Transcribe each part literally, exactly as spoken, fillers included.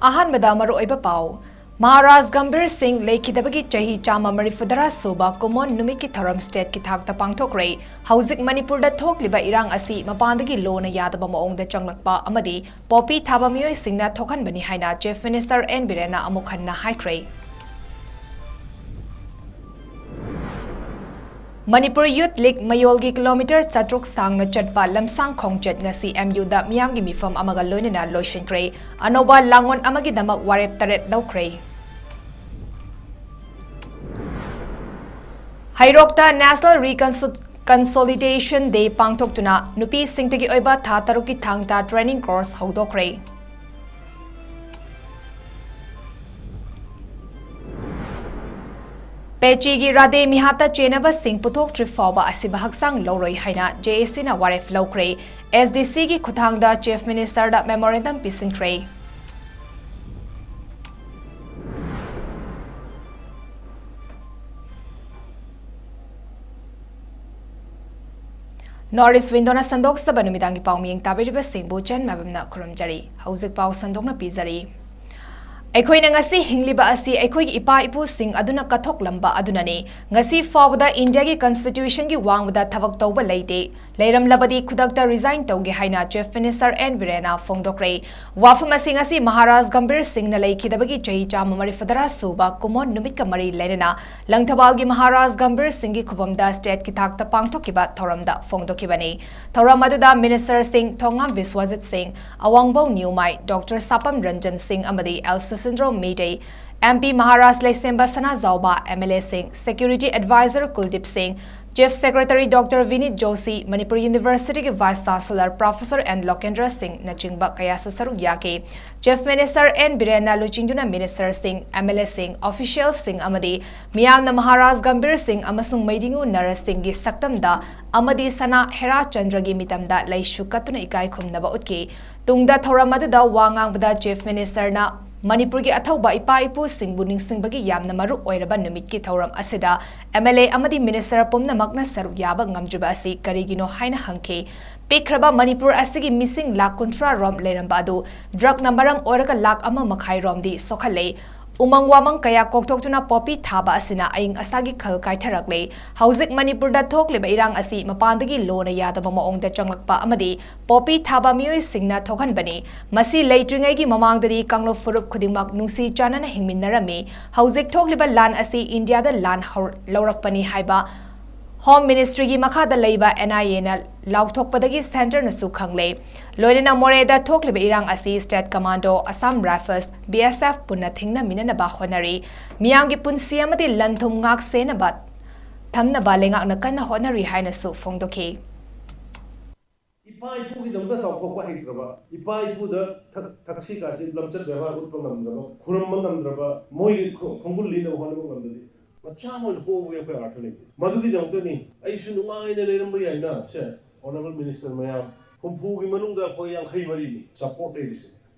ꯑꯍꯥꯟꯕꯗ ꯃꯔꯨꯑꯣꯏꯕ ꯄꯥꯎ꯫ ꯃꯍꯥꯔꯥꯖ ꯒꯝꯚꯤꯔ ꯁꯤꯡ ꯂꯩꯈꯤꯗꯕꯒꯤ ꯆꯍꯤ ꯆꯥꯝꯃ ꯃꯔꯤꯐꯨꯇꯔꯥ ꯁꯨꯕ ꯀꯨꯃꯣꯟ ꯅꯨꯃꯤꯠꯀꯤ ꯊꯧꯔꯝ ꯁ꯭ꯇꯦꯠꯀꯤ ꯊꯥꯛꯇ ꯄꯥꯡꯊꯣꯛꯈ꯭ꯔꯦ꯫ ꯍꯧꯖꯤꯛ ꯃꯅꯤꯄꯨꯔꯗ ꯊꯣꯛꯂꯤꯕ ꯏꯔꯥꯡ ꯑꯁꯤ ꯃꯄꯥꯟꯗꯒꯤ ꯂꯣꯅ ꯌꯥꯗꯕ ꯃꯑꯣꯡꯗ ꯆꯪꯂꯛꯄ ꯑꯃꯗꯤ ꯄꯣꯄꯤ ꯊꯥꯕ ꯃꯤꯑꯣꯏꯁꯤꯡꯅ ꯊꯣꯛꯍꯟꯕꯅꯤ ꯍꯥꯏꯅ ꯆꯤꯐ ꯃꯤꯅꯤꯁꯇꯔ ꯑꯦꯟ ꯕꯤꯔꯦꯟꯅ ꯑꯃꯨꯛ ꯍꯟꯅ ꯍꯥꯏꯈ꯭ꯔꯦ꯫ ꯃꯅꯤꯄꯨꯔ ꯌꯨꯊ ꯂꯤꯒ ꯃꯌꯣꯜꯒꯤ ꯀꯤꯂꯣꯃꯤꯇꯔ ꯆꯥꯇ꯭ꯔꯨꯛ ꯁꯥꯡꯅ ꯆꯠꯄ ꯂꯝꯁꯥꯡ ꯈꯣꯡꯆꯠ ꯉꯁꯤ ꯑꯦꯝ ꯌꯨꯗ ꯃꯤꯌꯥꯝꯒꯤ ꯃꯤꯐꯝ ꯑꯃꯒ ꯂꯣꯏꯅꯅ ꯂꯣꯏꯁꯤꯟꯈ꯭ꯔꯦ꯫ ꯑꯅꯧꯕ ꯂꯥꯡꯑꯣꯟ ꯑꯃꯒꯤꯗꯃꯛ ꯋꯥꯔꯦꯞ ꯇꯔꯦꯠ ꯂꯧꯈ꯭ꯔꯦ꯫ ꯍꯩꯔꯣꯛꯇ National Reconciliation Day ꯄꯥꯡꯊꯣꯛꯇꯨꯅ ꯅꯨꯄꯤꯁꯤꯡꯇꯒꯤ ꯑꯣꯏꯕ ꯊꯥ ꯇꯔꯨꯛꯀꯤ ꯊꯥꯡꯇ training course ꯍꯧꯗꯣꯛꯈ꯭ꯔꯦ꯫ ꯄꯦꯆꯤꯒꯤ ꯔꯥꯙꯦ ꯃꯤꯍꯥꯠꯇ ꯆꯦꯟꯅꯕꯁꯤꯡ ꯄꯨꯊꯣꯛꯇ꯭ꯔꯤ ꯐꯥꯎꯕ ꯑꯁꯤꯕ ꯍꯛꯆꯥꯡ ꯂꯧꯔꯣꯏ ꯍꯥꯏꯅ ꯖꯦ ꯑꯦ ꯁꯤꯅ ꯋꯥꯔꯦꯞ ꯂꯧꯈ꯭ꯔꯦ꯫ ꯑꯦꯁ ꯗꯤ ꯁꯤꯒꯤ ꯈꯨꯠꯊꯥꯡꯗ ꯆꯤꯐ ꯃꯤꯅꯤꯁꯇꯔꯗ memorandum ꯄꯤꯁꯤꯟꯈ꯭ꯔꯦ꯫ North East Windowꯅ ꯁꯟꯗꯣꯛꯆꯕ ꯅꯨꯃꯤꯗꯥꯡꯒꯤ ꯄꯥꯎ ꯃꯤꯌꯦꯡ ꯇꯥꯕꯤꯔꯤꯕꯁꯤꯡꯕꯨ ꯆꯟ ꯃꯕꯝꯅ ꯈꯨꯔꯨꯝꯖꯔꯤ꯫ ꯍꯧꯖꯤꯛ ꯄꯥꯎ ꯁꯟꯗꯣꯛꯅ ꯄꯤꯖꯔꯤ꯫ ꯑꯩꯈꯣꯏꯅ ꯉꯁꯤ ꯍꯤꯡꯂꯤꯕ ꯑꯁꯤ ꯑꯩꯈꯣꯏꯒꯤ ꯏꯄꯥ ꯏꯄꯨꯁꯤꯡ ꯑꯗꯨꯅ ꯀꯠꯊꯣꯛꯂꯝꯕ ꯑꯗꯨꯅꯅꯤ꯫ ꯉꯁꯤ ꯐꯥꯎꯕꯗ ꯏꯟꯗꯤꯌꯥꯒꯤ ꯀꯟꯁꯇꯤꯇ꯭ꯌꯨꯁꯟꯒꯤ ꯋꯥꯡꯃꯗ ꯊꯕꯛ ꯇꯧꯕ ꯂꯩꯇꯦ꯫ ꯂꯩꯔꯝꯂꯕꯗꯤ ꯈꯨꯗꯛꯇ resign ꯇꯧꯒꯦ ꯍꯥꯏꯅ ꯆꯤꯐ ꯃꯤꯅꯤꯁꯇꯔ ꯑꯦꯟ ꯕꯤꯔꯦꯟꯅ ꯐꯣꯡꯗꯣꯛꯈ꯭ꯔꯦ꯫ ꯋꯥꯐꯝ ꯑꯁꯤ ꯉꯁꯤ ꯃꯍꯥꯔꯥꯖ ꯒꯝꯚꯤꯔ ꯁꯤꯡꯅ ꯂꯩꯈꯤꯗꯕꯒꯤ ꯆꯍꯤ ꯆꯥꯝꯃ ꯃꯔꯤꯐꯨꯇꯔꯥ ꯁꯨꯕ ꯀꯨꯃꯣꯟ ꯅꯨꯃꯤꯠꯀ ꯃꯔꯤ ꯂꯩꯅꯅ ꯂꯪꯊꯕꯥꯜꯒꯤ ꯃꯍꯥꯔꯥꯖ ꯒꯝꯚꯤꯔ ꯁꯤꯡꯒꯤ ꯈꯨꯕꯝꯗ ꯁ꯭ꯇꯦꯠꯀꯤ ꯊꯥꯛꯇ ꯄꯥꯡꯊꯣꯛꯈꯤꯕ ꯊꯧꯔꯝꯗ ꯐꯣꯡꯗꯣꯛꯈꯤꯕꯅꯤ꯫ ꯊꯧꯔꯝ ꯑꯗꯨꯗ ꯃꯤꯅꯤꯁꯇꯔꯁꯤꯡ ꯊꯣꯉꯥꯝ ꯕꯤꯁ꯭ꯋꯖꯤꯠ ꯁꯤꯡ, ꯑꯋꯥꯡꯕꯧ ꯅ꯭ꯌꯨꯃꯥꯏ, ꯗꯣꯛꯇꯔ ꯁꯥꯄꯝ ꯔꯟꯖꯟ ꯁꯤꯡ ꯑꯃꯗꯤ L Susindro Meitei, M P Maharaj Leishemba Sanajaoba, M L ꯑꯦꯁꯤꯡ, security advisor Kuldeep Singh, chief secretary doctor Vineet Joshi, Manipur ꯌꯨꯅꯤꯚꯔꯁꯤꯇꯤꯒꯤ vice chancellor professor N Lokendra ꯁꯤꯡꯅꯆꯤꯡꯕ ꯀꯌꯥꯁꯨ ꯁꯔꯨꯛ ꯌꯥꯈꯤ꯫ ꯆꯤꯐ ꯃꯤꯅꯤꯁꯇꯔ ꯑꯦꯟ ꯕꯤꯔꯦꯟꯅ ꯂꯨꯆꯤꯡꯗꯨꯅ ꯃꯤꯅꯤꯁꯇꯔꯁꯤꯡ, ꯑꯦꯝ ꯑꯦꯜ ꯑꯦꯁꯤꯡ, ꯑꯣꯐꯤꯁꯤꯌꯦꯜꯁꯤꯡ ꯑꯃꯗꯤ ꯃꯤꯌꯥꯝꯅ ꯃꯍꯥꯔꯥꯖ ꯒꯝꯚꯤꯔ ꯁꯤꯡ ꯑꯃꯁꯨꯡ ꯃꯩꯗꯤꯡꯉꯨ ꯅꯔꯁꯁꯤꯡꯒꯤ ꯁꯛꯇꯝꯗ ꯑꯃꯗꯤ ꯁꯅꯥ ꯍꯦꯔꯥ ꯆꯟꯗ꯭ꯔꯒꯤ ꯃꯤꯇꯝꯗ ꯂꯩꯁꯨ ꯀꯠꯇꯨꯅ ꯏꯀꯥꯏ ꯈꯨꯝꯅꯕ ꯎꯠꯈꯤ꯫ ꯇꯨꯡꯗ ꯊꯧꯔꯝ ꯑꯗꯨꯗ ꯋꯥ ꯉꯥꯡꯕꯗ ꯆꯤꯐ ꯃꯤꯅꯤꯁꯇꯔꯅ ꯃꯅꯤꯄꯨꯔꯒꯤ ꯑꯊꯧꯕ ꯏꯄꯥ ꯏꯄꯨꯁꯤꯡꯕꯨ ꯅꯤꯡꯁꯤꯡꯕꯒꯤ ꯌꯥꯝꯅ ꯃꯔꯨ ꯑꯣꯏꯔꯕ ꯅꯨꯃꯤꯠꯀꯤ ꯊꯧꯔꯝ ꯑꯁꯤꯗ M L A ꯑꯃꯗꯤ minister ꯄꯨꯝꯅꯃꯛꯅ ꯁꯔꯨꯛ ꯌꯥꯕ ꯉꯝꯗ꯭ꯔꯤꯕ ꯑꯁꯤ ꯀꯔꯤꯒꯤꯅꯣ ꯍꯥꯏꯅ ꯍꯪꯈꯤ꯫ ꯄꯤꯛꯈ꯭ꯔꯕ ꯃꯅꯤꯄꯨꯔ ꯑꯁꯤꯒꯤ ꯃꯤꯁꯤꯡ ꯂꯥꯈ ꯀꯨꯟꯊ꯭ꯔꯥ ꯔꯣꯝ ꯂꯩꯔꯝꯕ ꯑꯗꯨ drugꯅ ꯃꯔꯝ ꯑꯣꯏꯔꯒ ꯂꯥꯈ ꯑꯃ ꯃꯈꯥꯏ ꯔꯣꯝꯗꯤ ꯁꯣꯛꯍꯜꯂꯦ꯫ ꯎꯃꯪ ꯋꯥꯃꯪ ꯀꯌꯥ ꯀꯣꯛꯊꯣꯛꯇꯨꯅ poppy ꯊꯥꯕ ꯑꯁꯤꯅ ꯑꯏꯪ ꯑꯁꯥꯒꯤ ꯈꯜ ꯀꯥꯏꯊꯔꯛꯂꯦ꯫ ꯍꯧꯖꯤꯛ ꯃꯅꯤꯄꯨꯔꯗ ꯊꯣꯛꯂꯤꯕ ꯏꯔꯥꯡ ꯑꯁꯤ ꯃꯄꯥꯟꯗꯒꯤ ꯂꯣꯅ ꯌꯥꯗꯕ ꯃꯑꯣꯡꯗ ꯆꯪꯂꯛꯄ ꯑꯃꯗꯤ poppy ꯊꯥꯕ ꯃꯤꯑꯣꯏꯁꯤꯡꯅ ꯊꯣꯛꯍꯟꯕꯅꯤ꯫ ꯃꯁꯤ ꯂꯩꯇ꯭ꯔꯤꯉꯩꯒꯤ ꯃꯃꯥꯡꯗꯗꯤ ꯀꯥꯡꯂꯨꯞ ꯐꯨꯔꯨꯞ ꯈꯨꯗꯤꯡꯃꯛ ꯅꯨꯡꯁꯤ ꯆꯥꯟꯅꯅ ꯍꯤꯡꯃꯤꯟꯅꯔꯝꯃꯤ꯫ ꯍꯧꯖꯤꯛ ꯊꯣꯛꯂꯤꯕ ꯂꯥꯟ ꯑꯁꯤ ꯏꯟꯗꯤꯌꯥꯗ ꯂꯥꯟ ꯍꯧ-, ꯂꯧꯔꯛꯄꯅꯤ ꯍꯥꯏꯕ Home Ministryꯒꯤ ꯃꯈꯥꯗ ꯂꯩꯕ N I Aꯅ ꯂꯥꯎꯊꯣꯛꯄꯗꯒꯤ centreꯅꯁꯨ ꯈꯪꯂꯦ꯫ ꯂꯣꯏꯅꯅ ꯃꯣꯔꯦꯗ ꯊꯣꯛꯂꯤꯕ ꯏꯔꯥꯡ ꯑꯁꯤ state commando, Assam Rifles, B S F ꯄꯨꯟꯅ ꯊꯦꯡꯅꯃꯤꯟꯅꯅꯕ ꯍꯣꯠꯅꯔꯤ꯫ ꯃꯤꯌꯥꯝꯒꯤ ꯄꯨꯟꯁꯤ ꯑꯃꯗꯤ ꯂꯟ ꯊꯨꯝ ꯉꯥꯛ ꯁꯦꯟꯅꯕ ꯊꯝꯅꯕ ꯂꯩꯉꯥꯛꯅ ꯀꯟꯅ ꯍꯣꯠꯅꯔꯤ ꯍꯥꯏꯅꯁꯨ ꯐꯣꯡꯗꯣꯛꯈꯤ꯫ ꯏꯄꯥ ꯏꯄꯨꯒꯤꯗꯃꯛꯇ ꯆꯥꯎꯊꯣꯛꯄ ꯍꯩꯇ꯭ꯔꯕ, ꯏꯄꯥ ꯏꯄꯨꯗ ꯊꯛ-, ꯊꯛꯁꯤ ꯈꯥꯁꯤ ꯂꯝꯆꯠ ꯕꯦꯕꯥꯔ ꯎꯠꯄ ꯉꯝꯗ꯭ꯔꯕ, ꯈꯨꯔꯨꯝꯕ ꯉꯝꯗ꯭ꯔꯕ, ꯃꯣꯏꯒꯤ ꯈꯣ-, ꯈꯣꯡꯒꯨꯜ ꯂꯤꯅꯕ ꯍꯣꯠꯅꯕ ꯉꯝꯗ꯭ꯔꯗꯤ ꯃꯆꯥ ꯑꯃ ꯑꯣꯏꯅ ꯄꯣꯛꯄꯒꯤ ꯑꯩꯈꯣꯏ ꯑꯥꯔꯊ ꯂꯩꯇꯦ꯫ ꯃꯗꯨꯒꯤꯗꯃꯛꯇꯅꯤ ꯑꯩꯁꯨ ꯅꯨꯡꯉꯥꯏꯅ ꯂꯩꯔꯝꯕ ꯌꯥꯏꯅ꯫ ꯁꯦ, Honourable Minister ꯃꯌꯥꯝ, ꯍꯨꯝꯐꯨꯒꯤ ꯃꯅꯨꯡꯗ ꯑꯩꯈꯣꯏ ꯌꯥꯡꯈꯩ ꯃꯔꯤꯅꯤ support ꯂꯩꯔꯤꯁꯦ꯫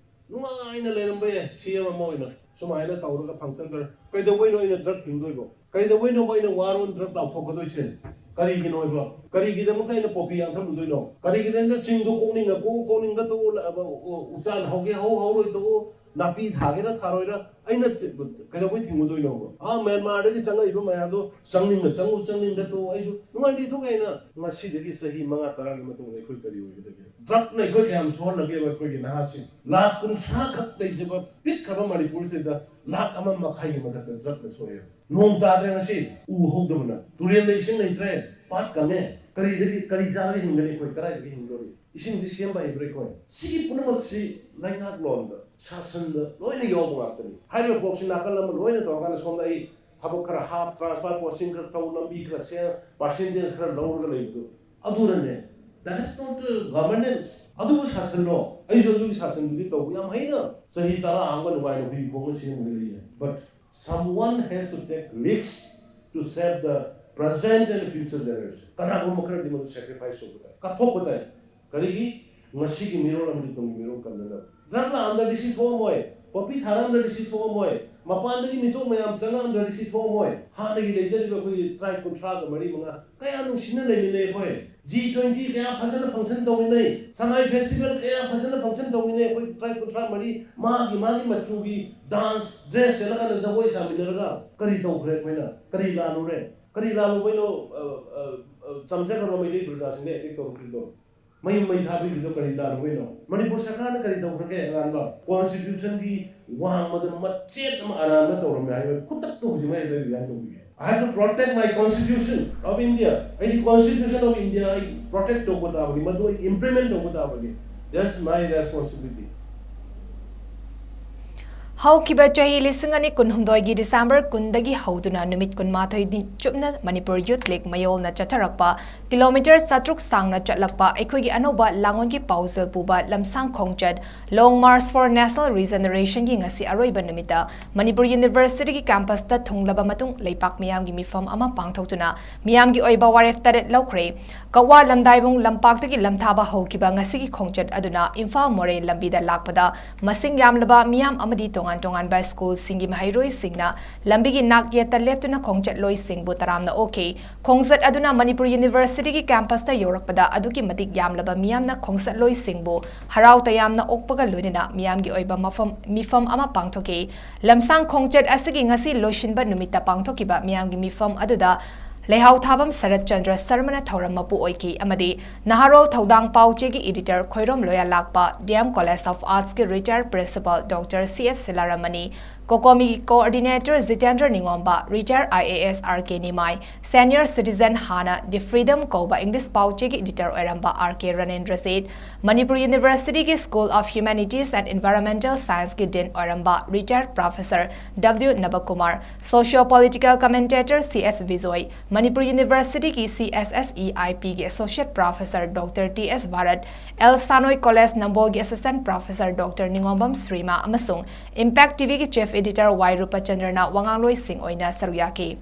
ꯅꯨꯡꯉꯥꯏꯅ ꯂꯩꯔꯝꯕ ꯌꯥꯏ C M ꯑꯃ ꯑꯣꯏꯅ꯫ ꯁꯨꯃꯥꯏꯅ ꯇꯧꯔꯒ function ꯈꯔ, ꯀꯩꯗꯧꯕꯩꯅꯣ ꯑꯩꯅ drug ꯊꯤꯡꯗꯣꯏꯕꯣ? ꯀꯩꯗꯧꯕꯩꯅꯣꯕ ꯑꯩꯅ war on drug ꯂꯥꯎꯊꯣꯛꯀꯗꯣꯏꯁꯦ? ꯀꯔꯤꯒꯤꯅꯣꯕ? ꯀꯔꯤꯒꯤꯗꯃꯛꯇ ꯑꯩꯅ poppy ꯌꯥꯟꯊꯠꯂꯨꯗꯣꯏꯅꯣ? ꯀꯔꯤꯒꯤꯗꯃꯛꯇ ꯆꯤꯡꯗꯣ ꯀꯣꯛꯅꯤꯡꯉ ꯀꯣꯛꯎ, ꯀꯣꯛꯅꯤꯡꯗ ꯇꯣꯛꯎ, ꯂ-, ꯑ, ꯎ-, ꯎ-, ꯎꯆꯥꯟ ꯍꯧꯒꯦ ꯍꯧ, ꯍꯧꯔꯣꯏ ꯇꯣꯛꯎ, ꯅꯥꯄꯤ ꯊꯥꯒꯦꯔꯥ ꯊꯥꯔꯣꯏꯔꯥ, ꯑꯩꯅ ꯆ-, ꯀꯩꯗꯧꯕꯩ ꯊꯤꯡꯉꯨꯗꯣꯏꯅꯣꯕ? ꯑꯥ, ꯃ꯭ꯌꯥꯟꯃꯥꯔꯗꯒꯤ ꯆꯪꯉꯛꯏꯕ ꯃꯌꯥꯝꯗꯣ ꯆꯪꯅꯤꯡꯅ ꯆꯪꯉꯨ, ꯆꯪꯅꯤꯡꯗ ꯇꯣꯛꯎ, ꯑꯩꯁꯨ ꯅꯨꯡꯉꯥꯏꯅ ꯂꯩꯊꯣꯛ ꯌꯥꯏꯅ꯫ ꯉꯁꯤꯗꯒꯤ ꯆꯍꯤ ꯃꯉꯥ ꯇꯔꯥꯒꯤ ꯃꯇꯨꯡꯗ ꯑꯩꯈꯣꯏ ꯀꯔꯤ ꯑꯣꯏꯒꯗꯒꯦ? Drugꯅ ꯑꯩꯈꯣꯏ ꯀꯌꯥꯝ ꯁꯣꯛꯍꯜꯂꯒꯦꯕ ꯑꯩꯈꯣꯏꯒꯤ ꯅꯍꯥꯁꯤꯡ? ꯂꯥꯈ ꯀꯨꯟꯊ꯭ꯔꯥ ꯈꯛ ꯂꯩꯖꯕ ꯄꯤꯛꯈ꯭ꯔꯕ ꯃꯅꯤꯄꯨꯔꯁꯤꯗ ꯂꯥꯈ ꯑꯃ ꯃꯈꯥꯏꯒꯤ ꯃꯊꯛꯇ drugꯅ ꯁꯣꯛꯑꯦ꯫ ꯅꯣꯡ ꯇꯥꯗ꯭ꯔꯦ ꯉꯁꯤ, ꯎ ꯍꯧꯗꯕꯅ꯫ ꯇꯨꯔꯦꯜꯗ ꯏꯁꯤꯡ ꯂꯩꯇ꯭ꯔꯦ, ꯄꯥꯠ ꯀꯪꯉꯦ꯫ ꯀꯔꯤꯗꯒꯤ, ꯀꯔꯤ ꯆꯥꯔꯒ ꯍꯤꯡꯒꯅꯤ ꯑꯩꯈꯣꯏ? ꯀꯗꯥꯏꯗꯒꯤ ꯍꯤꯡꯗꯣꯔꯤ? ꯏꯁꯤꯡꯁꯤ ꯁꯦꯝꯕ ꯍꯩꯕ꯭ꯔꯥ ꯑꯩꯈꯣꯏ? ꯁꯤꯒꯤ ꯄꯨꯝꯅꯃꯛꯁꯤ ꯂꯩꯉꯥꯛꯂꯣꯟꯗ, ꯁꯥꯁꯟꯗ ꯂꯣꯏꯅ ꯌꯥꯎꯕ ꯉꯥꯛꯇꯅꯤ꯫ ꯍꯥꯏꯔꯤꯕ ꯄꯣꯠꯁꯤ ꯅꯥꯀꯜ ꯑꯃ ꯂꯣꯏꯅ ꯇꯧꯔꯀꯥꯟꯗ ꯁꯣꯝꯗ ꯑꯩ ꯊꯕꯛ ꯈꯔ ꯍꯥꯞ, transfer posting ꯈꯔ ꯇꯧ, ꯂꯝꯕꯤ ꯈꯔ ꯁꯦꯝ, percentage ꯈꯔ ꯂꯧꯔꯒ ꯂꯩꯕꯗꯨ ꯑꯗꯨꯅꯅꯦ꯫ That is not governance. ꯑꯗꯨꯕꯨ ꯁꯥꯁꯟꯅꯣ꯫ ꯑꯩꯁꯨ ꯑꯗꯨꯒꯤ ꯁꯥꯁꯟꯗꯨꯗꯤ ꯇꯧꯕ ꯌꯥꯝ ꯍꯩꯅ ꯆꯍꯤ ꯇꯔꯥ ꯑꯃ ꯅꯨꯡꯉꯥꯏꯅ ꯍꯨꯏ ꯈꯣꯡꯅ ꯁꯦꯝꯃꯒ ꯂꯩꯌꯦ꯫ But someone has to take risk to save the present and future generation. ꯀꯅꯥꯒꯨꯝꯕ ꯈꯔꯗꯤ ꯃꯗꯨ sacrifice ꯇꯧꯕ ꯇꯥꯏ, ꯀꯠꯊꯣꯛꯄ ꯇꯥꯏ꯫ ꯀꯔꯤꯒꯤ? ꯉꯁꯤꯒꯤ ꯃꯤꯔꯣꯜ ꯑꯃꯗꯤ ꯇꯨꯡꯒꯤ ꯃꯤꯔꯣꯜ ꯀꯟꯅꯅꯕ꯫ Drug ꯂꯥꯛꯑꯝꯗ꯭ꯔꯗꯤ ꯁꯤ ꯊꯣꯛꯑꯝꯃꯣꯏ꯫ ꯄꯣꯄꯤ ꯊꯥꯔꯛꯑꯝꯗ꯭ꯔꯗꯤ ꯁꯤ ꯊꯣꯛꯑꯝꯃꯣꯏ꯫ ꯃꯄꯥꯟꯗꯒꯤ ꯃꯤꯇꯣꯞ ꯃꯌꯥꯝ ꯆꯪꯉꯛꯑꯝꯗ꯭ꯔꯗꯤ ꯁꯤ ꯊꯣꯛꯑꯝꯃꯣꯏ꯫ ꯍꯥꯟꯅꯒꯤ ꯂꯩꯖꯔꯤꯕ ꯑꯩꯈꯣꯏꯒꯤ tribe ꯀꯨꯟꯊ꯭ꯔꯥꯒ ꯃꯔꯤ ꯃꯉꯥ ꯀꯌꯥ ꯅꯨꯡꯁꯤꯅ ꯂꯩꯃꯤꯟꯅꯩ ꯑꯩꯈꯣꯏ꯫ G twenty ꯀꯌꯥ ꯐꯖꯅ function ꯇꯧꯃꯤꯟꯅꯩ꯫ ꯁꯉꯥꯏ festival ꯀꯌꯥ ꯐꯖꯅ function ꯇꯧꯃꯤꯟꯅꯩ꯫ ꯑꯩꯈꯣꯏ tribe ꯀꯨꯟꯊ꯭ꯔꯥ ꯃꯔꯤ ꯃꯥꯒꯤ ꯃꯥꯒꯤ ꯃꯆꯨꯒꯤ dance dress ꯁꯦꯠꯂꯀꯥꯟꯗ ꯖꯒꯣꯏ ꯁꯥꯃꯤꯟꯅꯔꯒ ꯀꯔꯤ ꯇꯧꯈ꯭ꯔꯦ ꯑꯩꯈꯣꯏꯅ? ꯀꯔꯤ ꯂꯥꯜꯂꯨꯔꯦ? ꯀꯔꯤ ꯂꯥꯜꯂꯨꯕꯩꯅꯣ, ꯑ, ꯑ, ꯑ, ꯆꯝꯖꯈ꯭ꯔꯕ ꯃꯩꯇꯩ ꯄ꯭ꯔꯖꯥꯁꯤꯡꯗ attack ꯇꯧꯔꯛꯈ꯭ꯔꯤꯗꯣ? ꯃꯌꯨꯝ ꯃꯩ ꯊꯥꯕꯤꯔꯤꯗꯣ ꯀꯔꯤ ꯂꯥꯜꯂꯨꯕꯩꯅꯣ? ꯃꯅꯤꯄꯨꯔ ꯁꯔꯀꯥꯔꯅ ꯀꯔꯤ ꯇꯧꯈ꯭ꯔꯒꯦ ꯑꯔꯥꯟꯕ? Constitution ꯒꯤ ꯋꯥꯡꯃꯗ ꯃꯆꯦꯠ ꯑꯃ ꯑꯔꯥꯟꯕ ꯇꯧꯔꯝꯃꯦ ꯍꯥꯏꯕ ꯈꯨꯗꯛꯇ ꯍꯧꯖꯤꯛ ꯃꯌꯥꯏꯗ resign ꯇꯧꯕꯤꯒꯦ꯫ I have to protect my Constitution of India. ꯑꯩꯗꯤ Constitution of India ꯑꯩ protect ꯇꯧꯕ ꯇꯥꯕꯅꯤ, ꯃꯗꯨ ꯑꯩ implement ꯇꯧꯕ ꯇꯥꯕꯅꯤ꯫ That's my responsibility. ꯍꯧꯈꯤꯕ ꯆꯍꯤ ꯂꯤꯁꯤꯡ ꯑꯅꯤ ꯀꯨꯟꯍꯨꯝꯗꯣꯏꯒꯤ ꯗꯤꯁꯦꯝꯕꯔ ꯀꯨꯟꯗꯒꯤ ꯍꯧꯗꯨꯅ ꯅꯨꯃꯤꯠ ꯀꯨꯟꯃꯥꯊꯣꯏꯅꯤ ꯆꯨꯞꯅ ꯃꯅꯤꯄꯨꯔ ꯌꯨꯊ ꯂꯤꯒ ꯃꯌꯣꯜꯅ ꯆꯠꯊꯔꯛꯄ ꯀꯤꯂꯣꯃꯤꯇꯔ ꯆꯥꯇ꯭ꯔꯨꯛ ꯁꯥꯡꯅ ꯆꯠꯂꯛꯄ ꯑꯩꯈꯣꯏꯒꯤ ꯑꯅꯧꯕ ꯂꯥꯡꯑꯣꯟꯒꯤ ꯄꯥꯎꯖꯦꯜ ꯄꯨꯕ ꯂꯝꯁꯥꯡ ꯈꯣꯡꯆꯠ Long March for National Regeneration ꯒꯤ ꯉꯁꯤ ꯑꯔꯣꯏꯕ ꯅꯨꯃꯤꯠꯇ ꯃꯅꯤꯄꯨꯔ ꯌꯨꯅꯤꯚꯔꯁꯤꯇꯤꯒꯤ ꯀꯦꯝꯄꯁꯇ ꯊꯨꯡꯂꯕ ꯃꯇꯨꯡ ꯂꯩꯄꯥꯛ ꯃꯤꯌꯥꯝꯒꯤ ꯃꯤꯐꯝ ꯑꯃ ꯄꯥꯡꯊꯣꯛꯇꯨꯅ ꯃꯤꯌꯥꯝꯒꯤ ꯑꯣꯏꯕ ꯋꯥꯔꯦꯞ ꯇꯔꯦꯠ ꯂꯧꯈ꯭ꯔꯦ꯫ ꯀꯛꯋꯥ ꯂꯝꯗꯥꯏꯕꯨꯡ ꯂꯝꯄꯥꯛꯇꯒꯤ ꯂꯝꯊꯥꯕ ꯍꯧꯈꯤꯕ ꯉꯁꯤꯒꯤ ꯈꯣꯡꯆꯠ ꯑꯗꯨꯅ ꯏꯝꯐꯥꯜ ꯃꯣꯔꯦ ꯂꯝꯕꯤꯗ ꯂꯥꯛꯄꯗ ꯃꯁꯤꯡ ꯌꯥꯝꯂꯕ ꯃꯤꯌꯥꯝ ꯑꯃꯗꯤ ꯇꯣꯉꯥꯟ ꯇꯣꯉꯥꯟꯕ ꯁ꯭ꯀꯨꯜꯁꯤꯡꯒꯤ ꯃꯍꯩꯔꯣꯏꯁꯤꯡꯅ ꯂꯝꯕꯤꯒꯤ ꯅꯥꯛ ꯌꯦꯠꯇ ꯂꯦꯞꯇꯨꯅ ꯈꯣꯡꯆꯠꯂꯣꯏꯁꯤꯡꯕꯨ ꯇꯔꯥꯝꯅ ꯑꯣꯛꯈꯤ꯫ ꯈꯣꯡꯆꯠ ꯑꯗꯨꯅ ꯃꯅꯤꯄꯨꯔ ꯌꯨꯅꯤꯚꯔꯁꯤꯇꯤꯒꯤ ꯀꯦꯝꯄꯁꯇ ꯌꯧꯔꯛꯄꯗ ꯑꯗꯨꯛꯀꯤ ꯃꯇꯤꯛ ꯌꯥꯝꯂꯕ ꯃꯤꯌꯥꯝꯅ ꯈꯣꯡꯆꯠꯂꯣꯏꯁꯤꯡꯕꯨ ꯍꯔꯥꯎ ꯇꯌꯥꯝꯅ ꯑꯣꯛꯄꯒ ꯂꯣꯏꯅꯅ ꯃꯤꯌꯥꯝꯒꯤ ꯑꯣꯏꯕ ꯃꯐꯝ, ꯃꯤꯐꯝ ꯑꯃ ꯄꯥꯡꯊꯣꯛꯈꯤ꯫ ꯂꯝꯁꯥꯡ ꯈꯣꯡꯆꯠ ꯑꯁꯤꯒꯤ ꯉꯁꯤ ꯂꯣꯏꯁꯤꯟꯕ ꯅꯨꯃꯤꯠꯇ ꯄꯥꯡꯊꯣꯛꯈꯤꯕ ꯃꯤꯌꯥꯝꯒꯤ ꯃꯤꯐꯝ ꯑꯗꯨꯗ ꯂꯩꯍꯥꯎ ꯊꯥꯕꯝ ꯁꯔꯠ ꯆꯟꯗ꯭ꯔ ꯁꯔꯃꯅ ꯊꯧꯔꯝ ꯃꯄꯨ ꯑꯣꯏꯈꯤ ꯑꯃꯗꯤ ꯅꯍꯥꯔꯣꯜ ꯊꯧꯗꯥꯡ ꯄꯥꯎꯆꯦꯒꯤ editor Khoirom ꯂꯣꯌꯥꯂꯥꯛꯄ, D M College of Arts ꯀꯤ retired principal Doctor C S ꯁꯤꯂꯥꯔꯥꯃꯅꯤ, ꯀꯣꯀꯣꯃꯤꯒꯤ coordinator Jitendra ꯅꯤꯉꯣꯝꯕ, retired I A S R K Nimai, senior citizen ꯍꯥꯟꯅ The Freedom ꯀꯧꯕ English ꯄꯥꯎꯆꯦꯒꯤ editor ꯑꯣꯏꯔꯝꯕ R K ꯔꯅꯦꯟꯗ꯭ꯔꯖꯤꯠ, ꯃꯅꯤꯄꯨꯔ ꯌꯨꯅꯤꯚꯔꯁꯤꯇꯤꯒꯤ School of Humanities and Environmental Science ꯀꯤ dean ꯑꯣꯏꯔꯝꯕ retired professor W ꯅꯕꯀꯨꯃꯥꯔ, socio political commentator C S Bijoy, Manipur ꯌꯨꯅꯤꯚꯔꯁꯤꯇꯤꯒꯤ C S S E I P ꯒꯤ associate professor Doctor T S Bharat, L Sanoi college ꯅꯝꯕꯣꯜꯒꯤ assistant professor Doctor Ningombam Srima ꯑꯃꯁꯨꯡ Impact T V ꯒꯤ chief editor Y ꯔꯨꯄꯆꯟꯗ꯭ꯔꯅ ꯋꯥꯉꯥꯡꯂꯣꯏꯁꯤꯡ ꯑꯣꯏꯅ ꯁꯔꯨꯛ ꯌꯥꯈꯤ꯫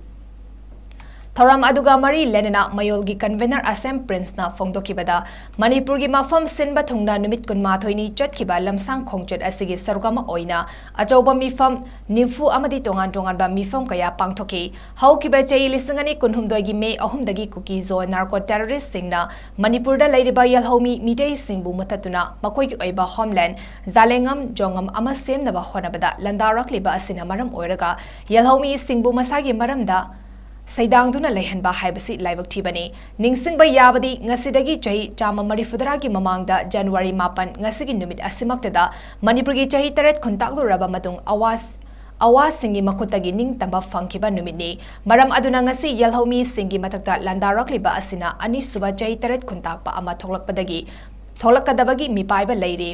ꯊꯧꯔꯝ ꯑꯗꯨꯒ ꯃꯔꯤ ꯂꯩꯅꯅ ꯃꯌꯣꯜꯒꯤ convener ꯑꯁꯦꯝ ꯄ꯭ꯔꯤꯟꯁꯅ ꯐꯣꯡꯗꯣꯛꯈꯤꯕꯗ, ꯃꯅꯤꯄꯨꯔꯒꯤ ꯃꯐꯝ ꯁꯤꯟꯕ ꯊꯨꯡꯅ ꯅꯨꯃꯤꯠ ꯀꯨꯟꯃꯥꯊꯣꯏꯅꯤ ꯆꯠꯈꯤꯕ ꯂꯝꯁꯥꯡ ꯈꯣꯡꯆꯠ ꯑꯁꯤꯒꯤ ꯁꯔꯨꯛ ꯑꯃ ꯑꯣꯏꯅ ꯑꯆꯧꯕ ꯃꯤꯐꯝ ꯅꯤꯐꯨ ꯑꯃꯗꯤ ꯇꯣꯉꯥꯟ ꯇꯣꯉꯥꯟꯕ ꯃꯤꯐꯝ ꯀꯌꯥ ꯄꯥꯡꯊꯣꯛꯈꯤ꯫ ꯍꯧꯈꯤꯕ ꯆꯍꯤ ꯂꯤꯁꯤꯡ ꯑꯅꯤ ꯀꯨꯟꯍꯨꯝꯗꯣꯏꯒꯤ ꯃꯦ ꯑꯍꯨꯝꯗꯒꯤ ꯀꯨꯀꯤ ꯖꯣ ꯅꯥꯔꯀꯣ ꯇꯦꯔꯣꯔꯤꯁꯁꯤꯡꯅ ꯃꯅꯤꯄꯨꯔꯗ ꯂꯩꯔꯤꯕ ꯌꯦꯜꯍꯧꯃꯤ ꯃꯤꯇꯩꯁꯤꯡꯕꯨ ꯃꯨꯊꯠꯇꯨꯅ ꯃꯈꯣꯏꯒꯤ ꯑꯣꯏꯕ ꯍꯣꯝꯂꯦꯟ ꯖꯥꯂꯦꯉꯝ ꯖꯣꯉꯝ ꯑꯃ ꯁꯦꯝꯅꯕ ꯍꯣꯠꯅꯕꯗ ꯂꯥꯟꯗꯥꯔꯛꯂꯤꯕ ꯑꯁꯤꯅ ꯃꯔꯝ ꯑꯣꯏꯔꯒ ꯌꯦꯜꯍꯧꯃꯤꯁꯤꯡꯕꯨ ꯃꯁꯥꯒꯤ ꯃꯔꯝꯗ ꯁꯩꯗꯥꯡꯗꯨꯅ ꯂꯩꯍꯟꯕ ꯍꯥꯏꯕꯁꯤ ꯂꯥꯏꯕꯛ ꯊꯤꯕꯅꯤ꯫ ꯅꯤꯡꯁꯤꯡꯕ ꯌꯥꯕꯗꯤ, ꯉꯁꯤꯗꯒꯤ ꯆꯍꯤ ꯆꯥꯝꯃ ꯃꯔꯤꯐꯨꯇꯔꯥꯒꯤ ꯃꯃꯥꯡꯗ ꯖꯅꯋꯥꯔꯤ ꯃꯥꯄꯟ, ꯉꯁꯤꯒꯤ ꯅꯨꯃꯤꯠ ꯑꯁꯤꯃꯛꯇꯗ ꯃꯅꯤꯄꯨꯔꯒꯤ ꯆꯍꯤ ꯇꯔꯦꯠ ꯈꯨꯟꯇꯥꯛꯂꯨꯔꯕ ꯃꯇꯨꯡ ꯑꯋꯥ, ꯑꯋꯥꯁꯤꯡꯒꯤ ꯃꯈꯨꯠꯇꯒꯤ ꯅꯤꯡꯇꯝꯕ ꯐꯪꯈꯤꯕ ꯅꯨꯃꯤꯠꯅꯤ꯫ ꯃꯔꯝ ꯑꯗꯨꯅ ꯉꯁꯤ ꯌꯦꯜꯍꯧꯃꯤꯁꯤꯡꯒꯤ ꯃꯊꯛꯇ ꯂꯥꯟꯗꯥꯔꯛꯂꯤꯕ ꯑꯁꯤꯅ ꯑꯅꯤꯁꯨꯕ ꯆꯍꯤ ꯇꯔꯦꯠ ꯈꯨꯟꯇꯥꯛꯄ ꯑꯃ ꯊꯣꯛꯂꯛꯄꯗꯒꯤ ꯊꯣꯛꯂꯛꯀꯗꯕꯒꯤ ꯃꯤꯄꯥꯏꯕ ꯂꯩꯔꯤ꯫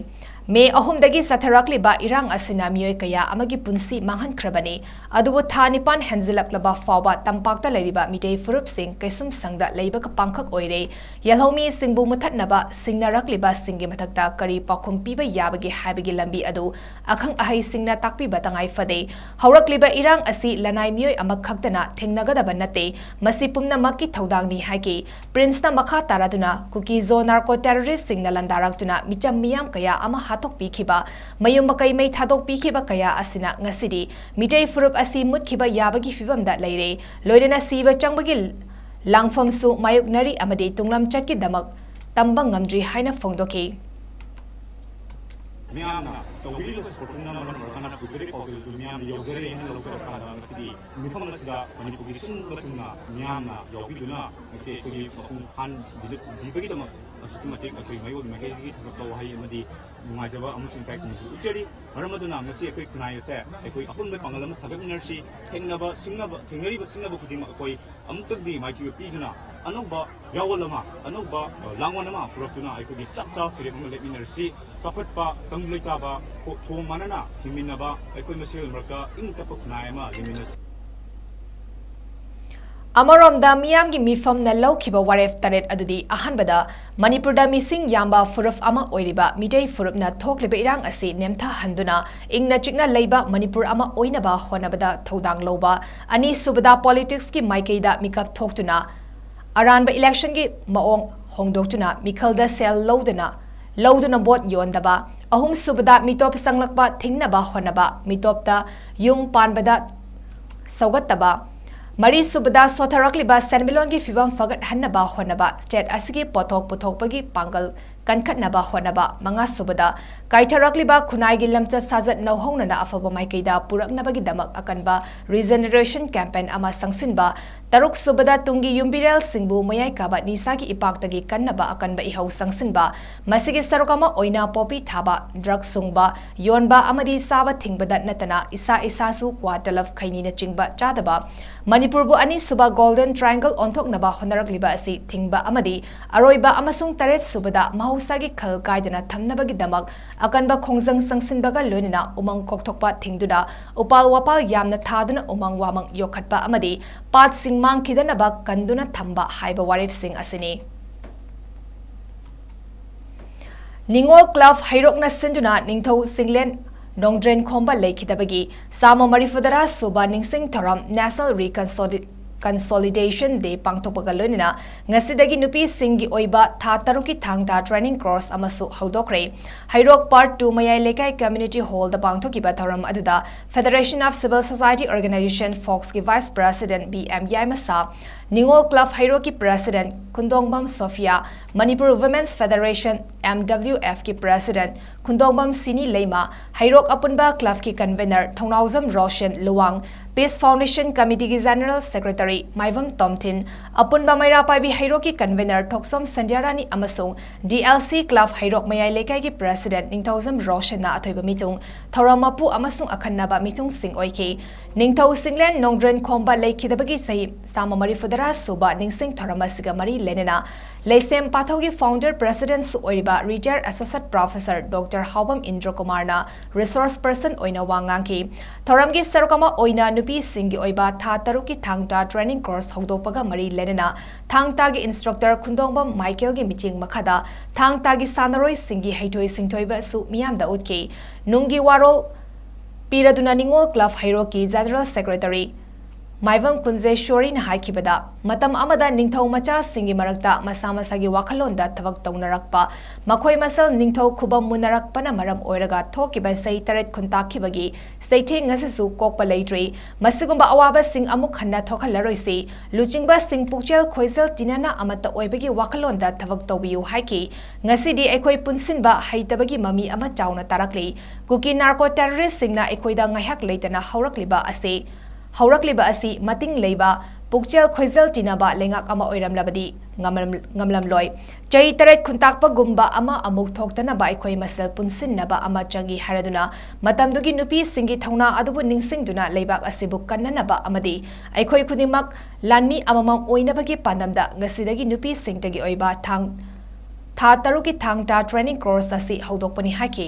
ꯃꯦ ꯑꯍꯨꯝꯗꯒꯤ ꯆꯠꯊꯔꯛꯂꯤꯕ ꯏꯔꯥꯡ ꯑꯁꯤꯅ ꯃꯤꯑꯣꯏ ꯀꯌꯥ ꯑꯃꯒꯤ ꯄꯨꯟꯁꯤ ꯃꯥꯡꯍꯟꯈ꯭ꯔꯕꯅꯤ꯫ ꯑꯗꯨꯕꯨ ꯊꯥ ꯅꯤꯄꯥꯟ ꯍꯦꯟꯖꯤꯜꯂꯛꯂꯕ ꯐꯥꯎꯕ ꯇꯝꯄꯥꯛꯇ ꯂꯩꯔꯤꯕ ꯃꯤꯇꯩ ꯐꯨꯔꯨꯞꯁꯤꯡ ꯀꯩꯁꯨꯝꯁꯪꯗ ꯂꯩꯕ ꯄꯥꯡꯈꯛ ꯑꯣꯏꯔꯦ꯫ ꯌꯦꯜꯍꯧꯃꯤꯁꯤꯡꯕꯨ ꯃꯨꯊꯠꯅꯕ ꯁꯤꯡꯅꯔꯛꯂꯤꯕꯁꯤꯡꯒꯤ ꯃꯊꯛꯇ ꯀꯔꯤ ꯄꯥꯎꯈꯨꯝ ꯄꯤꯕ ꯌꯥꯕꯒꯦ ꯍꯥꯏꯕꯒꯤ ꯂꯝꯕꯤ ꯑꯗꯨ ꯑꯈꯪ ꯑꯍꯩꯁꯤꯡꯅ ꯇꯥꯛꯄꯤꯕ ꯇꯉꯥꯏ ꯐꯗꯦ꯫ ꯍꯧꯔꯛꯂꯤꯕ ꯏꯔꯥꯡ ꯑꯁꯤ ꯂꯅꯥꯏ ꯃꯤꯑꯣꯏ ꯑꯃꯈꯛꯇꯅ ꯊꯦꯡꯅꯒꯗꯕ ꯅꯠꯇꯦ, ꯃꯁꯤ ꯄꯨꯝꯅꯃꯛꯀꯤ ꯊꯧꯗꯥꯡꯅꯤ ꯍꯥꯏꯈꯤ꯫ ꯄ꯭ꯔꯤꯟꯁꯅ ꯃꯈꯥ ꯇꯥꯔꯗꯨꯅ, ꯀꯨꯀꯤ ꯖꯣ ꯅꯥꯔꯀꯣ ꯇꯦꯔꯣꯔꯤꯁꯁꯤꯡꯅ ꯂꯥꯟꯗꯥꯔꯛꯇꯨꯅ ꯃꯤꯆꯝ ꯃꯤꯌꯥꯝ ꯀꯌꯥ ꯑꯃ ꯍꯥꯠꯇꯣꯛꯄꯤꯈꯤꯕ, ꯃꯌꯨꯝ ꯃꯀꯩ ꯃꯩ ꯊꯥꯗꯣꯛꯄꯤꯈꯤꯕ ꯀꯌꯥ ꯑꯁꯤꯅ ꯉꯁꯤꯗꯤ ꯃꯤꯇꯩ ꯐꯨꯔꯨꯞ ꯑꯁꯤ ꯃꯨꯠꯈꯤꯕ ꯌꯥꯕꯒꯤ ꯐꯤꯕꯝꯗ ꯂꯩꯔꯦ꯫ ꯂꯣꯏꯅꯅ ꯁꯤꯕ ꯆꯪꯕꯒꯤ ꯂꯥꯡꯐꯝꯁꯨ ꯃꯥꯌꯣꯛꯅꯔꯤ ꯑꯃꯗꯤ ꯇꯨꯡꯂꯝꯆꯠꯀꯤꯗꯃꯛ ꯇꯝꯕ ꯉꯝꯗ꯭ꯔꯤ ꯍꯥꯏꯅ ꯐꯣꯡꯗꯣꯛꯈꯤ꯫ ꯃꯤꯌꯥꯝꯅ ꯇꯧꯕꯤꯔꯤꯕ ꯁꯄꯣꯔꯠꯇꯨꯅ ꯃꯔꯝ ꯑꯣꯏꯔꯀꯥꯟꯗ ꯍꯧꯖꯤꯛ ꯄꯥꯎꯖꯦꯜꯗꯨ ꯃꯤꯌꯥꯝꯅ ꯌꯧꯖꯔꯦ ꯍꯥꯏꯅ ꯂꯧꯖꯔꯀꯥꯟꯗ ꯉꯁꯤꯗꯤ ꯃꯤꯐꯝ ꯑꯁꯤꯗ ꯃꯅꯤꯄꯨꯔꯒꯤ ꯁꯤꯟꯕ ꯊꯨꯡꯅ ꯃꯤꯌꯥꯝꯅ ꯌꯥꯎꯕꯤꯗꯨꯅ ꯉꯁꯤ ꯑꯩꯈꯣꯏꯒꯤ ꯃꯄꯨꯡ ꯐꯥꯍꯟꯕꯤꯕꯒꯤꯗꯃꯛ ꯑꯁꯨꯛꯀꯤ ꯃꯇꯤꯛ ꯑꯩꯈꯣꯏ ꯃꯥꯏꯀꯩꯗꯒꯤ ꯊꯥꯒꯠꯄ ꯋꯥꯍꯩ ꯑꯃꯗꯤ ꯅꯨꯡꯉꯥꯏꯖꯕ ꯑꯃꯁꯨꯡ ꯏꯀꯥꯏ ꯈꯨꯝꯅꯕ ꯎꯠꯆꯔꯤ꯫ ꯃꯔꯝ ꯑꯗꯨꯅ ꯉꯁꯤ ꯑꯩꯈꯣꯏ ꯈꯨꯟꯅꯥꯏ ꯑꯁꯦ ꯑꯩꯈꯣꯏ ꯑꯄꯨꯟꯕ ꯄꯥꯡꯒꯜ ꯑꯃ ꯁꯥꯒꯠꯃꯤꯟꯅꯔꯁꯤ꯫ ꯊꯦꯡꯅꯕ ꯁꯤꯡꯅꯕ, ꯊꯦꯡꯅꯔꯤꯕ ꯁꯤꯡꯅꯕ ꯈꯨꯗꯤꯡꯃꯛ ꯑꯩꯈꯣꯏ ꯑꯃꯨꯛꯇꯪꯗꯤ ꯃꯥꯏꯊꯤꯕ ꯄꯤꯗꯨꯅ ꯑꯅꯧꯕ ꯌꯥꯑꯣꯜ ꯑꯃ, ꯑꯅꯧꯕ, ꯑ, ꯂꯥꯡꯑꯣꯜ ꯑꯃ ꯄꯨꯔꯛꯇꯨꯅ ꯑꯩꯈꯣꯏꯒꯤ ꯆꯞ ꯆꯥꯕ ꯐꯤꯔꯦꯞ ꯑꯃ ꯂꯦꯞꯃꯤꯟꯅꯔꯁꯤ꯫ ꯆꯥꯎꯈꯠꯄ, ꯇꯪꯗꯨ ꯂꯩꯇꯥꯕ, ꯈꯣ-, ꯊꯣꯡ ꯃꯥꯟꯅꯅ ꯍꯤꯡꯃꯤꯟꯅꯕ, ꯑꯩꯈꯣꯏ ꯃꯁꯦꯜ ꯃꯔꯛꯇ ꯏꯪ ꯇꯞꯄ ꯈꯨꯟꯅꯥꯏ ꯑꯃ ꯂꯩꯃꯤꯟꯅꯁꯤ꯫ ꯑꯃꯔꯣꯝꯗ, ꯃꯤꯌꯥꯝꯒꯤ ꯃꯤꯐꯝꯅ ꯂꯧꯈꯤꯕ ꯋꯥꯔꯦꯞ ꯇꯔꯦꯠ ꯑꯗꯨꯗꯤ, ꯑꯍꯥꯟꯕꯗ, ꯃꯅꯤꯄꯨꯔꯗ ꯃꯤꯁꯤꯡ ꯌꯥꯝꯕ ꯐꯨꯔꯨꯞ ꯑꯃ ꯑꯣꯏꯔꯤꯕ ꯃꯤꯇꯩ ꯐꯨꯔꯨꯞꯅ ꯊꯣꯛꯂꯤꯕ ꯏꯔꯥꯡ ꯑꯁꯤ ꯅꯦꯝꯊꯍꯟꯗꯨꯅ ꯏꯪꯅ ꯆꯤꯛꯅ ꯂꯩꯕ ꯃꯅꯤꯄꯨꯔ ꯑꯃ ꯑꯣꯏꯅꯕ ꯍꯣꯠꯅꯕꯗ ꯊꯧꯗꯥꯡ ꯂꯧꯕ, ꯑꯅꯤꯁꯨꯕꯗ, ꯄꯣꯂꯤꯇꯤꯛꯁꯀꯤ ꯃꯥꯏꯀꯩꯗ ꯃꯤꯀꯞ ꯊꯣꯛꯇꯨꯅ ꯑꯔꯥꯟꯕ ꯏꯂꯦꯛꯁꯟꯒꯤ ꯃꯑꯣꯡ ꯍꯣꯡꯗꯣꯛꯇꯨꯅ ꯃꯤꯈꯜꯗ ꯁꯦꯜ ꯂꯧꯗꯨꯅ, ꯂꯧꯗꯨꯅ ꯚꯣꯠ ꯌꯣꯟꯗꯕ, ꯑꯍꯨꯝꯁꯨꯕꯗ, ꯃꯤꯇꯣꯞ ꯆꯪꯂꯛꯄ ꯊꯤꯡꯅꯕ ꯍꯣꯠꯅꯕ, ꯃꯤꯇꯣꯞꯇ ꯌꯨꯝ ꯄꯥꯟꯕꯗ ꯁꯧꯒꯠꯇꯕ, ꯃꯔꯤꯁꯨꯕꯗ, ꯁꯣꯊꯔꯛꯂꯤꯕ ꯁꯦꯟꯃꯤꯠꯂꯣꯟꯒꯤ ꯐꯤꯕꯝ ꯐꯒꯠꯍꯟꯅꯕ ꯍꯣꯠꯅꯕ, ꯁ꯭ꯇꯦꯠ ꯑꯁꯤꯒꯤ ꯄꯣꯠꯊꯣꯛ ꯄꯨꯊꯣꯛꯄꯒꯤ ꯄꯥꯡꯒꯜ ꯀꯟꯈꯠꯅꯕ ꯍꯣꯠꯅꯕ, ꯃꯉꯥꯁꯨꯕꯗ, ꯀꯥꯏꯊꯔꯛꯂꯤꯕ ꯈꯨꯟꯅꯥꯏꯒꯤ ꯂꯝꯆꯠ ꯁꯥꯖꯠ ꯅꯧꯍꯧꯅꯅ ꯑꯐꯕ ꯃꯥꯏꯀꯩꯗ ꯄꯨꯔꯛꯅꯕꯒꯤꯗꯃꯛ ꯑꯀꯟꯕ ꯔꯤꯖꯦꯅꯦꯔꯦꯁꯟ ꯀꯦꯝꯄꯦꯟ ꯑꯃ ꯆꯪꯁꯤꯟꯕ, ꯇꯔꯨꯛꯁꯨꯕꯗ, ꯇꯨꯡꯒꯤ ꯌꯨꯝꯕꯤꯔꯦꯜꯁꯤꯡꯕꯨ ꯃꯌꯥꯏ ꯀꯥꯕ ꯅꯤꯁꯥꯒꯤ ꯏꯄꯥꯛꯇꯒꯤ ꯀꯟꯅꯕ ꯑꯀꯟꯕ ꯏꯍꯧ ꯆꯪꯁꯤꯟꯕ, ꯃꯁꯤꯒꯤ ꯁꯔꯨꯛ ꯑꯃ ꯑꯣꯏꯅ ꯄꯣꯄꯤ ꯊꯥꯕ, ꯗ꯭ꯔꯒ ꯁꯨꯡꯕ, ꯌꯣꯟꯕ ꯑꯃꯗꯤ ꯆꯥꯕ ꯊꯤꯡꯕꯗ ꯅꯠꯇꯅ ꯏꯁꯥ ꯏꯁꯥꯁꯨ ꯀ꯭ꯋꯥ, ꯇꯂꯕ, ꯈꯩꯅꯤꯅꯆꯤꯡꯕ ꯆꯥꯗꯕ, ꯃꯅꯤꯄꯨꯔꯕꯨ ꯑꯅꯤꯁꯨꯕ ꯒꯣꯜꯗꯟ ꯇ꯭ꯔꯥꯏꯡꯒꯜ ꯑꯣꯟꯊꯣꯛꯅꯕ ꯍꯣꯠꯅꯔꯛꯂꯤꯕ ꯑꯁꯤ ꯊꯤꯡꯕ ꯑꯃꯗꯤ ꯑꯔꯣꯏꯕ ꯑꯃꯁꯨꯡ ꯇꯔꯦꯠꯁꯨꯕꯗ ꯃꯍꯧꯁꯥꯒꯤ ꯈꯜ ꯀꯥꯏꯗꯅ ꯊꯝꯅꯕꯒꯤꯗꯃꯛ ꯑꯀꯟꯕ ꯈꯣꯡꯖꯪ ꯆꯪꯁꯤꯟꯕꯒ ꯂꯣꯏꯅꯅ ꯎꯃꯪ ꯀꯣꯛꯊꯣꯛꯄ ꯊꯤꯡꯗꯨꯅ ꯎꯄꯥꯜ ꯋꯥꯄꯥꯜ ꯌꯥꯝꯅ ꯊꯥꯗꯨꯅ ꯎꯃꯪ ꯋꯥꯃꯪ ꯌꯣꯛꯈꯠꯄ ꯑꯃꯗꯤ ꯄꯥꯠꯁꯤꯡ ꯃꯥꯡꯈꯤꯗꯅꯕ ꯀꯟꯗꯨꯅ ꯊꯝꯕ ꯍꯥꯏꯕ ꯋꯥꯔꯦꯞꯁꯤꯡ ꯑꯁꯤꯅꯤ꯫ ꯅꯤꯉꯣꯜ ꯀ꯭ꯂꯕ ꯍꯩꯔꯣꯛꯅ ꯁꯤꯟꯗꯨꯅ ꯅꯤꯡꯊꯧ ꯆꯤꯡꯂꯦꯟ ꯅꯣꯡꯗ꯭ꯔꯦꯟ ꯈꯣꯝꯕ ꯂꯩꯈꯤꯗꯕꯒꯤ ꯆꯥꯝꯃ ꯃꯔꯤꯐꯨꯇꯔꯥ ꯁꯨꯕ ꯅꯤꯡꯁꯤꯡ ꯊꯧꯔꯝ National Reconcili-, Consolidation Day ꯄꯥꯡꯊꯣꯛꯄꯒ ꯂꯣꯏꯅꯅ ꯉꯁꯤꯗꯒꯤ ꯅꯨꯄꯤꯁꯤꯡꯒꯤ ꯑꯣꯏꯕ ꯊꯥ ꯇꯔꯨꯛꯀꯤ ꯊꯥꯡ ꯇꯥ training course ꯑꯃꯁꯨ ꯍꯧꯗꯣꯛꯈ꯭ꯔꯦ꯫ ꯍꯩꯔꯣꯛ Part two ꯃꯌꯥꯏ ꯂꯩꯀꯥꯏ Community Hall ꯗ ꯄꯥꯡꯊꯣꯛꯈꯤꯕ ꯊꯧꯔꯝ ꯑꯗꯨꯗ Federation of Civil Society Organization, ꯐꯣꯛꯁꯀꯤ Vice President B M Yaimasa, Ningol club ꯍꯩꯔꯣꯛꯀꯤ President Khundongbam Sofia, Manipur Women's Federation, M W F ꯀꯤ President ꯈꯨꯟꯗꯣꯡꯕꯝ ꯁꯤꯅꯤ ꯂꯩꯃ, ꯍꯩꯔꯣꯛ ꯑꯄꯨꯟꯕ ꯀ꯭ꯂꯕꯀꯤ Convener ꯊꯧꯅꯥꯎꯖꯝ Roshan Luwang, Peace Foundation Committee ꯒꯤ General Secretary ꯃꯥꯏꯕꯝ ꯇꯣꯝꯊꯤꯟ, ꯑꯄꯨꯟꯕ ꯃꯩꯔꯥ ꯄꯥꯏꯕꯤ ꯍꯩꯔꯣꯛꯀꯤ Convener ꯊꯣꯛꯆꯣꯝ ꯁꯟꯙ꯭ꯌꯥꯔꯥꯅꯤ ꯑꯃꯁꯨꯡ D L C ꯀ꯭ꯂꯕ ꯍꯩꯔꯣꯛ ꯃꯌꯥꯏ ꯂꯩꯀꯥꯏꯒꯤ President ꯅꯤꯡꯊꯧꯖꯝ ꯔꯣꯁꯟꯅ ꯑꯊꯣꯏꯕ ꯃꯤꯊꯨꯡ ꯊꯧꯔꯝ ꯃꯄꯨ ꯑꯃꯁꯨꯡ ꯑꯈꯟꯅꯕ ꯃꯤꯊꯨꯡꯁꯤꯡ ꯑꯣꯏꯈꯤ꯫ ꯅꯤꯡꯊꯧ ꯆꯤꯡꯂꯦꯟ ꯅꯣꯡꯗ꯭ꯔꯦꯟ ꯈꯣꯝꯕ ꯂꯩꯈꯤꯗꯕꯒꯤ ꯆꯍꯤ ꯆꯥꯝꯃ ꯃꯔꯤꯐꯨꯇꯔꯥ ꯁꯨꯕ ꯅꯤꯡꯁꯤꯡ ꯊꯧꯔꯝ ꯑꯁꯤꯒ ꯃꯔꯤ ꯂꯩꯅꯅ ꯂꯩꯁꯦꯝ ꯄꯥꯊꯧꯒꯤ Founder President ꯁꯨ ꯑꯣꯏꯔꯤꯕ Retired Associate Professor Doctor ꯍꯥꯎꯕꯝ ꯏꯟꯗ꯭ꯔ ꯀꯨꯃꯥꯔꯅ Resource Person ꯑꯣꯏꯅ ꯋꯥ ꯉꯥꯡꯈꯤ꯫ ꯊꯧꯔꯝꯒꯤ ꯁꯔꯨꯛ ꯑꯃ ꯑꯣꯏꯅ ꯅꯨꯄꯤꯁꯤꯡꯒꯤ ꯑꯣꯏꯕ ꯊꯥ ꯇꯔꯨꯛꯀꯤ ꯊꯥꯡ ꯇꯥ training course ꯍꯧꯗꯣꯛꯄꯒ ꯃꯔꯤ ꯂꯩꯅꯅ ꯊꯥꯡ ꯇꯥꯒꯤ instructor ꯈꯨꯟꯗꯣꯡꯕꯝ ꯃꯥꯏꯀꯦꯜꯒꯤ ꯃꯤꯠꯌꯦꯡ ꯃꯈꯥꯗ ꯊꯥꯡ ꯇꯥꯒꯤ ꯁꯥꯟꯅꯔꯣꯏꯁꯤꯡꯒꯤ ꯍꯩꯊꯣꯏ ꯁꯤꯡꯊꯣꯏꯕꯁꯨ ꯃꯤꯌꯥꯝꯗ ꯎꯠꯈꯤ꯫ ꯅꯨꯡꯒꯤ ꯋꯥꯔꯣꯜ ꯄꯤꯔꯗꯨꯅ ꯅꯤꯉꯣꯜ club ꯍꯩꯔꯣꯛꯀꯤ general secretary ꯃꯥꯏꯕꯝ ꯀꯨꯟꯖꯦꯁꯣꯔꯤꯅ ꯍꯥꯏꯈꯤꯕꯗ, ꯃꯇꯝ ꯑꯃꯗ ꯅꯤꯡꯊꯧ ꯃꯆꯥꯁꯤꯡꯒꯤ ꯃꯔꯛꯇ ꯃꯁꯥ ꯃꯁꯥꯒꯤ ꯋꯥꯈꯜꯂꯣꯟꯗ ꯊꯕꯛ ꯇꯧꯅꯔꯛꯄ, ꯃꯈꯣꯏ ꯃꯁꯦꯜ ꯅꯤꯡꯊꯧ ꯈꯨꯕꯝ ꯃꯨꯟꯅꯔꯛꯄꯅ ꯃꯔꯝ ꯑꯣꯏꯔꯒ ꯊꯣꯛꯈꯤꯕ ꯆꯍꯤ ꯇꯔꯦꯠ ꯈꯨꯟꯇꯥꯛꯈꯤꯕꯒꯤ ꯆꯩꯊꯦꯡ ꯉꯁꯤꯁꯨ ꯀꯣꯛꯄ ꯂꯩꯇ꯭ꯔꯤ꯫ ꯃꯁꯤꯒꯨꯝꯕ ꯑꯋꯥꯕꯁꯤꯡ ꯑꯃꯨꯛ ꯍꯟꯅ ꯊꯣꯛꯍꯜꯂꯔꯣꯏꯁꯤ꯫ ꯂꯨꯆꯤꯡꯕꯁꯤꯡ ꯄꯨꯛꯆꯦꯜ ꯈꯣꯏꯖꯦꯜ ꯇꯤꯟꯅꯅ ꯑꯃꯠꯇ ꯑꯣꯏꯕꯒꯤ ꯋꯥꯈꯜꯂꯣꯟꯗ ꯊꯕꯛ ꯇꯧꯕꯤꯌꯨ ꯍꯥꯏꯈꯤ꯫ ꯉꯁꯤꯗꯤ ꯑꯩꯈꯣꯏ ꯄꯨꯟꯁꯤꯟꯕ ꯍꯩꯇꯕꯒꯤ ꯃꯃꯤ ꯑꯃ ꯆꯥꯎꯅ ꯇꯥꯔꯛꯂꯤ꯫ ꯀꯨꯀꯤ narco terroristꯁꯤꯡꯅ ꯑꯩꯈꯣꯏꯗ ꯉꯥꯏꯍꯥꯛ ꯂꯩꯇꯅ ꯍꯧꯔꯛꯂꯤꯕ ꯑꯁꯤ, ꯍꯧꯔꯛꯂꯤꯕ ꯑꯁꯤ ꯃꯇꯤꯡ ꯂꯩꯕ, ꯄꯨꯛꯆꯦꯜ ꯈꯣꯏꯖꯦꯜ ꯇꯤꯟꯅꯕ ꯂꯩꯉꯥꯛ ꯑꯃ ꯑꯣꯏꯔꯝꯂꯕꯗꯤ ꯉꯝꯂꯝ-, ꯉꯝꯂꯝꯂꯣꯏ꯫ ꯆꯍꯤ ꯇꯔꯦꯠ ꯈꯨꯟꯇꯥꯛꯄꯒꯨꯝꯕ ꯑꯃ ꯑꯃꯨꯛ ꯊꯣꯛꯇꯅꯕ ꯑꯩꯈꯣꯏ ꯃꯁꯦꯜ ꯄꯨꯟꯁꯤꯟꯅꯕ ꯑꯃ ꯆꯪꯏ ꯍꯥꯏꯔꯗꯨꯅ, ꯃꯇꯝꯗꯨꯒꯤ ꯅꯨꯄꯤꯁꯤꯡꯒꯤ ꯊꯧꯅꯥ ꯑꯗꯨꯕꯨ ꯅꯤꯡꯁꯤꯡꯗꯨꯅ ꯂꯩꯕꯥꯛ ꯑꯁꯤꯕꯨ ꯀꯟꯅꯅꯕ ꯑꯃꯗꯤ ꯑꯩꯈꯣꯏ ꯈꯨꯗꯤꯡꯃꯛ ꯂꯥꯟꯃꯤ ꯑꯃꯃꯝ ꯑꯣꯏꯅꯕꯒꯤ ꯄꯥꯟꯗꯝꯗ ꯉꯁꯤꯗꯒꯤ ꯅꯨꯄꯤꯁꯤꯡꯇꯒꯤ ꯑꯣꯏꯕ ꯊꯥꯡ, ꯊꯥ ꯇꯔꯨꯛꯀꯤ ꯊꯥꯡ ꯇꯥ training course ꯑꯁꯤ ꯍꯧꯗꯣꯛꯄꯅꯤ ꯍꯥꯏꯈꯤ꯫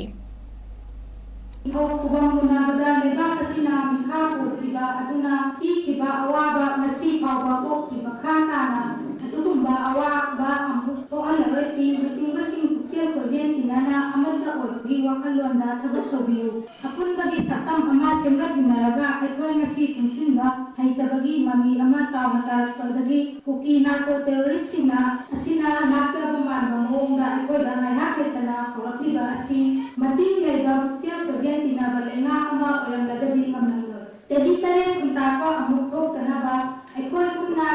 ꯅꯤꯡꯊꯧ ꯈꯨꯕꯝ ꯃꯨꯟꯅꯕꯗ ꯂꯩꯕꯥꯛ ꯑꯁꯤꯅ ꯃꯤꯈꯥ ꯄꯣꯟꯈꯤꯕ ꯑꯗꯨꯅ ꯄꯤꯈꯤꯕ ꯑꯋꯥꯕ ꯉꯁꯤ ꯐꯥꯎꯕ ꯀꯣꯛꯇ꯭ꯔꯤ꯫ ꯃꯈꯥ ꯇꯥꯅ ꯑꯗꯨꯒꯨꯝꯕ ꯑꯋꯥꯕ ꯑꯃꯨꯛ ꯊꯣꯛꯍꯜꯂꯔꯣꯏꯁꯤ꯫ ꯂꯨꯆꯤꯡꯕꯁꯤꯡ ꯄꯨꯛꯆꯦꯜ ꯈꯣꯏꯖꯦꯜ ꯇꯤꯟꯅꯅ ꯑꯃꯠꯇ ꯑꯣꯏꯕꯒꯤ ꯋꯥꯈꯜꯂꯣꯟꯗ ꯊꯕꯛ ꯇꯧꯕꯤꯌꯨ꯫ ꯑꯄꯨꯟꯕꯒꯤ ꯁꯛꯇꯝ ꯑꯃ ꯁꯦꯝꯒꯠꯃꯤꯟꯅꯔꯒ ꯑꯩꯈꯣꯏ ꯉꯁꯤ ꯄꯨꯟꯁꯤꯟꯕ ꯍꯩꯇꯕꯒꯤ ꯃꯃꯤ ꯑꯃ ꯆꯥꯎꯅ ꯇꯥꯔꯛꯄꯗꯒꯤ ꯀꯨꯀꯤ narco terroristꯁꯤꯡꯅ ꯑꯁꯤꯅ ꯂꯥꯛꯆꯕ ꯃꯥꯟꯕ ꯃꯑꯣꯡꯗ ꯑꯩꯈꯣꯏꯗ ꯉꯥꯏꯍꯥꯛ ꯂꯩꯇꯅ ꯍꯧꯔꯛꯂꯤꯕ ꯑꯁꯤ ꯃꯇꯤꯡ ꯂꯩꯕ ꯄꯨꯛꯆꯦꯜ ꯈꯣꯏꯖꯦꯜ ꯇꯤꯟꯅꯕ ꯂꯩꯉꯥꯛ ꯑꯃ ꯑꯣꯏꯔꯝꯂꯒꯗꯤ ꯉꯝꯂꯝꯂꯣꯏ꯫ ꯆꯍꯤ ꯇꯔꯦꯠ ꯈꯨꯟꯇꯥꯛꯄ ꯑꯃꯨꯛ ꯊꯣꯛꯇꯅꯕ ꯑꯩꯈꯣꯏ ꯄꯨꯟꯅ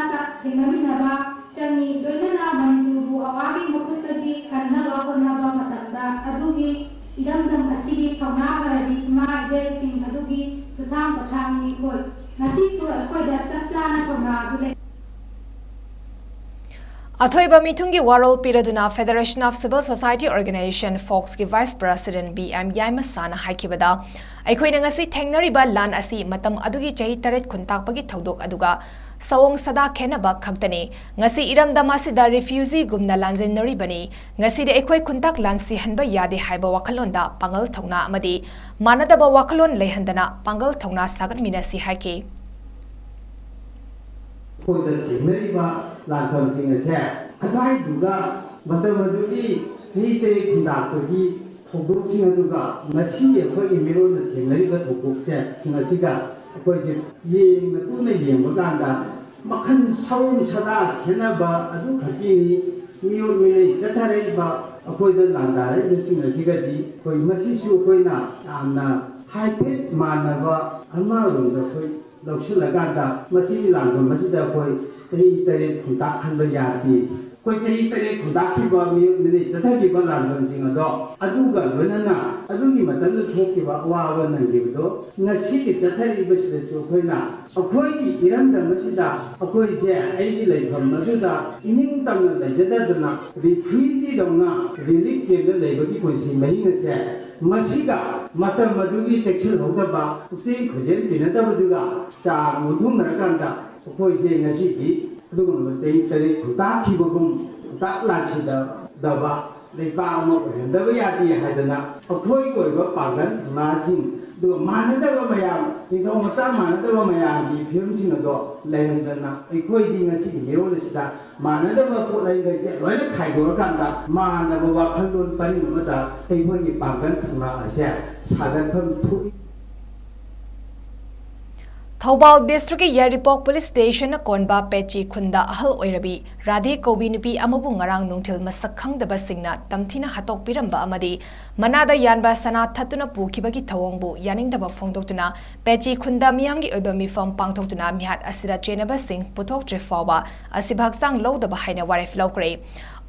ꯊꯦꯡꯅꯃꯤꯟꯅꯕ ꯆꯪꯏ꯫ ꯂꯣꯏꯅꯅ ꯃꯅꯤꯄꯨꯔꯕꯨ ꯑꯋꯥꯒꯤ ꯃꯈꯨꯠꯇꯒꯤ ꯀꯟꯅꯕ ꯍꯣꯠꯅꯕ ꯃꯇꯝꯗ ꯑꯗꯨꯒꯤ ꯏꯔꯝꯗꯝ ꯑꯁꯤꯒꯤ ꯊꯧꯅꯥ ꯐꯔꯕꯤ ꯏꯃꯥ ꯏꯕꯦꯜꯁꯤꯡ ꯑꯗꯨꯒꯤ ꯁꯨꯊꯥꯡ ꯄꯣꯊꯥꯡꯅꯤ ꯑꯩꯈꯣꯏ꯫ ꯉꯁꯤꯁꯨ ꯑꯩꯈꯣꯏꯗ ꯆꯞ ꯆꯥꯅ ꯊꯧꯅꯥ ꯑꯗꯨ ꯂꯩ꯫ ꯑꯊꯣꯏꯕ ꯃꯤꯊꯨꯡꯒꯤ ꯋꯥꯔꯣꯜ ꯄꯤꯔꯗꯨꯅ Federation of Civil Society Organization, ꯐꯣꯛꯁꯀꯤ vice president ꯕꯤ ꯑꯦꯝ ꯌꯥꯏꯃꯁꯥꯅ ꯍꯥꯏꯈꯤꯕꯗ, ꯑꯩꯈꯣꯏꯅ ꯉꯁꯤ ꯊꯦꯡꯅꯔꯤꯕ ꯂꯥꯟ ꯑꯁꯤ ꯃꯇꯝ ꯑꯗꯨꯒꯤ ꯆꯍꯤ ꯇꯔꯦꯠ ꯈꯨꯟꯇꯥꯛꯄꯒꯤ ꯊꯧꯗꯣꯛ ꯑꯗꯨꯒ ꯁꯑꯣꯡ ꯁꯥꯗꯥ ꯈꯦꯠꯅꯕ ꯈꯛꯇꯅꯤ꯫ ꯉꯁꯤ ꯏꯔꯝꯗꯝ ꯑꯁꯤꯗ ꯔꯤꯐ꯭ꯌꯨꯖꯤꯒꯨꯝꯅ ꯂꯥꯟꯖꯦꯟꯅꯔꯤꯕꯅꯤ꯫ ꯉꯁꯤꯗꯤ ꯑꯩꯈꯣꯏ ꯈꯨꯟꯇꯥꯛ ꯂꯥꯟꯁꯤꯍꯟꯕ ꯌꯥꯗꯦ ꯍꯥꯏꯕ ꯋꯥꯈꯜꯂꯣꯟꯗ ꯄꯥꯡꯒꯜ ꯊꯧꯅꯥ ꯑꯃꯗꯤ ꯃꯥꯟꯅꯗꯕ ꯋꯥꯈꯜꯂꯣꯟ ꯂꯩꯍꯟꯗꯅ ꯄꯥꯡꯒꯜ ꯊꯧꯅꯥ ꯁꯥꯒꯠꯃꯤꯟꯅꯁꯤ ꯍꯥꯏꯈꯤ꯫ ꯑꯩꯈꯣꯏꯗ ꯊꯦꯡꯅꯔꯤꯕ ꯂꯥꯟꯐꯝꯁꯤꯡ ꯑꯁꯦ ꯑꯗꯨꯋꯥꯏꯗꯨꯒ ꯃꯇꯝ ꯑꯗꯨꯒꯤ ꯆꯍꯤ ꯇꯔꯦꯠ ꯈꯨꯟꯇꯥꯛꯄꯒꯤ ꯊꯧꯗꯣꯛꯁꯤꯡ ꯑꯗꯨꯒ ꯉꯁꯤ ꯑꯩꯈꯣꯏꯒꯤ ꯃꯤꯔꯣꯟꯅ ꯊꯦꯡꯅꯔꯤꯕ ꯊꯧꯗꯣꯛꯁꯦ ꯉꯁꯤꯒ ꯑꯩꯈꯣꯏꯁꯦ ꯌꯦꯡꯅ ꯀꯨꯞꯅ ꯌꯦꯡꯕ ꯀꯥꯟꯗ ꯃꯈꯜ ꯁꯑꯣꯡ ꯁꯥꯗꯥ ꯈꯦꯠꯅꯕ ꯑꯗꯨꯈꯛꯀꯤꯅꯤ꯫ ꯃꯤꯑꯣꯠ ꯃꯤꯅꯩ ꯆꯠꯊꯔꯛꯏꯕ ꯑꯩꯈꯣꯏꯗ ꯂꯥꯟꯗꯥꯔꯛꯏꯕꯁꯤꯡ ꯑꯁꯤꯒꯗꯤ ꯑꯩꯈꯣꯏ ꯃꯁꯤꯁꯨ ꯑꯩꯈꯣꯏꯅ ꯌꯥꯝꯅ ꯍꯥꯏꯐꯦꯠ ꯃꯥꯟꯅꯕ ꯑꯃꯔꯣꯝꯗ ꯑꯩꯈꯣꯏ ꯂꯧꯁꯤꯜꯂꯀꯥꯟꯗ ꯃꯁꯤꯒꯤ ꯂꯥꯟꯐꯝ ꯑꯁꯤꯗ ꯑꯩꯈꯣꯏ ꯆꯍꯤ ꯇꯔꯦꯠ ꯈꯨꯟꯇꯥꯛ ꯍꯟꯕ ꯌꯥꯗꯦ꯫ ꯑꯩꯈꯣꯏ ꯆꯍꯤ ꯇꯔꯦꯠ ꯈꯨꯟꯇꯥꯛꯈꯤꯕ ꯃꯤꯑꯣꯠ ꯃꯤꯅꯩ ꯆꯠꯊꯈꯤꯕ ꯂꯥꯟꯐꯝꯁꯤꯡ ꯑꯗꯣ ꯑꯗꯨꯒ ꯂꯣꯏꯅꯅ ꯑꯗꯨꯒꯤ ꯃꯇꯝꯗ ꯊꯣꯛꯈꯤꯕ ꯑꯋꯥꯕ ꯅꯪꯈꯤꯕꯗꯣ ꯉꯁꯤꯒꯤ ꯆꯠꯊꯔꯤꯕꯁꯤꯗꯁꯨ ꯑꯩꯈꯣꯏꯅ ꯑꯩꯈꯣꯏꯒꯤ ꯏꯔꯝꯗꯝ ꯑꯁꯤꯗ ꯑꯩꯈꯣꯏꯁꯦ ꯑꯩꯒꯤ ꯂꯩꯐꯝ ꯑꯗꯨꯗ ꯏꯅꯤꯡ ꯇꯝꯅ ꯂꯩꯖꯗꯗꯅ ꯔꯤꯐ꯭ꯌꯨꯖꯤꯗꯧꯅ ꯔꯤꯂꯤꯐ ꯀꯦꯝꯗ ꯂꯩꯕꯒꯤ ꯄꯨꯟꯁꯤ ꯃꯍꯤꯡ ꯑꯁꯦ ꯃꯁꯤꯒ ꯃꯇꯝ ꯑꯗꯨꯒꯤ ꯆꯦꯛꯁꯤꯜꯍꯧꯗꯕ ꯄꯨꯛꯆꯦꯜ ꯈꯣꯏꯖꯦꯜ ꯇꯤꯟꯅꯗꯕꯗꯨꯒ ꯆꯥꯡ ꯑꯣꯟꯊꯣꯛꯅꯔꯀꯥꯟꯗ ꯑꯩꯈꯣꯏꯁꯦ ꯉꯁꯤꯗꯤ ꯑꯗꯨꯒꯨꯝꯂꯕ ꯆꯍꯤ ꯇꯔꯦꯠ ꯈꯨꯟꯇꯥꯛꯈꯤꯕꯒꯨꯝ ꯈꯨꯟꯇꯥꯛ ꯂꯥꯟꯁꯤꯗꯗꯕ ꯂꯩꯕꯥꯛ ꯑꯃ ꯑꯣꯏꯍꯟꯗꯕ ꯌꯥꯗꯦ ꯍꯥꯏꯗꯅ ꯑꯩꯈꯣꯏꯒꯤ ꯑꯣꯏꯕ ꯄꯥꯡꯒꯜ ꯊꯧꯅꯥꯁꯤꯡ ꯑꯗꯨꯒ ꯃꯥꯟꯅꯗꯕ ꯃꯌꯥꯝ ꯅꯤꯡꯊꯧ ꯃꯆꯥ ꯃꯥꯟꯅꯗꯕ ꯃꯌꯥꯝꯒꯤ ꯐꯤꯕꯝꯁꯤꯡ ꯑꯗꯣ ꯂꯩꯍꯟꯗꯅ ꯑꯩꯈꯣꯏꯗꯤ ꯉꯁꯤꯒꯤ ꯃꯤꯔꯣꯜ ꯑꯁꯤꯗ ꯃꯥꯟꯅꯗꯕ ꯄꯣꯠꯂꯩꯈꯩꯁꯦ ꯂꯣꯏꯅ ꯈꯥꯏꯗꯣꯛꯑꯀꯥꯟꯗ ꯃꯥꯟꯅꯕ ꯋꯥꯈꯜꯂꯣꯟ ꯄꯔꯤꯡ ꯑꯃꯗ ꯑꯩꯈꯣꯏꯒꯤ ꯄꯥꯡꯒꯜ ꯊꯧꯅꯥ ꯑꯁꯦ ꯁꯥꯒꯠꯐꯝ ꯊꯣꯛꯏ꯫ ꯊꯧꯕꯥꯜ ꯗꯤꯁꯇ꯭ꯔꯤꯛꯀꯤ ꯌꯥꯏꯔꯤꯄꯣꯛ ꯄꯨꯂꯤꯁ ꯁ꯭ꯇꯦꯁꯟꯅ ꯀꯣꯟꯕ ꯄꯦꯆꯤ ꯈꯨꯟꯗ ꯑꯍꯜ ꯑꯣꯏꯔꯕꯤ ꯔꯥꯙꯦ ꯀꯧꯕꯤ ꯅꯨꯄꯤ ꯑꯃꯕꯨ ꯉꯔꯥꯡ ꯅꯨꯡꯊꯤꯜ ꯃꯁꯛ ꯈꯪꯗꯕꯁꯤꯡꯅ ꯇꯝꯊꯤꯅ ꯍꯥꯠꯇꯣꯛꯄꯤꯔꯝꯕ ꯑꯃꯗꯤ ꯃꯅꯥꯗ ꯌꯥꯟꯕ ꯁꯅꯥ ꯊꯠꯇꯨꯅ ꯄꯨꯈꯤꯕꯒꯤ ꯊꯧꯑꯣꯡꯕꯨ ꯌꯥꯅꯤꯡꯗꯕ ꯐꯣꯡꯗꯣꯛꯇꯨꯅ ꯄꯦꯆꯤ ꯈꯨꯟꯗ ꯃꯤꯌꯥꯝꯒꯤ ꯑꯣꯏꯕ ꯃꯤꯐꯝ ꯄꯥꯡꯊꯣꯛꯇꯨꯅ ꯃꯤꯍꯥꯠ ꯑꯁꯤꯗ ꯆꯦꯟꯅꯕꯁꯤꯡ ꯄꯨꯊꯣꯛꯇ꯭ꯔꯤ ꯐꯥꯎꯕ ꯑꯁꯤꯕ ꯍꯛꯆꯥꯡ ꯂꯧꯗꯕ ꯍꯥꯏꯅ ꯋꯥꯔꯦꯞ ꯂꯧꯈ꯭ꯔꯦ꯫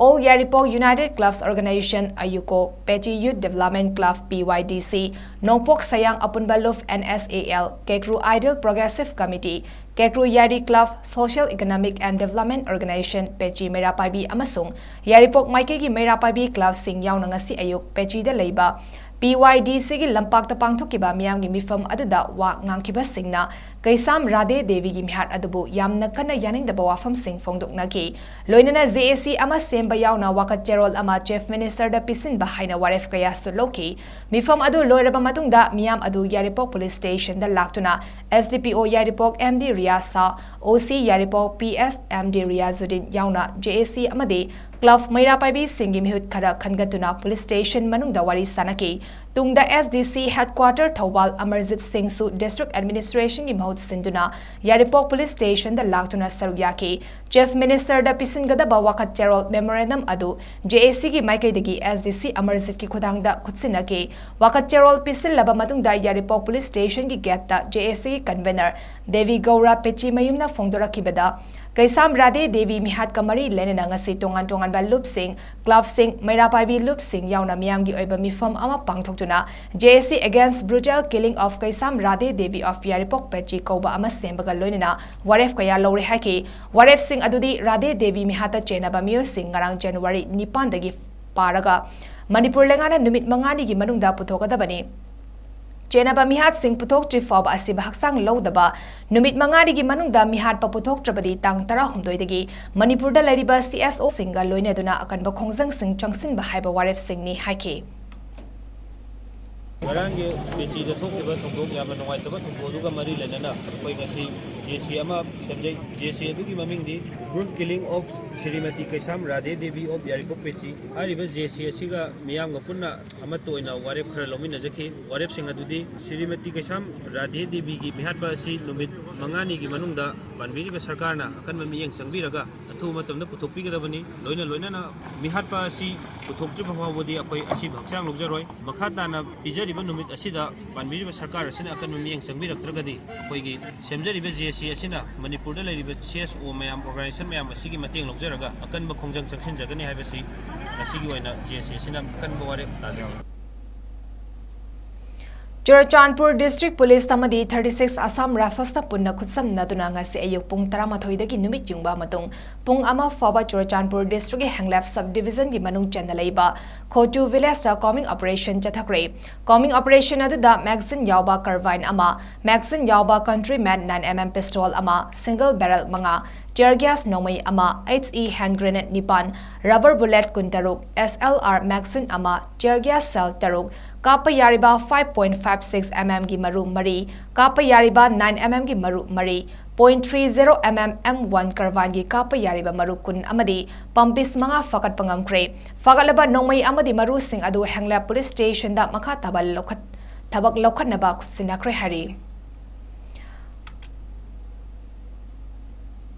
All Yairipok United Clubs Organization, ꯑꯌꯨꯀꯣ, Pechi Youth Development Club, P Y D C, ꯅꯣꯡꯄꯣꯛ ꯁꯌꯥꯡ ꯑꯄꯨꯟꯕ ꯂꯨꯞ, N S A L, ꯀꯦꯀ꯭ꯔꯨ Ideal Progressive Committee, ꯀꯦꯀ꯭ꯔꯨ ꯌꯥꯏꯔꯤ Club, Social Economic and Development Organization, ꯄꯦꯆꯤ ꯃꯩꯔꯥ ꯄꯥꯏꯕꯤ ꯑꯃꯁꯨꯡ ꯌꯥꯏꯔꯤꯄꯣꯛ ꯃꯥꯏꯀꯩꯒꯤ ꯃꯩꯔꯥ ꯄꯥꯏꯕꯤ clubꯁꯤꯡ ꯌꯥꯎꯅ ꯉꯁꯤ ꯑꯌꯨꯛ ꯄꯦꯆꯤꯗ ꯂꯩꯕ P Y D Cꯒꯤ ꯂꯝꯄꯥꯛꯇ ꯄꯥꯡꯊꯣꯛꯈꯤꯕ ꯃꯤꯌꯥꯝꯒꯤ ꯃꯤꯐꯝ ꯑꯗꯨꯗ ꯋꯥ ꯉꯥꯡꯈꯤꯕꯁꯤꯡꯅ ꯀꯩꯁꯥꯝ ꯔꯥꯙꯦ ꯗꯦꯕꯤꯒꯤ ꯃꯤꯍꯥꯠ ꯑꯗꯨꯕꯨ ꯌꯥꯝꯅ ꯀꯟꯅ ꯌꯥꯅꯤꯡꯗꯕ ꯋꯥꯐꯝꯁꯤꯡ ꯐꯣꯡꯗꯣꯛꯅꯈꯤ꯫ ꯂꯣꯏꯅꯅ J A C ꯑꯃ ꯁꯦꯝꯕ ꯌꯥꯎꯅ ꯋꯥꯀꯠ ꯆꯦꯔꯣꯜ ꯑꯃ Chief Minister ꯗ ꯄꯤꯁꯤꯟꯕ ꯍꯥꯏꯅ ꯋꯥꯔꯦꯞ ꯀꯌꯥꯁꯨ ꯂꯧꯈꯤ꯫ ꯃꯤꯐꯝ ꯑꯗꯨ ꯂꯣꯏꯔꯕ ꯃꯇꯨꯡꯗ ꯃꯤꯌꯥꯝ ꯑꯗꯨ ꯌꯥꯏꯔꯤꯄꯣꯛ Police Station ꯗ ꯂꯥꯛꯇꯨꯅ S D P O ꯌꯥꯏꯔꯤꯄꯣꯛ M D Riyaz Shah, O C ꯌꯥꯏꯔꯤꯄꯣꯛ P S M D Riyazuddin ꯌꯥꯎꯅ J A C ꯑꯃꯗꯤ club ꯃꯩꯔꯥ ꯄꯥꯏꯕꯤꯁꯤꯡꯒꯤ ꯃꯤꯍꯨꯠ ꯈꯔ ꯈꯟꯒꯠꯇꯨꯅ Police Station ꯃꯅꯨꯡꯗ ꯋꯥꯔꯤ ꯁꯥꯅꯈꯤ꯫ ꯇꯨꯡꯗ S D C Headquarter Thoubal Amarjeet ꯁꯤꯡꯁꯨ District Administration ꯒꯤ ꯃꯍꯨꯠ ꯁꯤꯟꯗꯨꯅ ꯌꯥꯏꯔꯤꯄꯣꯛ Police Station ꯗ ꯂꯥꯛꯇꯨꯅ ꯁꯔꯨꯛ ꯌꯥꯈꯤ꯫ Chief Minister ꯗ ꯄꯤꯁꯤꯟꯒꯗꯕ ꯋꯥꯀꯠ ꯆꯦꯔꯣꯜ memorandum ꯑꯗꯨ J A C ꯒꯤ ꯃꯥꯏꯀꯩꯗꯒꯤ S D C ꯑꯃꯔꯖꯤꯠꯀꯤ ꯈꯨꯠꯊꯥꯡꯗ ꯈꯨꯠꯁꯤꯟꯅꯈꯤ꯫ ꯋꯥꯀꯠ ꯆꯦꯔꯣꯜ ꯄꯤꯁꯤꯜꯂꯕ ꯃꯇꯨꯡꯗ ꯌꯥꯏꯔꯤꯄꯣꯛ Police Station ꯒꯤ gate ꯇ J A C ꯒꯤ convener ꯗꯦꯕꯤ ꯒꯧꯔ ꯄꯦꯆꯤꯃꯌꯨꯝꯅ ꯐꯣꯡꯗꯣꯔꯛꯈꯤꯕꯗ, ꯀꯩꯁꯥꯝ ꯔꯥꯙꯦ ꯗꯦꯕꯤ ꯃꯤꯍꯥꯠꯀ ꯃꯔꯤ ꯂꯩꯅꯅ ꯉꯁꯤ ꯇꯣꯉꯥꯟ ꯇꯣꯉꯥꯟꯕ ꯂꯨꯞꯁꯤꯡ, club ꯁꯤꯡ, ꯃꯩꯔꯥ ꯄꯥꯏꯕꯤ ꯂꯨꯞꯁꯤꯡ ꯌꯥꯎꯅ ꯃꯤꯌꯥꯝꯒꯤ ꯑꯣꯏꯕ ꯃꯤꯐꯝ ꯑꯃ ꯄꯥꯡꯊꯣꯛꯇꯨꯅ J A C Against Brutal Killing of Keisham Radhe Devi of ꯌꯥꯏꯔꯤꯄꯣꯛ ꯄꯦꯆꯤ ꯀꯧꯕ ꯑꯃ ꯁꯦꯝꯕꯒ ꯂꯣꯏꯅꯅ ꯋꯥꯔꯦꯞ ꯀꯌꯥ ꯂꯧꯔꯦ ꯍꯥꯏꯈꯤ꯫ ꯋꯥꯔꯦꯞꯁꯤꯡ ꯑꯗꯨꯗꯤ ꯔꯥꯙꯦ ꯗꯦꯕꯤ ꯃꯤꯍꯥꯠꯇ ꯆꯦꯟꯅꯕ ꯃꯤꯑꯣꯏꯁꯤꯡ ꯉꯔꯥꯡ January ꯅꯤꯄꯥꯟꯗꯒꯤ ꯄꯥꯔꯒ ꯃꯅꯤꯄꯨꯔ ꯂꯩꯉꯥꯛꯅ ꯅꯨꯃꯤꯠ ꯃꯉꯥꯅꯤꯒꯤ ꯃꯅꯨꯡꯗ ꯄꯨꯊꯣꯛꯀꯗꯕꯅꯤ꯫ ꯆꯦꯟꯅꯕ ꯃꯤꯍꯥꯠꯁꯤꯡ ꯄꯨꯊꯣꯛꯇ꯭ꯔꯤ ꯐꯥꯎꯕ ꯑꯁꯤꯕ ꯍꯛꯆꯥꯡ ꯂꯧꯗꯕ, ꯅꯨꯃꯤꯠ ꯃꯉꯥꯅꯤꯒꯤ ꯃꯅꯨꯡꯗ ꯃꯤꯍꯥꯠꯄ ꯄꯨꯊꯣꯛꯇ꯭ꯔꯕꯗꯤ ꯇꯥꯡ ꯇꯔꯥꯍꯨꯝꯗꯣꯏꯗꯒꯤ ꯃꯅꯤꯄꯨꯔꯗ ꯂꯩꯔꯤꯕ C S O ꯁꯤꯡꯒ ꯂꯣꯏꯅꯗꯨꯅ ꯑꯀꯟꯕ ꯈꯣꯡꯖꯪꯁꯤꯡ ꯆꯪꯁꯤꯟꯕ ꯍꯥꯏꯕ ꯋꯥꯔꯦꯞꯁꯤꯡꯅꯤ ꯍꯥꯏꯈꯤ꯫ ꯉꯔꯥꯡꯒꯤ ꯄꯦꯆꯤꯗ ꯊꯣꯛꯈꯤꯕ ꯊꯧꯗꯣꯛ, ꯌꯥꯝꯅ ꯅꯨꯡꯉꯥꯏꯇꯕ ꯊꯧꯗꯣꯛ ꯑꯗꯨꯒ ꯃꯔꯤ ꯂꯩꯅꯅ ꯑꯩꯈꯣꯏ ꯉꯁꯤ J C ꯑꯃ ꯁꯦꯝꯖꯩ꯫ J C ꯑꯗꯨꯒꯤ ꯃꯃꯤꯡꯗꯤ Brutal Killing of Shrimati Keisham Radhe Devi of ꯌꯥꯏꯔꯤꯄꯣꯛ ꯄꯦꯆꯤ꯫ ꯍꯥꯏꯔꯤꯕ J C ꯑꯁꯤꯒ ꯃꯤꯌꯥꯝꯒ ꯄꯨꯟꯅ ꯑꯃꯠꯇ ꯑꯣꯏꯅ ꯋꯥꯔꯦꯞ ꯈꯔ ꯂꯧꯃꯤꯟꯅꯖꯈꯤ꯫ ꯋꯥꯔꯦꯞꯁꯤꯡ ꯑꯗꯨꯗꯤ ꯁ꯭ꯔꯤꯃꯇꯤ ꯀꯩꯁꯥꯝ ꯔꯥꯙꯦ ꯗꯦꯕꯤꯒꯤ ꯃꯤꯍꯥꯠꯄ ꯑꯁꯤ ꯅꯨꯃꯤꯠ ꯃꯉꯥꯅꯤꯒꯤ ꯃꯅꯨꯡꯗ ꯄꯥꯟꯕꯤꯔꯤꯕ ꯁꯔꯀꯥꯔꯅ ꯑꯀꯟꯕ ꯃꯤꯠꯌꯦꯡ ꯆꯪꯕꯤꯔꯒ ꯑꯊꯨꯕ ꯃꯇꯝꯗ ꯄꯨꯊꯣꯛꯄꯤꯒꯗꯕꯅꯤ꯫ ꯂꯣꯏꯅ ꯂꯣꯏꯅꯅ ꯃꯤꯍꯥꯠꯄ ꯑꯁꯤ ꯄꯨꯊꯣꯛꯇ꯭ꯔꯤꯕ ꯐꯥꯎꯕꯗꯤ ꯑꯩꯈꯣꯏ ꯑꯁꯤꯕ ꯍꯛꯆꯥꯡ ꯂꯧꯖꯔꯣꯏ꯫ ꯃꯈꯥ ꯇꯥꯅ ꯄꯤꯖꯔꯤꯕ ꯅꯨꯃꯤꯠ ꯑꯁꯤꯗ ꯄꯥꯟꯕꯤꯔꯤꯕ ꯁꯔꯀꯥꯔ ꯑꯁꯤꯅ ꯑꯀꯟꯕ ꯃꯤꯠꯌꯦꯡ ꯆꯪꯕꯤꯔꯛꯇ꯭ꯔꯒꯗꯤ ꯑꯩꯈꯣꯏꯒꯤ ꯁꯦꯝꯖꯔꯤꯕ J C ꯑꯁꯤꯅ ꯃꯅꯤꯄꯨꯔꯗ ꯂꯩꯔꯤꯕ C S O ꯃꯌꯥꯝ, organization ꯃꯌꯥꯝ ꯑꯁꯤꯒꯤ ꯃꯇꯦꯡ ꯂꯧꯖꯔꯒ ꯑꯀꯟꯕ ꯈꯣꯡꯖꯪ ꯆꯪꯁꯤꯟꯖꯒꯅꯤ ꯍꯥꯏꯕꯁꯤ ꯉꯁꯤꯒꯤ ꯑꯣꯏꯅ J C ꯑꯁꯤꯅ ꯑꯀꯟꯕ ꯋꯥꯔꯦꯞ ꯇꯥꯖꯩ꯫ ꯆꯨꯔꯆꯥꯟꯄꯨꯔ District Police ꯑꯃꯗꯤ thirty six Assam Riflesꯅ ꯄꯨꯟꯅ ꯈꯨꯠꯁꯝꯅꯗꯨꯅ ꯉꯁꯤ ꯑꯌꯨꯛ ꯄꯨꯡ ꯇꯔꯥꯃꯥꯊꯣꯏꯗꯒꯤ ꯅꯨꯃꯤꯠ ꯌꯨꯡꯕ ꯃꯇꯨꯡ ꯄꯨꯡ ꯑꯃ ꯐꯥꯎꯕ ꯆꯨꯔꯆꯥꯟꯄꯨꯔ Districtꯀꯤ ꯍꯦꯡꯂꯦꯞ Sub Divisionꯒꯤ ꯃꯅꯨꯡ ꯆꯟꯅ ꯂꯩꯕ ꯈꯣꯇꯨ Villageꯇ Combing Operation ꯆꯠꯊꯈ꯭ꯔꯦ꯫ Combing Operation ꯑꯗꯨꯗ magazine ꯌꯥꯎꯕ carbine ꯑꯃ, magazine ꯌꯥꯎꯕ Countryman nine M M pistol ꯑꯃ, single barrel ꯃꯉꯥ, tear gas ꯅꯣꯡꯃꯩ ꯑꯃ, H E hand grenade ꯅꯤꯄꯥꯟ, rubber bullet ꯀꯨꯟꯇꯔꯨꯛ, S L R magazine ꯑꯃ, tear gas shell ꯇꯔꯨꯛ, ꯀꯥꯞꯄ ꯌꯥꯔꯤꯕ five point five six M M ꯒꯤ ꯃꯔꯨ ꯃꯔꯤ, ꯀꯥꯞꯄ ꯌꯥꯔꯤꯕ nine M M ꯒꯤ ꯃꯔꯨ ꯃꯔꯤ, point three zero M M M one carbineꯒꯤ ꯀꯥꯞꯄ ꯌꯥꯔꯤꯕ ꯃꯔꯨ ꯀꯨꯟ ꯑꯃꯗꯤ pumpies ꯃꯉꯥ ꯐꯥꯒꯠꯄ ꯉꯝꯈ꯭ꯔꯦ꯫ ꯐꯥꯒꯠꯂꯕ ꯅꯣꯡꯃꯩ ꯑꯃꯗꯤ ꯃꯔꯨꯁꯤꯡ ꯑꯗꯨ ꯍꯦꯡꯂꯦꯞ Police Stationꯗ ꯃꯈꯥ ꯇꯥꯕ ꯂꯧꯈꯠ-, ꯊꯕꯛ ꯂꯧꯈꯠꯅꯕ ꯈꯨꯠꯁꯤꯟꯅꯈ꯭ꯔꯦ ꯍꯥꯏꯔꯤ꯫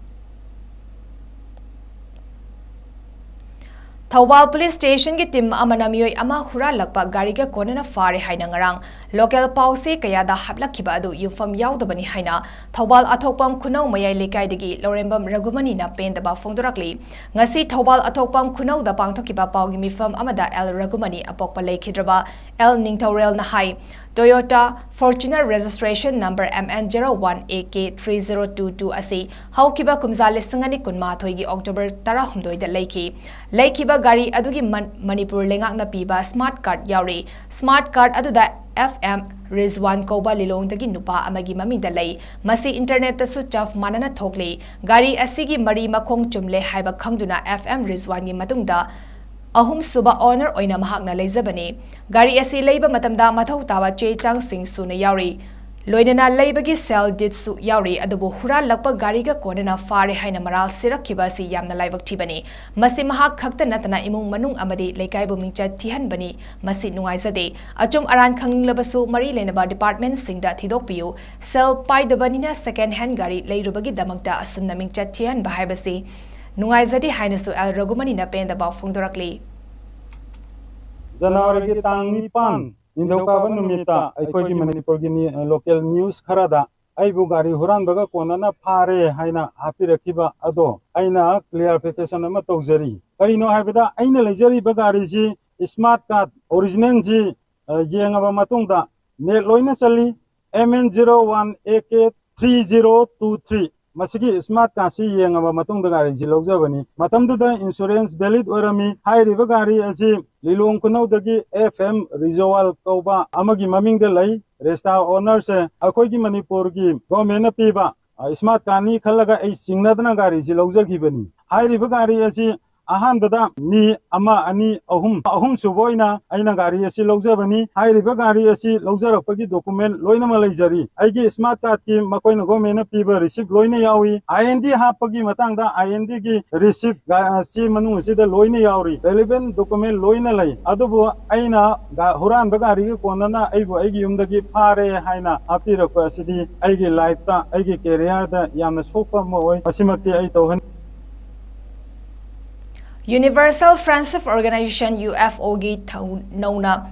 ꯊꯧꯕꯥꯜ Police Stationꯒꯤ team ꯑꯃꯅ ꯃꯤꯑꯣꯏ ꯑꯃ ꯍꯨꯔꯥꯜꯂꯛꯄ ꯒꯥꯔꯤꯒ ꯀꯣꯟꯅꯅ ꯐꯥꯔꯦ ꯍꯥꯏꯅ ꯉꯔꯥꯡ local ꯄꯥꯎꯆꯦ ꯀꯌꯥꯗ ꯍꯥꯞꯂꯛꯈꯤꯕ ꯑꯗꯨ ꯌꯨꯝꯐꯝ ꯌꯥꯎꯗꯕꯅꯤ ꯍꯥꯏꯅ ꯊꯧꯕꯥꯜ ꯑꯊꯣꯛꯄꯝ ꯈꯨꯅꯧ ꯃꯌꯥꯏ ꯂꯩꯀꯥꯏꯗꯒꯤ ꯂꯧꯔꯦꯝꯕꯝ ꯔꯘꯨꯃꯅꯤꯅ ꯄꯦꯟꯗꯕ ꯐꯣꯡꯗꯣꯔꯛꯂꯤ꯫ ꯉꯁꯤ ꯊꯧꯕꯥꯜ ꯑꯊꯣꯛꯄꯝ ꯈꯨꯅꯧꯗ ꯄꯥꯡꯊꯣꯛꯈꯤꯕ ꯄꯥꯎꯒꯤ ꯃꯤꯐꯝ ꯑꯃꯗ ꯑꯦꯜ ꯔꯘꯨꯃꯅꯤ ꯑꯄꯣꯛꯄ ꯂꯩꯈꯤꯗ꯭ꯔꯕ L ꯅꯤꯡꯊꯧꯔꯦꯜꯅ high, Toyota Fortuner registration number M N zero one A K three zero two two ꯑꯁꯤ ꯍꯧꯈꯤꯕ ꯀꯨꯝꯖꯥ ꯂꯤꯁꯤꯡ ꯑꯅꯤ ꯀꯨꯟꯃꯥꯊꯣꯏꯒꯤ October ꯇꯔꯥꯍꯨꯝꯗꯣꯏꯗ ꯂꯩꯈꯤ꯫ ꯂꯩꯈꯤꯕ ꯒꯥꯔꯤ ꯑꯗꯨꯒꯤ ꯃꯟ-, ꯃꯅꯤꯄꯨꯔ ꯂꯩꯉꯥꯛꯅ ꯄꯤꯕ smart card ꯌꯥꯎꯔꯤ꯫ Smart card ꯑꯗꯨꯗ F M ꯔꯤꯖꯋꯥꯟ ꯀꯧꯕ ꯂꯤꯂꯣꯡꯗꯒꯤ ꯅꯨꯄꯥ ꯑꯃꯒꯤ ꯃꯃꯤꯡꯗ ꯂꯩ꯫ ꯃꯁꯤ internetꯇꯁꯨ ꯆꯞ ꯃꯥꯟꯅꯅ ꯊꯣꯛꯂꯤ꯫ ꯒꯥꯔꯤ ꯑꯁꯤꯒꯤ ꯃꯔꯤ ꯃꯈꯣꯡ ꯆꯨꯝꯂꯦ ꯍꯥꯏꯕ ꯈꯪꯗꯨꯅ F M ꯔꯤꯖꯋꯥꯟꯒꯤ ꯃꯇꯨꯡꯗ ꯑꯍꯨꯝꯁꯨꯕ owner ꯑꯣꯏꯅ ꯃꯍꯥꯛꯅ ꯂꯩꯖꯕꯅꯤ꯫ ꯒꯥꯔꯤ ꯑꯁꯤ ꯂꯩꯕ ꯃꯇꯝꯗ ꯃꯊꯧ ꯇꯥꯕ ꯆꯦ ꯆꯥꯡꯁꯤꯡ ꯁꯨꯅ ꯌꯥꯎꯔꯤ꯫ ꯂꯣꯏꯅꯅ ꯂꯩꯕꯒꯤ sale deedꯁꯨ ꯌꯥꯎꯔꯤ, ꯑꯗꯨꯕꯨ ꯍꯨꯔꯥꯜꯂꯛꯄ ꯒꯥꯔꯤꯒ ꯀꯣꯟꯅꯅ ꯐꯥꯔꯦ ꯍꯥꯏꯅ ꯃꯔꯥꯜ ꯁꯤꯔꯛꯈꯤꯕ ꯑꯁꯤ ꯌꯥꯝꯅ ꯂꯥꯏꯕꯛ ꯊꯤꯕꯅꯤ꯫ ꯃꯁꯤ ꯃꯍꯥꯛ ꯈꯛꯇ ꯅꯠꯇꯅ ꯏꯃꯨꯡ ꯃꯅꯨꯡ ꯑꯃꯗꯤ ꯂꯩꯀꯥꯏꯕꯨ ꯃꯤꯡꯆꯠ ꯊꯤꯍꯟꯕꯅꯤ꯫ ꯃꯁꯤ ꯅꯨꯡꯉꯥꯏꯖꯗꯦ꯫ ꯑꯆꯨꯝ ꯑꯔꯥꯟ ꯈꯪꯅꯤꯡꯂꯕꯁꯨ ꯃꯔꯤ ꯂꯩꯅꯕ departmentꯁꯤꯡꯗ ꯊꯤꯗꯣꯛꯄꯤꯌꯨ꯫ Sale ꯄꯥꯏꯗꯕꯅꯤꯅ second hand ꯒꯥꯔꯤ ꯂꯩꯔꯨꯕꯒꯤꯗꯃꯛꯇ ꯑꯁꯨꯝꯅ ꯃꯤꯡꯆꯠ ꯊꯤꯍꯟꯕ ꯍꯥꯏꯕꯁꯤ ꯅꯨꯡꯉꯥꯏꯖꯗꯦ ꯍꯥꯏꯅꯁꯨ ꯑꯦꯜ ꯔꯘꯨꯃꯅꯤꯅ ꯄꯦꯟꯗꯕ ꯐꯣꯡꯗꯣꯔꯛꯂꯤ꯫ ꯖꯅꯋꯥꯔꯤꯒꯤ ꯇꯥꯡ ꯅꯤꯄꯥꯟ, ꯅꯤꯡꯊꯧꯀꯥꯕ ꯅꯨꯃꯤꯠꯇ ꯑꯩꯈꯣꯏꯒꯤ ꯃꯅꯤꯄꯨꯔꯒꯤ ꯅꯤ-, local news ꯈꯔꯗ ꯑꯩꯕꯨ ꯒꯥꯔꯤ ꯍꯨꯔꯥꯟꯕꯒ ꯀꯣꯟꯅꯅ ꯐꯥꯔꯦ ꯍꯥꯏꯅ ꯍꯥꯞꯄꯤꯔꯛꯈꯤꯕ ꯑꯗꯣ ꯑꯩꯅ clarification ꯑꯃ ꯇꯧꯖꯔꯤ꯫ ꯀꯔꯤꯅꯣ ꯍꯥꯏꯕꯗ ꯑꯩꯅ ꯂꯩꯖꯔꯤꯕ ꯒꯥꯔꯤꯁꯤ smart card originalꯁꯤ, ꯑ, ꯌꯦꯡꯉꯕ ꯃꯇꯨꯡꯗ ꯅꯦꯠ ꯂꯣꯏꯅ ꯆꯜꯂꯤ꯫ M N zero one A K three zero two three꯫ ꯃꯁꯤꯒꯤ ꯁ꯭ꯃꯥꯔꯠ ꯀꯥꯔꯗꯁꯤ ꯌꯦꯡꯉꯕ ꯃꯇꯨꯡꯗ ꯒꯥꯔꯤꯁꯤ ꯂꯧꯖꯕꯅꯤ꯫ ꯃꯇꯝꯗꯨꯗ ꯏꯟꯁꯨꯔꯦꯟꯁ ꯚꯦꯂꯤꯗ ꯑꯣꯏꯔꯝꯃꯤ꯫ ꯍꯥꯏꯔꯤꯕ ꯒꯥꯔꯤ ꯑꯁꯤ ꯂꯤꯂꯣꯡ ꯈꯨꯅꯧꯗꯒꯤ F M ꯔꯤꯖꯋꯥꯜ ꯀꯧꯕ ꯑꯃꯒꯤ ꯃꯃꯤꯡꯗ ꯂꯩ꯫ ꯔꯦꯖꯤꯁꯇꯥꯔ ꯑꯣꯅꯔꯁꯦ ꯑꯩꯈꯣꯏꯒꯤ ꯃꯅꯤꯄꯨꯔꯒꯤ ꯒꯣꯔꯃꯦꯟꯅ ꯄꯤꯕ, ꯑ, ꯁ꯭ꯃꯥꯔꯠ ꯀꯥꯔꯗꯅꯤ ꯈꯜꯂꯒ ꯑꯩ ꯆꯤꯡꯅꯗꯅ ꯒꯥꯔꯤꯁꯤ ꯂꯧꯖꯈꯤꯕꯅꯤ꯫ ꯍꯥꯏꯔꯤꯕ ꯒꯥꯔꯤ ꯑꯁꯤ ꯑꯍꯥꯟꯕꯗ ꯃꯤ ꯑꯃ, ꯑꯅꯤ, ꯑꯍꯨꯝ, ꯑꯍꯨꯝ ꯁꯨꯕ ꯑꯣꯏꯅ ꯑꯩꯅ ꯒꯥꯔꯤ ꯑꯁꯤ ꯂꯧꯖꯕꯅꯤ꯫ ꯍꯥꯏꯔꯤꯕ ꯒꯥꯔꯤ ꯑꯁꯤ ꯂꯧꯖꯔꯛꯄꯒꯤ ꯗꯣꯀꯨꯃꯦꯟ ꯂꯣꯏꯅꯃꯛ ꯂꯩꯖꯔꯤ꯫ ꯑꯩꯒꯤ ꯁ꯭ꯃꯥꯔꯠ ꯀꯥꯔꯗꯀꯤ ꯃꯈꯣꯏꯅ ꯒꯣꯔꯃꯦꯟꯅ ꯄꯤꯕ ꯔꯤꯁꯤꯞ ꯂꯣꯏꯅ ꯌꯥꯎꯏ꯫ I N D ꯍꯥꯞꯄꯒꯤ ꯃꯇꯥꯡꯗ I N D ꯒꯤ ꯔꯤꯁꯤꯞ ꯒꯥ-, ꯆꯦ ꯃꯅꯨꯡ ꯑꯁꯤꯗ ꯂꯣꯏꯅ ꯌꯥꯎꯔꯤ꯫ ꯔꯦꯂꯤꯚꯦꯟ ꯗꯣꯀꯨꯃꯦꯟ ꯂꯣꯏꯅ ꯂꯩ꯫ ꯑꯗꯨꯕꯨ ꯑꯩꯅ ꯒꯥ-, ꯍꯨꯔꯥꯟꯕ ꯒꯥꯔꯤꯒꯤ ꯀꯣꯟꯅꯅ ꯑꯩꯕꯨ ꯑꯩꯒꯤ ꯌꯨꯝꯗꯒꯤ ꯐꯥꯔꯦ ꯍꯥꯏꯅ ꯍꯥꯞꯄꯤꯔꯛꯄ ꯑꯁꯤꯗꯤ ꯑꯩꯒꯤ ꯂꯥꯏꯐꯇ, ꯑꯩꯒꯤ ꯀꯦꯔꯤꯌꯔꯗ ꯌꯥꯝꯅ ꯁꯣꯛꯄ ꯑꯃ ꯑꯣꯏ꯫ ꯃꯁꯤꯃꯛꯇꯤ ꯑꯩ ꯇꯧꯍꯟ- Universal Friendship Organization, U F O ꯒꯤ ꯊꯧ-, ꯅꯧꯅ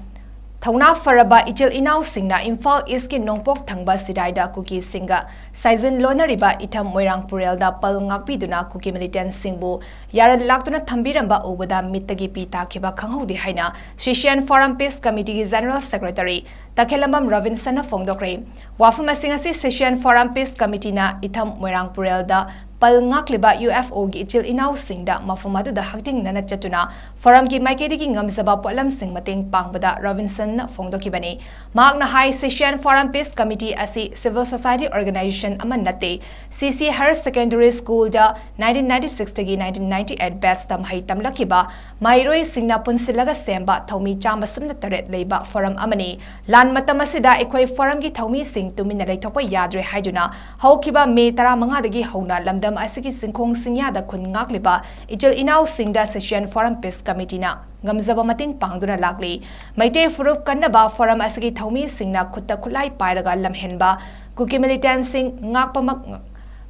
ꯊꯧꯅꯥ ꯐꯔꯕ ꯏꯆꯤꯜ ꯏꯅꯥꯎꯁꯤꯡꯅ ꯏꯝꯐꯥꯜ ꯏꯁꯀꯤ ꯅꯣꯡꯄꯣꯛ ꯊꯪꯕ ꯁꯤꯗꯥꯏꯗ ꯀꯨꯀꯤꯁꯤꯡꯒ ꯁꯥꯏꯖꯤꯟ ꯂꯣꯟꯅꯔꯤꯕ ꯏꯊꯝ ꯃꯣꯏꯔꯥꯡ ꯄꯨꯔꯦꯜꯗ ꯄꯜ ꯉꯥꯛꯄꯤꯗꯨꯅ ꯀꯨꯀꯤ ꯃꯤꯂꯤꯇꯦꯟꯁꯤꯡꯕꯨ ꯌꯥꯔꯟ ꯂꯥꯛꯇꯨꯅ ꯊꯝꯕꯤꯔꯝꯕ ꯎꯕꯗ ꯃꯤꯠꯇꯒꯤ ꯄꯤ ꯇꯥꯈꯤꯕ ꯈꯪꯍꯧꯗꯦ ꯍꯥꯏꯅ ꯁꯤꯁꯤꯌꯥꯟ ꯐꯣꯔꯝ ꯄꯤꯁ ꯀꯃꯤꯇꯤꯒꯤ ꯖꯦꯅꯔꯦꯜ ꯁꯦꯀ꯭ꯔꯦꯇꯔꯤ ꯇꯈꯦꯜꯂꯝꯕꯝ ꯔꯣꯕꯤꯟꯁꯟꯅ ꯐꯣꯡꯗꯣꯛꯈ꯭ꯔꯦ꯫ ꯋꯥꯐꯝ ꯑꯁꯤꯡ ꯑꯁꯤ ꯁꯤꯁꯤꯌꯥꯟ ꯐꯣꯔꯝ ꯄꯤꯁ ꯀꯃꯤꯇꯤꯅ ꯏꯊꯝ ꯃꯣꯏꯔꯥꯡ ꯄꯨꯔꯦꯜꯗ ꯄꯜ ꯉꯥꯛꯂꯤꯕ U F O ꯒꯤ ꯏꯆꯤꯜ ꯏꯅꯥꯎꯁꯤꯡꯗ ꯃꯐꯝ ꯑꯗꯨꯗ ꯍꯛꯊꯦꯡꯅꯅ ꯆꯠꯇꯨꯅ ꯐꯣꯔꯝꯒꯤ ꯃꯥꯏꯀꯩꯗꯒꯤ ꯉꯝꯖꯕ ꯄꯣꯠꯂꯝꯁꯤꯡ ꯃꯇꯦꯡ ꯄꯥꯡꯕꯗ ꯔꯣꯕꯤꯟꯁꯟꯅ ꯐꯣꯡꯗꯣꯛꯈꯤꯕꯅꯤ꯫ ꯃꯍꯥꯛꯅ ꯍꯥꯏ, ꯁꯤꯁꯤꯌꯥꯟ ꯐꯣꯔꯝ ꯄꯤꯁ ꯀꯃꯤꯇꯤ ꯑꯁꯤ civil society organization ꯑꯃ ꯅꯠꯇꯦ꯫ C C Higher Secondary School ꯗ nineteen ninety six ꯗꯒꯤ nineteen ninety eight batch ꯇ ꯃꯍꯩ ꯇꯝꯂꯛꯈꯤꯕ ꯃꯍꯩꯔꯣꯏꯁꯤꯡꯅ ꯄꯨꯟꯁꯤꯜꯂꯒ ꯁꯦꯝꯕ ꯊꯧꯃꯤ ꯆꯥꯝꯃ ꯁꯨꯞꯅ ꯇꯔꯦꯠ ꯂꯩꯕ ꯐꯣꯔꯝ ꯑꯃꯅꯤ꯫ ꯂꯥꯟ ꯃꯇꯝ ꯑꯁꯤꯗ ꯑꯩꯈꯣꯏ ꯐꯣꯔꯝꯒꯤ ꯊꯧꯃꯤꯁꯤꯡ ꯇꯨꯃꯤꯟꯅ ꯂꯩꯊꯣꯛꯄ ꯌꯥꯗ꯭ꯔꯦ ꯍꯥꯏꯗꯨꯅ ꯍꯧꯈꯤꯕ ꯃꯦ ꯇꯔꯥꯃꯉꯥꯗꯒꯤ ꯍꯧꯅ ꯂꯝꯗꯝ ꯑꯁꯤꯒꯤ ꯆꯤꯡꯈꯣꯡ ꯆꯤꯡꯌꯥꯗ ꯈꯨꯟ ꯉꯥꯛꯂꯤꯕ ꯏꯆꯤꯜ ꯏꯅꯥꯎꯁꯤꯡꯗ ꯁꯤꯁꯤꯌꯥꯟ ꯐꯣꯔꯝ ꯄꯤꯁ ꯀꯃꯤꯇꯤꯅ ꯉꯝꯖꯕ ꯃꯇꯦꯡ ꯄꯥꯡꯗꯨꯅ ꯂꯥꯛꯂꯤ꯫ ꯃꯩꯇꯩ ꯐꯨꯔꯨꯞ ꯀꯟꯅꯕ ꯐꯣꯔꯝ ꯑꯁꯤꯒꯤ ꯊꯧꯃꯤꯁꯤꯡꯅ ꯈꯨꯠꯇ ꯈꯨꯠꯂꯥꯏ ꯄꯥꯏꯔꯒ ꯂꯝꯍꯦꯟꯕ ꯀꯨꯀꯤ ꯃꯤꯂꯤꯇꯦꯟꯁꯤꯡ ꯉꯥꯛꯄꯃꯛ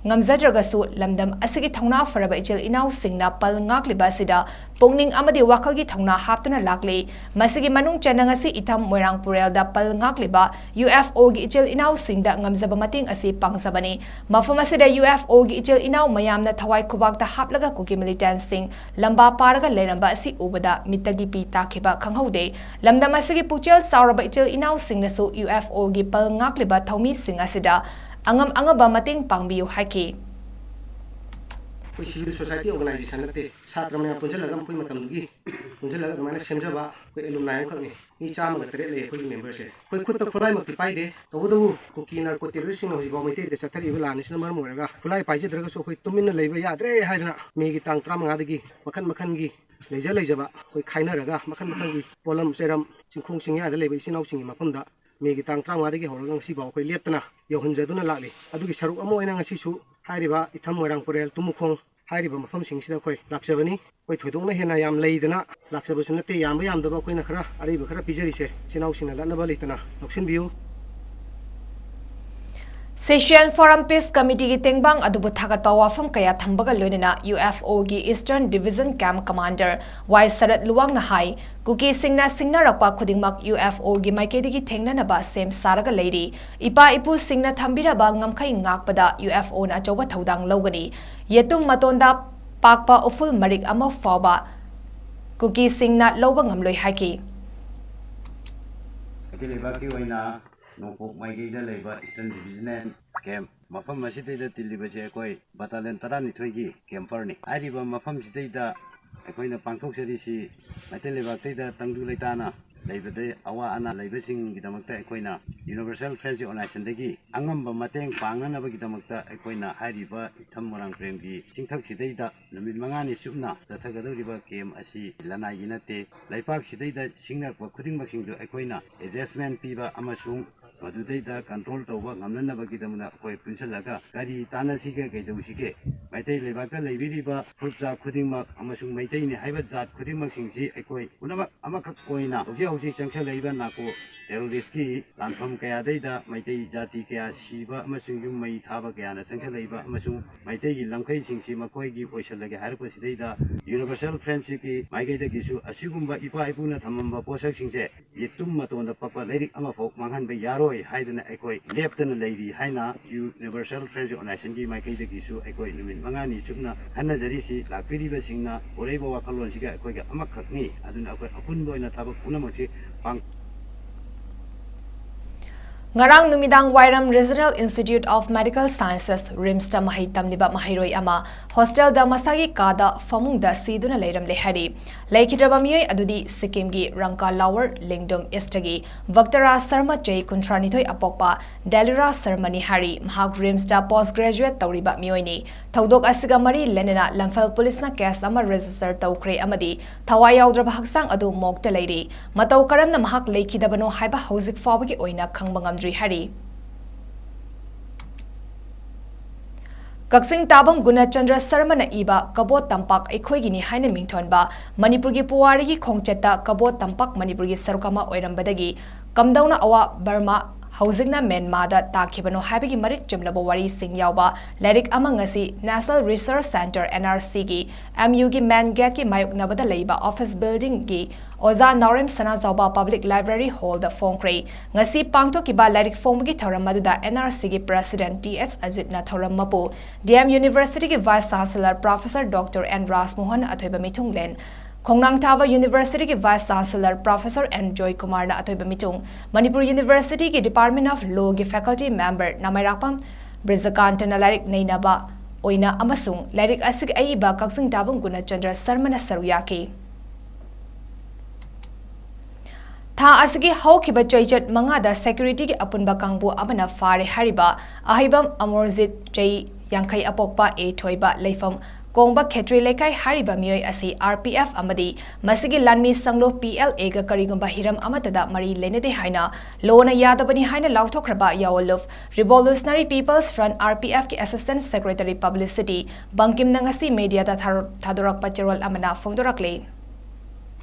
ꯉꯝꯖꯗ꯭ꯔꯒꯁꯨ ꯂꯝꯗꯝ ꯑꯁꯤꯒꯤ ꯊꯧꯅꯥ ꯐꯔꯕ ꯏꯆꯤꯜ ꯏꯅꯥꯎꯁꯤꯡꯅ ꯄꯜ ꯉꯥꯛꯂꯤꯕ ꯑꯁꯤꯗ ꯄꯨꯛꯅꯤꯡ ꯑꯃꯗꯤ ꯋꯥꯈꯜꯒꯤ ꯊꯧꯅꯥ ꯍꯥꯞꯇꯨꯅ ꯂꯥꯛꯂꯤ꯫ ꯃꯁꯤꯒꯤ ꯃꯅꯨꯡ ꯆꯟꯅ ꯉꯁꯤ ꯏꯊꯝ ꯃꯣꯏꯔꯥꯡ ꯄꯨꯔꯦꯜꯗ ꯄꯜ ꯉꯥꯛꯂꯤꯕ UFOꯒꯤ ꯏꯆꯤꯜ ꯏꯅꯥꯎꯁꯤꯡꯗ ꯉꯝꯖꯕ ꯃꯇꯦꯡ ꯑꯁꯤ ꯄꯥꯡꯖꯕꯅꯤ꯫ ꯃꯐꯝ ꯑꯁꯤꯗ UFOꯒꯤ ꯏꯆꯤꯜ ꯏꯅꯥꯎ ꯃꯌꯥꯝꯅ ꯊꯋꯥꯏ ꯈꯨꯕꯥꯛꯇ ꯍꯥꯞꯂꯒ ꯀꯨꯀꯤ militantꯁꯤꯡ ꯂꯝꯕꯥ ꯄꯥꯔꯒ ꯂꯩꯔꯝꯕ ꯑꯁꯤ ꯎꯕꯗ ꯃꯤꯠꯇꯒꯤ ꯄꯤ ꯇꯥꯈꯤꯕ ꯈꯪꯍꯧꯗꯦ꯫ ꯂꯝꯗꯝ ꯑꯁꯤꯒꯤ ꯄꯨꯛꯆꯦꯜ ꯆꯥꯎꯔꯕ ꯏꯆꯤꯜ ꯏꯅꯥꯎꯁꯤꯡꯅꯁꯨ UFOꯒꯤ ꯄꯜ ꯉꯥꯛꯂꯤꯕ ꯊꯧꯃꯤꯁꯤꯡ ꯑꯁꯤꯗ ꯑꯉꯝ ꯑꯉꯝꯕ ꯃꯇꯦꯡ ꯄꯥꯡꯕꯤꯌꯨ ꯍꯥꯏꯈꯤ꯫ ꯑꯩꯈꯣꯏ civil society organization ꯅꯠꯇꯦ, ꯁꯥꯇ꯭ꯔ ꯃꯌꯥꯝ ꯄꯨꯟꯁꯤꯜꯂꯒ ꯃꯈꯣꯏ ꯃꯇꯝꯗꯨꯒꯤ ꯄꯨꯟꯁꯤꯜꯂꯒ ꯑꯗꯨꯃꯥꯏꯅ ꯁꯦꯝꯖꯕ ꯑꯩꯈꯣꯏ alumni ꯑꯃꯈꯛꯅꯤ꯫ ꯃꯤ ꯆꯥꯝꯃꯒ ꯇꯔꯦꯠ ꯂꯩ ꯑꯩꯈꯣꯏꯒꯤ memberꯁꯦ꯫ ꯑꯩꯈꯣꯏ ꯈꯨꯠꯇ ꯈꯨꯠꯂꯥꯏꯃꯛꯇꯤ ꯄꯥꯏꯗꯦ, ꯇꯧꯕꯇꯕꯨ ꯀꯨꯀꯤ narco terroristꯁꯤꯡꯅ ꯍꯧꯖꯤꯛꯐꯥꯎ ꯃꯩꯇꯩꯗ ꯆꯠꯊꯔꯤꯕ ꯂꯥꯟ ꯑꯁꯤꯅ ꯃꯔꯝ ꯑꯣꯏꯔꯒ ꯈꯨꯠꯂꯥꯏ ꯄꯥꯏꯖꯗ꯭ꯔꯒꯁꯨ ꯑꯩꯈꯣꯏ ꯇꯨꯃꯤꯟꯅ ꯂꯩꯕ ꯌꯥꯗ꯭ꯔꯦ ꯍꯥꯏꯗꯅ ꯃꯦꯒꯤ ꯇꯥꯡ ꯇꯔꯥꯃꯉꯥꯗꯒꯤ ꯃꯈꯟ ꯃꯈꯟꯒꯤ ꯂꯩꯖ ꯂꯩꯖꯕ ꯑꯩꯈꯣꯏ ꯈꯥꯏꯅꯔꯒ ꯃꯈꯟ ꯃꯈꯟꯒꯤ ꯄꯣꯠꯂꯝ ꯆꯩꯔꯝ ꯆꯤꯡꯈꯣꯡ ꯆꯤꯡꯌꯥꯗ ꯂꯩꯕ ꯏꯆꯤꯟ ꯏꯅꯥꯎꯁꯤꯡꯒꯤ ꯃꯐꯝꯗ ꯃꯦꯒꯤ ꯇꯥꯡ ꯇꯔꯥꯃꯉꯥꯗꯒꯤ ꯍꯧꯔꯒ ꯉꯁꯤꯐꯥꯎ ꯑꯩꯈꯣꯏ ꯂꯦꯞꯇꯅ ꯌꯧꯍꯟꯖꯗꯨꯅ ꯂꯥꯛꯂꯤ꯫ ꯑꯗꯨꯒꯤ ꯁꯔꯨꯛ ꯑꯃ ꯑꯣꯏꯅ ꯉꯁꯤꯁꯨ ꯍꯥꯏꯔꯤꯕ ꯏꯊꯝ ꯃꯣꯏꯔꯥꯡ ꯄꯨꯔꯦꯜ ꯇꯨꯝꯃꯨꯈꯣꯡ ꯍꯥꯏꯔꯤꯕ ꯃꯐꯝꯁꯤꯡꯁꯤꯗ ꯑꯩꯈꯣꯏ ꯂꯥꯛꯆꯕꯅꯤ꯫ ꯑꯩꯈꯣꯏ ꯊꯣꯏꯗꯣꯛꯅ ꯍꯦꯟꯅ ꯌꯥꯝ ꯂꯩꯗꯅ ꯂꯥꯛꯆꯕꯁꯨ ꯅꯠꯇꯦ, ꯌꯥꯝꯕ ꯌꯥꯝꯗꯕ ꯑꯩꯈꯣꯏꯅ ꯈꯔ ꯑꯔꯩꯕ ꯈꯔ ꯄꯤꯖꯔꯤꯁꯦ ꯏꯆꯤꯟ ꯏꯅꯥꯎꯁꯤꯡꯅ ꯂꯠꯅꯕ ꯂꯩꯇꯅ ꯂꯧꯁꯤꯟꯕꯤꯌꯨ꯫ Szechuan Forum Peace Committeeꯒꯤ ꯇꯦꯡꯕꯥꯡ ꯑꯗꯨꯕꯨ ꯊꯥꯒꯠꯄ ꯋꯥꯐꯝ ꯀꯌꯥ ꯊꯝꯕꯒ ꯂꯣꯏꯅꯅ UFOꯒꯤ Eastern Division Camp Commander ꯋꯥꯏ ꯁꯔꯠ ꯂꯨꯋꯥꯡꯅ ꯍꯥꯏ, ꯀꯨꯀꯤꯁꯤꯡꯅ ꯁꯤꯡꯅꯔꯛꯄ ꯈꯨꯗꯤꯡꯃꯛ UFOꯒꯤ ꯃꯥꯏꯀꯩꯗꯒꯤ ꯊꯦꯡꯅꯅꯕ ꯁꯦꯝ ꯁꯥꯔꯒ ꯂꯩꯔꯤ꯫ ꯏꯄꯥ ꯏꯄꯨꯁꯤꯡꯅ ꯊꯝꯕꯤꯔꯕ ꯉꯝꯈꯩ ꯉꯥꯛꯄꯗ UFOꯅ ꯑꯆꯧꯕ ꯊꯧꯗꯥꯡ ꯂꯧꯒꯅꯤ꯫ ꯌꯦꯇꯨꯝ ꯃꯇꯣꯟꯗ ꯄꯥꯛꯄ ꯎꯐꯨꯜ ꯃꯔꯤꯛ ꯑꯃ ꯐꯥꯎꯕ ꯀꯨꯀꯤꯁꯤꯡꯅ ꯂꯧꯕ ꯉꯝꯂꯣꯏ ꯍꯥꯏꯈꯤ꯫ ꯑꯩꯈꯣꯏ ꯂꯩꯕꯥꯛꯀꯤ ꯑꯣꯏꯅ ꯅꯣꯡꯄꯣꯛ ꯃꯥꯏꯀꯩꯗ ꯂꯩꯕ Eastern Divisional Camp, ꯃꯐꯝ ꯑꯁꯤꯗꯩꯗ ꯇꯤꯜꯂꯤꯕꯁꯦ ꯑꯩꯈꯣꯏ battalion ꯇꯔꯥꯅꯤꯊꯣꯏꯒꯤ camperꯅꯤ꯫ ꯍꯥꯏꯔꯤꯕ ꯃꯐꯝꯁꯤꯗꯩꯗ ꯑꯩꯈꯣꯏꯅ ꯄꯥꯡꯊꯣꯛꯆꯔꯤꯁꯤ ꯃꯩꯇꯩ ꯂꯩꯕꯥꯛꯇꯩꯗ ꯇꯪꯗꯨ ꯂꯩꯇꯥꯅ ꯂꯩꯕꯗ ꯑꯋꯥ ꯑꯅꯥ ꯂꯩꯕꯁꯤꯡꯒꯤꯗꯃꯛꯇ ꯑꯩꯈꯣꯏꯅ Universal Friendship Organizationꯗꯒꯤ ꯑꯉꯝꯕ ꯃꯇꯦꯡ ꯄꯥꯡꯅꯅꯕꯒꯤꯗꯃꯛꯇ ꯑꯩꯈꯣꯏꯅ ꯍꯥꯏꯔꯤꯕ ꯏꯊꯝ ꯃꯣꯏꯔꯥꯡ ꯄ꯭ꯔꯦꯝꯒꯤ ꯆꯤꯡꯊꯛꯁꯤꯗꯩꯗ ꯅꯨꯃꯤꯠ ꯃꯉꯥꯅꯤ ꯆꯨꯞꯅ ꯆꯠꯊꯒꯗꯧꯔꯤꯕ camp ꯑꯁꯤ ꯂꯅꯥꯏꯒꯤ ꯅꯠꯇꯦ꯫ ꯂꯩꯄꯥꯛꯁꯤꯗꯩꯗ ꯁꯤꯡꯅꯔꯛꯄ ꯈꯨꯗꯤꯡꯃꯛꯁꯤꯡꯗꯨ ꯑꯩꯈꯣꯏꯅ adjustment ꯄꯤꯕ ꯑꯃꯁꯨꯡ ꯃꯗꯨꯗꯩꯗ control ꯇꯧꯕ ꯉꯝꯅꯅꯕꯒꯤꯗꯃꯛꯇ ꯑꯩꯈꯣꯏ ꯄꯨꯟꯁꯤꯜꯂꯒ ꯀꯔꯤ ꯇꯥꯟꯅꯁꯤꯒꯦ, ꯀꯩꯗꯧꯁꯤꯒꯦ, ꯃꯩꯇꯩ ꯂꯩꯕꯥꯛꯇ ꯂꯩꯕꯤꯔꯤꯕ ꯐꯨꯔꯨꯞ ꯖꯥꯠ ꯈꯨꯗꯤꯡꯃꯛ ꯑꯃꯁꯨꯡ ꯃꯩꯇꯩꯅꯤ ꯍꯥꯏꯕ ꯖꯥꯠ ꯈꯨꯗꯤꯡꯃꯛꯁꯤꯡꯁꯤ ꯑꯩꯈꯣꯏ ꯄꯨꯝꯅꯃꯛ ꯑꯃꯈꯛ ꯑꯣꯏꯅ ꯍꯧꯖꯤꯛ ꯍꯧꯖꯤꯛ ꯆꯪꯁꯤꯜꯂꯛꯏꯕ ꯅꯥꯔꯀꯣ ꯇꯦꯔꯣꯔꯤꯁꯀꯤ ꯂꯥꯟꯐꯝ ꯀꯌꯥꯗꯩꯗ ꯃꯩꯇꯩ ꯖꯥꯇꯤ ꯀꯌꯥ ꯁꯤꯕ ꯑꯃꯁꯨꯡ ꯌꯨꯝ ꯃꯩ ꯊꯥꯕ ꯀꯌꯥꯅ ꯆꯪꯁꯤꯜꯂꯛꯏꯕ ꯑꯃꯁꯨꯡ ꯃꯩꯇꯩꯒꯤ ꯂꯝꯈꯩꯁꯤꯡꯁꯤ ꯃꯈꯣꯏꯒꯤ ꯑꯣꯏꯁꯤꯜꯂꯒꯦ ꯍꯥꯏꯔꯛꯄꯁꯤꯗꯩꯗ Universal Friendshipꯀꯤ ꯃꯥꯏꯀꯩꯗꯒꯤꯁꯨ ꯑꯁꯤꯒꯨꯝꯕ ꯏꯄꯥ ꯏꯄꯨꯅ ꯊꯝꯃꯝꯕ ꯄꯣꯠꯁꯛꯁꯤꯡꯁꯦ ꯌꯦꯇꯨꯝ ꯃꯇꯣꯟꯗ ꯄꯛꯄ ꯂꯥꯏꯔꯤꯛ ꯑꯃꯐꯥꯎ ꯃꯥꯡꯍꯟꯕ ꯌꯥꯔꯣꯏ ꯍꯥꯏꯗꯅ ꯑꯩꯈꯣꯏ ꯂꯦꯞꯇꯅ ꯂꯩꯔꯤ ꯍꯥꯏꯅ Universal Friendship Organizationꯒꯤ ꯃꯥꯏꯀꯩꯗꯒꯤꯁꯨ ꯑꯩꯈꯣꯏ ꯅꯨꯃꯤꯠ ꯃꯉꯥꯅꯤ ꯆꯨꯞꯅ ꯈꯟꯅꯖꯔꯤꯁꯤ꯫ ꯂꯥꯛꯄꯤꯔꯤꯕꯁꯤꯡꯅ ꯄꯨꯔꯛꯏꯕ ꯋꯥꯈꯜꯂꯣꯟꯁꯤꯒ ꯑꯩꯈꯣꯏꯒ ꯑꯃꯈꯛꯅꯤ꯫ ꯑꯗꯨꯅ ꯑꯩꯈꯣꯏ ꯑꯄꯨꯟꯕ ꯑꯣꯏꯅ ꯊꯕꯛ ꯄꯨꯝꯅꯃꯛꯁꯤ ꯄꯥꯡ- ꯉꯔꯥꯡ ꯅꯨꯃꯤꯗꯥꯡ ꯋꯥꯏꯔꯝ Regional Institute of Medical Sciences, RIMSꯇ ꯃꯍꯩ ꯇꯝꯂꯤꯕ ꯃꯍꯩꯔꯣꯏ ꯑꯃ ꯍꯣꯁꯇꯦꯜꯗ ꯃꯁꯥꯒꯤ ꯀꯥꯗ ꯐꯃꯨꯡꯗ ꯁꯤꯗꯨꯅ ꯂꯩꯔꯝꯂꯦ ꯍꯥꯏꯔꯤ꯫ ꯂꯩꯈꯤꯗ꯭ꯔꯕ ꯃꯤꯑꯣꯏ ꯑꯗꯨꯗꯤ ꯁꯤꯛꯀꯤꯝꯒꯤ ꯔꯪꯀꯥ ꯂꯥꯋꯔ ꯂꯦꯡꯗꯨꯝ ꯏꯁꯇꯒꯤ ꯚꯛꯇꯔꯥꯖ ꯁꯔꯃ, ꯆꯍꯤ ꯀꯨꯟꯊ꯭ꯔꯥꯅꯤꯊꯣꯏ ꯑꯄꯣꯛꯄ ꯗꯦꯂꯤꯔꯥꯖ ꯁꯔꯃꯅꯤ ꯍꯥꯏꯔꯤ꯫ ꯃꯍꯥꯛ RIMSꯇ post graduate ꯇꯧꯔꯤꯕ ꯃꯤꯑꯣꯏꯅꯤ꯫ ꯊꯧꯗꯣꯛ ꯑꯁꯤꯒ ꯃꯔꯤ ꯂꯩꯅꯅ ꯂꯝꯐꯦꯜ ꯄꯨꯂꯤꯁꯅ case ꯑꯃ register ꯇꯧꯈ꯭ꯔꯦ ꯑꯃꯗꯤ ꯊꯋꯥꯏ ꯌꯥꯎꯗ꯭ꯔꯕ ꯍꯛꯆꯥꯡ ꯑꯗꯨ morgueꯇ ꯂꯩꯔꯤ꯫ ꯃꯇꯧ ꯀꯔꯝꯅ ꯃꯍꯥꯛ ꯂꯩꯈꯤꯗꯕꯅꯣ ꯍꯥꯏꯕ ꯍꯧꯖꯤꯛ ꯐꯥꯎꯕꯒꯤ ꯑꯣꯏꯅ ꯈꯪꯕ ꯉꯝꯗ꯭ꯔꯤ ꯍꯥꯏꯔꯤ꯫ ꯀꯛꯆꯤꯡ ꯇꯥꯕꯝ ꯒꯨꯅꯆꯟꯗ꯭ꯔ ꯁꯔꯃꯅ ꯏꯕ ꯀꯕꯣ ꯇꯝꯄꯥꯛ ꯑꯩꯈꯣꯏꯒꯤꯅꯤ ꯍꯥꯏꯅ ꯃꯤꯡꯊꯣꯟꯕ ꯃꯅꯤꯄꯨꯔꯒꯤ ꯄꯨꯋꯥꯔꯤꯒꯤ ꯈꯣꯡꯆꯠꯇ ꯀꯕꯣ ꯇꯝꯄꯥꯛ ꯃꯅꯤꯄꯨꯔꯒꯤ ꯁꯔꯨꯛ ꯑꯃ ꯑꯣꯏꯔꯝꯕꯗꯒꯤ ꯀꯝꯗꯧꯅ ꯑꯋꯥ ꯕꯔꯃꯥ, ꯍꯧꯖꯤꯛꯅ ꯃ꯭ꯌꯥꯟꯃꯥꯔꯗ ꯇꯥꯈꯤꯕꯅꯣ ꯍꯥꯏꯕꯒꯤ ꯃꯔꯤꯛ ꯆꯨꯝꯂꯕ ꯋꯥꯔꯤꯁꯤꯡ ꯌꯥꯎꯕ ꯂꯥꯏꯔꯤꯛ ꯑꯃ ꯉꯁꯤ National Research Centre, NRCꯒꯤ MUꯒꯤ main gateꯀꯤ ꯃꯥꯌꯣꯛꯅꯕꯗ ꯂꯩꯕ office buildingꯒꯤ ꯑꯣꯖꯥ ꯅꯥꯎꯔꯦꯝ ꯁꯅꯥꯖꯥꯎꯕ Public Library Hallꯗ ꯐꯣꯡꯈ꯭ꯔꯦ꯫ ꯉꯁꯤ ꯄꯥꯡꯊꯣꯛꯈꯤꯕ ꯂꯥꯏꯔꯤꯛ ꯐꯣꯡꯕꯒꯤ ꯊꯧꯔꯝ ꯑꯗꯨꯗ NRCꯒꯤ President ꯇꯤ ꯑꯦꯁ ꯑꯖꯤꯠꯅ ꯊꯧꯔꯝ ꯃꯄꯨ, DM Universityꯒꯤ Vice Chancellor Professor Doctor N Rajmohan ꯑꯊꯣꯏꯕ ꯃꯤꯊꯨꯡꯂꯦꯟ, ꯈꯣꯡꯅꯥꯡꯊꯥꯕ Universityꯒꯤ Vice Chancellor Professor ꯑꯦꯟ ꯖꯣꯏꯀꯨꯃꯥꯔꯅ ꯑꯊꯣꯏꯕ ꯃꯤꯊꯨꯡ, Manipur Universityꯒꯤ Department of Lawꯒꯤ faculty member ꯅꯃꯥꯏꯔꯥꯛꯄꯝ ꯕ꯭ꯔꯤꯖꯀꯥꯟꯇꯅ ꯂꯥꯏꯔꯤꯛ ꯅꯩꯅꯕ ꯑꯣꯏꯅ ꯑꯃꯁꯨꯡ ꯂꯥꯏꯔꯤꯛ ꯑꯁꯤꯒꯤ ꯑꯏꯕ ꯀꯛꯆꯤꯡ ꯇꯥꯕꯝ ꯒꯨꯅꯆꯟꯗ꯭ꯔ ꯁꯔꯃꯅ ꯁꯔꯨꯛ ꯌꯥꯈꯤ꯫ ꯊꯥ ꯑꯁꯤꯒꯤ ꯍꯧꯈꯤꯕ ꯆꯩꯆꯠ ꯃꯉꯥꯗ securityꯒꯤ ꯑꯄꯨꯟꯕ ꯀꯥꯡꯕꯨ ꯑꯃꯅ ꯐꯥꯔꯦ ꯍꯥꯏꯔꯤꯕ ꯑꯍꯩꯕꯝ ꯑꯃꯔꯖꯤꯠ, ꯆꯍꯤ ꯌꯥꯡꯈꯩ ꯑꯄꯣꯛꯄ, ꯑꯦ ꯊꯣꯏꯕ, ꯂꯩꯐꯝ ꯀꯣꯡꯕ ꯈꯦꯇ꯭ꯔꯤ ꯂꯩꯀꯥꯏ ꯍꯥꯏꯔꯤꯕ ꯃꯤꯑꯣꯏ ꯑꯁꯤ R P F ꯑꯃꯗꯤ ꯃꯁꯤꯒꯤ ꯂꯥꯟꯃꯤ ꯁꯪꯂꯨꯞ P L Aꯒ ꯀꯔꯤꯒꯨꯝꯕ ꯍꯤꯔꯝ ꯑꯃꯠꯇꯗ ꯃꯔꯤ ꯂꯩꯅꯗꯦ ꯍꯥꯏꯅ ꯂꯣꯅ ꯌꯥꯗꯕꯅꯤ ꯍꯥꯏꯅ ꯂꯥꯎꯊꯣꯛꯈ꯭ꯔꯕ Yaw Aloof Revolutionary People's Front, R P F ꯀꯤ Assistant Secretary Publicity ꯕꯪꯀꯤꯝꯅ ꯉꯁꯤ ꯃꯤꯗꯤꯌꯥꯗ ꯊꯥꯔ-, ꯊꯥꯗꯣꯔꯛꯄ ꯆꯦꯔꯣꯜ ꯑꯃꯅ ꯐꯣꯡꯗꯣꯔꯛꯂꯤ꯫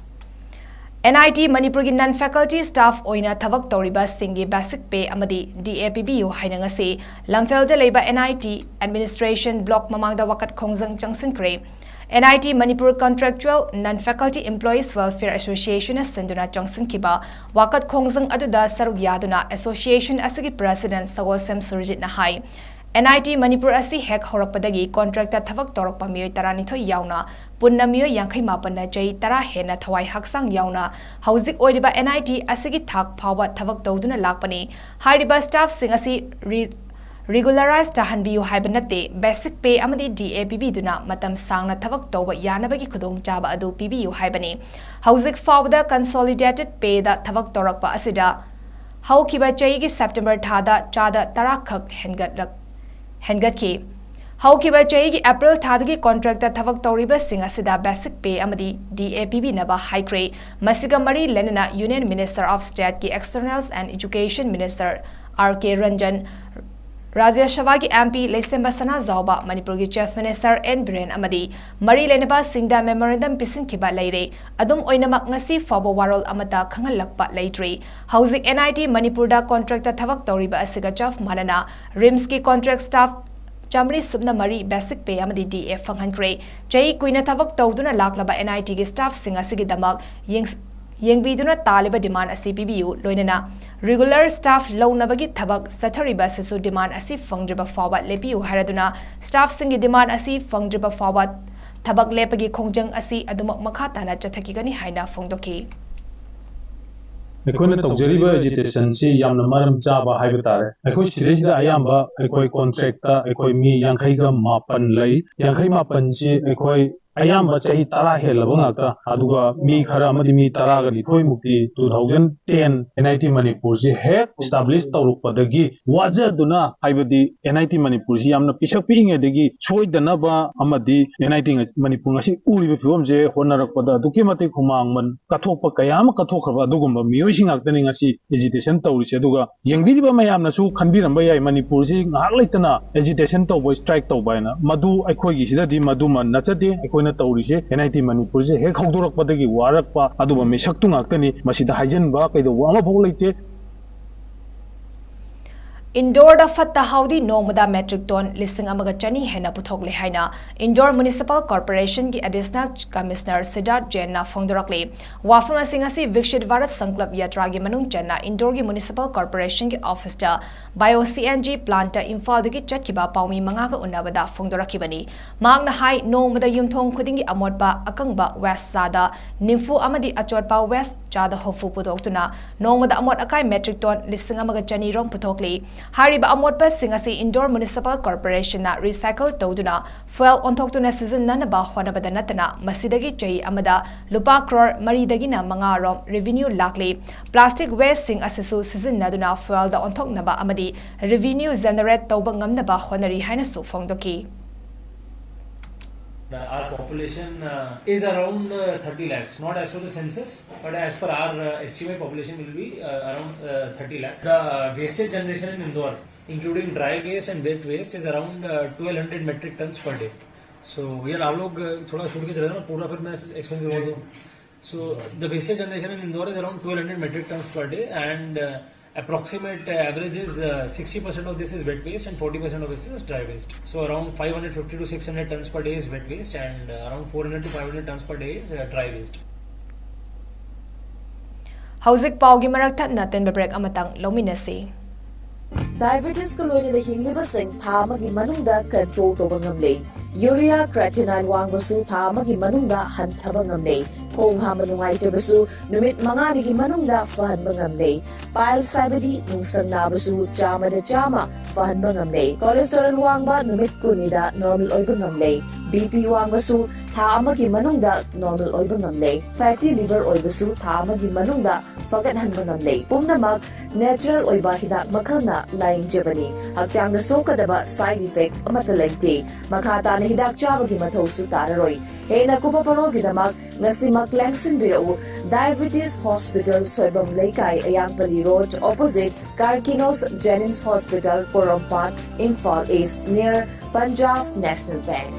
N I T ꯃꯅꯤꯄꯨꯔꯒꯤ non faculty staff ꯑꯣꯏꯅ ꯊꯕꯛ ꯇꯧꯔꯤꯕꯁꯤꯡꯒꯤ basic pay ꯑꯃꯗꯤ D A ꯄꯤꯕꯤꯌꯨ ꯍꯥꯏꯅ ꯉꯁꯤ ꯂꯝꯐꯦꯜꯗ ꯂꯩꯕ N I T Administration Block ꯃꯃꯥꯡꯗ ꯋꯥꯀꯠ ꯈꯣꯡꯖꯪ ꯆꯪꯁꯤꯟꯈ꯭ꯔꯦ꯫ N I T Manipur Contractual Non Faculty Employees Welfare Associationꯅ ꯁꯤꯟꯗꯨꯅ ꯆꯪꯁꯤꯟꯈꯤꯕ ꯋꯥꯀꯠ ꯈꯣꯡꯖꯪ ꯑꯗꯨꯗ ꯁꯔꯨꯛ ꯌꯥꯗꯨꯅ association ꯑꯁꯤꯒꯤ president Sagolsem ꯁꯨꯔꯖꯤꯠꯅ high, N I T Manipur ꯑꯁꯤ ꯍꯦꯛ ꯍꯧꯔꯛꯄꯗꯒꯤ contractꯇ ꯊꯕꯛ ꯇꯧꯔꯛꯄ ꯃꯤꯑꯣꯏ ꯇꯔꯥꯅꯤꯊꯣꯏ ꯌꯥꯎꯅ ꯄꯨꯟꯅ ꯃꯤꯑꯣꯏ ꯌꯥꯡꯈꯩ ꯃꯥꯄꯟꯅ ꯆꯍꯤ ꯇꯔꯥ ꯍꯦꯟꯅ ꯊꯋꯥꯏ ꯍꯛꯆꯥꯡ ꯌꯥꯎꯅ ꯍꯧꯖꯤꯛ ꯑꯣꯏꯔꯤꯕ N I T ꯑꯁꯤꯒꯤ ꯊꯥꯛ ꯐꯥꯎꯕ ꯊꯕꯛ ꯇꯧꯗꯨꯅ ꯂꯥꯛꯄꯅꯤ꯫ ꯍꯥꯏꯔꯤꯕ staffꯁꯤꯡ ꯑꯁꯤ ꯔꯤ-, regularize ꯇꯥꯍꯟꯕꯤꯌꯨ ꯍꯥꯏꯕ ꯅꯠꯇꯦ, basic pay ꯑꯃꯗꯤ D A ꯄꯤꯕꯤꯗꯨꯅ ꯃꯇꯝ ꯁꯥꯡꯅ ꯊꯕꯛ ꯇꯧꯕ ꯌꯥꯅꯕꯒꯤ ꯈꯨꯗꯣꯡꯆꯥꯕ ꯑꯗꯨ ꯄꯤꯕꯤꯌꯨ ꯍꯥꯏꯕꯅꯤ꯫ ꯍꯧꯖꯤꯛ ꯐꯥꯎꯕꯗ consolidated payꯗ ꯊꯕꯛ ꯇꯧꯔꯛꯄ ꯑꯁꯤꯗ ꯍꯧꯈꯤꯕ ꯆꯍꯤꯒꯤ September ꯊꯥꯗ ꯆꯥꯗ ꯇꯔꯥ ꯈꯛ ꯍꯦꯟꯒꯠꯂꯛ-, ꯍꯦꯟꯒꯠꯈꯤ꯫ ꯍꯧꯈꯤꯕ ꯆꯍꯤꯒꯤ April ꯊꯥꯗꯒꯤ contractꯇ ꯊꯕꯛ ꯇꯧꯔꯤꯕꯁꯤꯡ ꯑꯁꯤꯗ basic pay ꯑꯃꯗꯤ D A ꯄꯤꯕꯤꯅꯕ ꯍꯥꯏꯈ꯭ꯔꯦ꯫ ꯃꯁꯤꯒ ꯃꯔꯤ ꯂꯩꯅꯅ Union Minister of Stateꯀꯤ Externals and Education Minister R K Ranjan, Rajya Sabhaꯒꯤ M P ꯂꯩꯁꯦꯝꯕ ꯁꯅꯥꯖꯥꯎꯕ, ꯃꯅꯤꯄꯨꯔꯒꯤ Chief Minister N ꯕꯤꯔꯦꯟ ꯑꯃꯗꯤ ꯃꯔꯤ ꯂꯩꯅꯕꯁꯤꯡꯗ memorandum ꯄꯤꯁꯤꯟꯈꯤꯕ ꯂꯩꯔꯦ꯫ ꯑꯗꯨꯝ ꯑꯣꯏꯅꯃꯛ, ꯉꯁꯤ ꯐꯥꯎꯕ ꯋꯥꯔꯣꯜ ꯑꯃꯠꯇ ꯈꯪꯍꯜꯂꯛꯄ ꯂꯩꯇ꯭ꯔꯤ꯫ ꯍꯧꯖꯤꯛ N I T ꯃꯅꯤꯄꯨꯔꯗ contractꯇ ꯊꯕꯛ ꯇꯧꯔꯤꯕ ꯑꯁꯤꯒ ꯆꯞ ꯃꯥꯟꯅꯅ RIMSꯀꯤ contract staff ꯆꯥꯃꯔꯤ ꯁꯨꯞꯅ ꯃꯔꯤ basic pay ꯑꯃꯗꯤ D A ꯐꯪꯍꯟꯈ꯭ꯔꯦ꯫ ꯆꯍꯤ ꯀꯨꯏꯅ ꯊꯕꯛ ꯇꯧꯗꯨꯅ ꯂꯥꯛꯂꯕ N I Tꯒꯤ staffꯁꯤꯡ ꯑꯁꯤꯒꯤꯗꯃꯛ ꯌꯦꯡꯁ-, ꯌꯦꯡꯕꯤꯗꯨꯅ ꯇꯥꯜꯂꯤꯕ demand ꯑꯁꯤ ꯄꯤꯕꯤꯌꯨ, ꯂꯣꯏꯅꯅ regular staff ꯂꯧꯅꯕꯒꯤ ꯊꯕꯛ ꯆꯠꯊꯔꯤꯕ ꯑꯁꯤꯁꯨ demand ꯑꯁꯤ ꯐꯪꯗ꯭ꯔꯤꯕ ꯐꯥꯎꯕ ꯂꯦꯞꯄꯤꯌꯨ ꯍꯥꯏꯔꯗꯨꯅ staffꯁꯤꯡꯒꯤ demand ꯑꯁꯤ ꯐꯪꯗ꯭ꯔꯤꯕ ꯐꯥꯎꯕ ꯊꯕꯛ ꯂꯦꯞꯄꯒꯤ ꯈꯣꯡꯖꯪ ꯑꯁꯤ ꯑꯗꯨꯃꯛ ꯃꯈꯥ ꯇꯥꯅ ꯆꯠꯊꯈꯤꯒꯅꯤ ꯍꯥꯏꯅ ꯐꯣꯡꯗꯣꯛꯈꯤ꯫ ꯑꯩꯈꯣꯏꯅ ꯇꯧꯖꯔꯤꯕ agitationꯁꯤ ꯌꯥꯝꯅ ꯃꯔꯝ ꯆꯥꯕ ꯍꯥꯏꯕ ꯇꯥꯔꯦ꯫ ꯑꯩꯈꯣꯏ ꯁꯤꯗꯩꯁꯤꯗ ꯑꯌꯥꯝꯕ ꯑꯩꯈꯣꯏ contractꯇ ꯑꯩꯈꯣꯏ ꯃꯤ ꯌꯥꯡꯈꯩꯒ ꯃꯥꯄꯟ ꯂꯩ꯫ ꯌꯥꯡꯈꯩ ꯃꯥꯄꯟꯁꯤ ꯑꯩꯈꯣꯏ ꯑꯌꯥꯝꯕ ꯆꯍꯤ ꯇꯔꯥ ꯍꯦꯜꯂꯕ ꯉꯥꯛꯇ, ꯑꯗꯨꯒ ꯃꯤ ꯈꯔ ꯑꯃꯗꯤ ꯃꯤ ꯇꯔꯥꯒ ꯅꯤꯊꯣꯏ ꯃꯨꯛꯇꯤ two thousand ten N I T ꯃꯅꯤꯄꯨꯔꯁꯤ ꯍꯦꯛ establish ꯇꯧꯔꯛꯄꯗꯒꯤ ꯋꯥꯖꯗꯨꯅ, ꯍꯥꯏꯕꯗꯤ N I T ꯃꯅꯤꯄꯨꯔꯁꯤ ꯌꯥꯝꯅ ꯄꯤꯁꯛ ꯄꯤꯛꯏꯉꯩꯗꯒꯤ ꯁꯣꯏꯗꯅꯕ ꯑꯃꯗꯤ N I T ꯃꯅꯤꯄꯨꯔ ꯉꯁꯤ ꯎꯔꯤꯕ ꯐꯤꯕꯝꯁꯦ ꯍꯣꯠꯅꯔꯛꯄꯗ ꯑꯗꯨꯛꯀꯤ ꯃꯇꯤꯛ ꯍꯨꯃꯥꯡ ꯃꯟ ꯀꯠꯊꯣꯛꯄ ꯀꯌꯥ ꯑꯃ ꯀꯠꯊꯣꯛꯈ꯭ꯔꯕ ꯑꯗꯨꯒꯨꯝꯕ ꯃꯤꯑꯣꯏꯁꯤꯡ ꯉꯥꯛꯇꯅꯤ ꯉꯁꯤ agitation ꯇꯧꯔꯤꯁꯦ꯫ ꯑꯗꯨꯒ ꯌꯦꯡꯕꯤꯔꯤꯕ ꯃꯌꯥꯝꯅꯁꯨ ꯈꯟꯕꯤꯔꯝꯕ ꯌꯥꯏ, ꯃꯅꯤꯄꯨꯔꯁꯤ ꯉꯥꯏꯍꯥꯛ ꯂꯩꯇꯅ agitation ꯇꯧꯕ, strike ꯇꯧꯕ ꯍꯥꯏꯅ꯫ ꯃꯗꯨ ꯑꯩꯈꯣꯏꯒꯤ ꯁꯤꯗꯗꯤ ꯃꯗꯨꯃ ꯅꯠꯆꯗꯦ꯫ ꯑꯩꯈꯣꯏꯅ ꯇꯧꯔꯤꯁꯦ N I T ꯃꯅꯤꯄꯨꯔꯁꯦ ꯍꯦꯛ ꯍꯧꯗꯣꯔꯛꯄꯗꯒꯤ ꯋꯥꯔꯛꯄ ꯑꯗꯨꯒꯨꯝꯕ ꯃꯤꯁꯛꯇꯨ ꯉꯥꯛꯇꯅꯤ꯫ ꯃꯁꯤꯗ ꯍꯥꯏꯖꯤꯟꯕ ꯀꯩꯗꯧꯕ ꯑꯃꯐꯥꯎ ꯂꯩꯇꯦ꯫ ꯏꯟꯗꯣꯔꯗ ꯐꯠꯇ ꯍꯥꯎꯗꯤ ꯅꯣꯡꯃꯗ metric ton ꯂꯤꯁꯤꯡ ꯑꯃꯒ ꯆꯅꯤ ꯍꯦꯟꯅ ꯄꯨꯊꯣꯛꯂꯦ ꯍꯥꯏꯅ ꯏꯟꯗꯣꯔ ꯃ꯭ꯌꯨꯅꯤꯁꯤꯄꯥꯜ ꯀꯣꯔꯄꯣꯔꯦꯁꯟꯒꯤ ꯑꯦꯗꯤꯁꯅꯦꯜ ꯀꯃꯤꯁꯅꯔ ꯁꯤꯗꯥꯔꯊ ꯖꯦꯟꯅ ꯐꯣꯡꯗꯣꯔꯛꯂꯤ꯫ ꯋꯥꯐꯝ ꯑꯁꯤ ꯉꯁꯤ ꯕꯤꯛꯁꯤꯠ ꯚꯥꯔꯠ ꯁꯪꯀꯜꯞ ꯌꯥꯇ꯭ꯔꯥꯒꯤ ꯃꯅꯨꯡ ꯆꯟꯅ ꯏꯟꯗꯣꯔꯒꯤ ꯃ꯭ꯌꯨꯅꯤꯁꯤꯄꯥꯜ ꯀꯣꯔꯄꯣꯔꯦꯁꯟꯒꯤ ꯑꯣꯐꯤꯁꯇ ꯕꯥꯏꯑꯣ ꯁꯤ ꯑꯦꯟ ꯖꯤ ꯄ꯭ꯂꯥꯟꯠꯇ ꯏꯝꯐꯥꯜꯗꯒꯤ ꯆꯠꯈꯤꯕ ꯄꯥꯎꯃꯤ ꯃꯉꯥꯒ ꯎꯅꯕꯗ ꯐꯣꯡꯗꯣꯔꯛꯈꯤꯕꯅꯤ꯫ ꯃꯍꯥꯛꯅ ꯍꯥꯏ, ꯅꯣꯡꯃꯗ ꯌꯨꯝꯊꯣꯡ ꯈꯨꯗꯤꯡꯒꯤ ꯑꯃꯣꯠꯄ ꯑꯀꯪꯕ ꯋꯦꯁ ꯆꯥꯗ ꯅꯤꯐꯨ ꯑꯃꯗꯤ ꯑꯆꯣꯠꯄ ꯋꯦꯁ ꯆꯥꯗ ꯍꯨꯝꯐꯨ ꯄꯨꯊꯣꯛꯇꯨꯅ ꯅꯣꯡꯃꯗ ꯑꯃꯣꯠ ꯑꯀꯥꯏ metric ton ꯂꯤꯁꯤꯡ ꯑꯃꯒ ꯆꯅꯤ ꯔꯣꯝ ꯄꯨꯊꯣꯛꯂꯤ꯫ ꯍꯥꯏꯔꯤꯕ ꯑꯃꯣꯠꯄꯁꯤꯡ ꯑꯁꯤ ꯏꯟꯗꯣꯔ ꯃ꯭ꯌꯨꯅꯤꯁꯤꯄꯥꯜ ꯀꯣꯔꯄꯣꯔꯦꯁꯟꯅ recycle ꯇꯧꯗꯨꯅ fuel ꯑꯣꯟꯊꯣꯛꯇꯨꯅ ꯁꯤꯖꯤꯟꯅꯅꯕ ꯍꯣꯠꯅꯕꯗ ꯅꯠꯇꯅ ꯃꯁꯤꯗꯒꯤ ꯆꯍꯤ ꯑꯃꯗ ꯂꯨꯄꯥ ꯀ꯭ꯔꯣꯔ ꯃꯔꯤꯗꯒꯤꯅ ꯃꯉꯥ ꯔꯣꯝ revenue ꯂꯥꯛꯂꯤ꯫ Plastic wasteꯁꯤꯡ ꯑꯁꯤꯁꯨ ꯁꯤꯖꯤꯟꯅꯗꯨꯅ fuelꯗ ꯑꯣꯟꯊꯣꯛꯅꯕ ꯑꯃꯗꯤ revenue generate ꯇꯧꯕ ꯉꯝꯅꯕ ꯍꯣꯠꯅꯔꯤ ꯍꯥꯏꯅꯁꯨ ꯐꯣꯡꯗꯣꯛꯈꯤ꯫ Our population uh, is around uh, thirty lakhs, not as per the census, but as per our uh, estimate, population will be uh, around uh, thirty lakhs. The uh, wastage generation in Indore, including dry waste and wet waste, is around uh, twelve hundred metric tons per day. So यार आप लोग uh, थोड़ा छोड़ के चले जाओ ना, पूरा फिर मैं एक्सप्लेन करूँगा तो. So the wastage generation in Indore is around twelve hundred metric tons per day, and uh, approximate uh, average is uh, sixty percent of this is wet waste and forty percent of this is dry waste. So around five hundred fifty to six hundred tons per day is wet waste, and uh, around four hundred to five hundred tons per day is uh, dry waste. ꯍꯧꯖꯤꯛ ꯄꯥꯎꯒꯤ ꯃꯔꯛ ꯊꯠꯅ ꯇꯦꯟꯕ break ꯑꯃꯇꯪ ꯂꯧꯃꯤꯟꯅꯁꯤ꯫ ꯗꯥꯏꯕꯦꯇꯤꯁꯀ ꯂꯣꯏꯅꯅ ꯍꯤꯡꯂꯤꯕꯁꯤꯡ ꯊꯥ ꯑꯃꯒꯤ ꯃꯅꯨꯡꯗ control ꯇꯧꯕ ꯉꯝꯂꯦ꯫ ꯌꯨꯔꯤꯌꯥ ꯀ꯭ꯔꯦꯇꯤꯅꯥꯏꯟ ꯋꯥꯡꯕꯁꯨ ꯊꯥ ꯑꯃꯒꯤ ꯃꯅꯨꯡꯗ ꯍꯟꯊꯕ ꯉꯝꯂꯦ꯫ ꯈꯣꯡ ꯍꯥꯝꯕ ꯅꯨꯡꯉꯥꯏꯇꯕꯁꯨ ꯅꯨꯃꯤꯠ ꯃꯉꯥꯅꯤꯒꯤ ꯃꯅꯨꯡꯗ ꯐꯍꯟꯕ ꯉꯝꯂꯦ꯫ ꯄꯥꯏꯜꯁ ꯍꯥꯏꯕꯗꯤ ꯅꯨꯡꯁꯪ ꯅꯥꯕꯁꯨ ꯆꯥꯝꯃꯗ ꯆꯥꯝꯃ ꯐꯍꯟꯕ ꯉꯝꯂꯦ꯫ ꯀꯣꯂꯦꯁꯇꯦꯔꯣꯜ ꯋꯥꯡꯕ ꯅꯨꯃꯤꯠ ꯀꯨꯟꯅꯤꯗ ꯅꯣꯔꯃꯦꯜ ꯑꯣꯏꯕ ꯉꯝꯂꯦ꯫ ꯕꯤ ꯄꯤ ꯋꯥꯡꯕꯁꯨ ꯊꯥ ꯑꯃꯒꯤ ꯃꯅꯨꯡꯗ ꯅꯣꯔꯃꯦꯜ ꯑꯣꯏꯕ ꯉꯝꯂꯦ꯫ ꯐꯦꯇꯤ ꯂꯤꯚꯔ ꯑꯣꯏꯕꯁꯨ ꯊꯥ ꯑꯃꯒꯤ ꯃꯅꯨꯡꯗ ꯐꯒꯠꯍꯟꯕ ꯉꯝꯂꯦ꯫ ꯄꯨꯝꯅꯃꯛ ꯅꯦꯆꯔꯦꯜ ꯑꯣꯏꯕ ꯍꯤꯗꯥꯛ ꯃꯈꯜꯅ ꯂꯥꯌꯦꯡꯖꯕꯅꯤ꯫ ꯍꯛꯆꯥꯡꯗ ꯁꯣꯛꯀꯗꯕ ꯁꯥꯏꯗ ꯏꯐꯦꯛ ꯑꯃꯠꯇ ꯂꯩꯇꯦ꯫ ꯃꯈꯥ ꯇꯥꯅ ꯍꯤꯗꯥꯛ ꯆꯥꯕꯒꯤ ꯃꯊꯧꯁꯨ ꯇꯥꯔꯔꯣꯏ꯫ ꯍꯦꯟꯅ ꯀꯨꯞꯄ ꯄꯔꯣꯜꯒꯤꯗꯃꯛ ꯉꯁꯤꯃꯛ ꯂꯦꯡꯁꯤꯟꯕꯤꯔꯛꯎ꯫ Diabetes hospital, Soibam Leikai, Ayangpalli road, opposite Karkinos JNIMS hospital, Porompat, Imphal east, near Punjab national bank.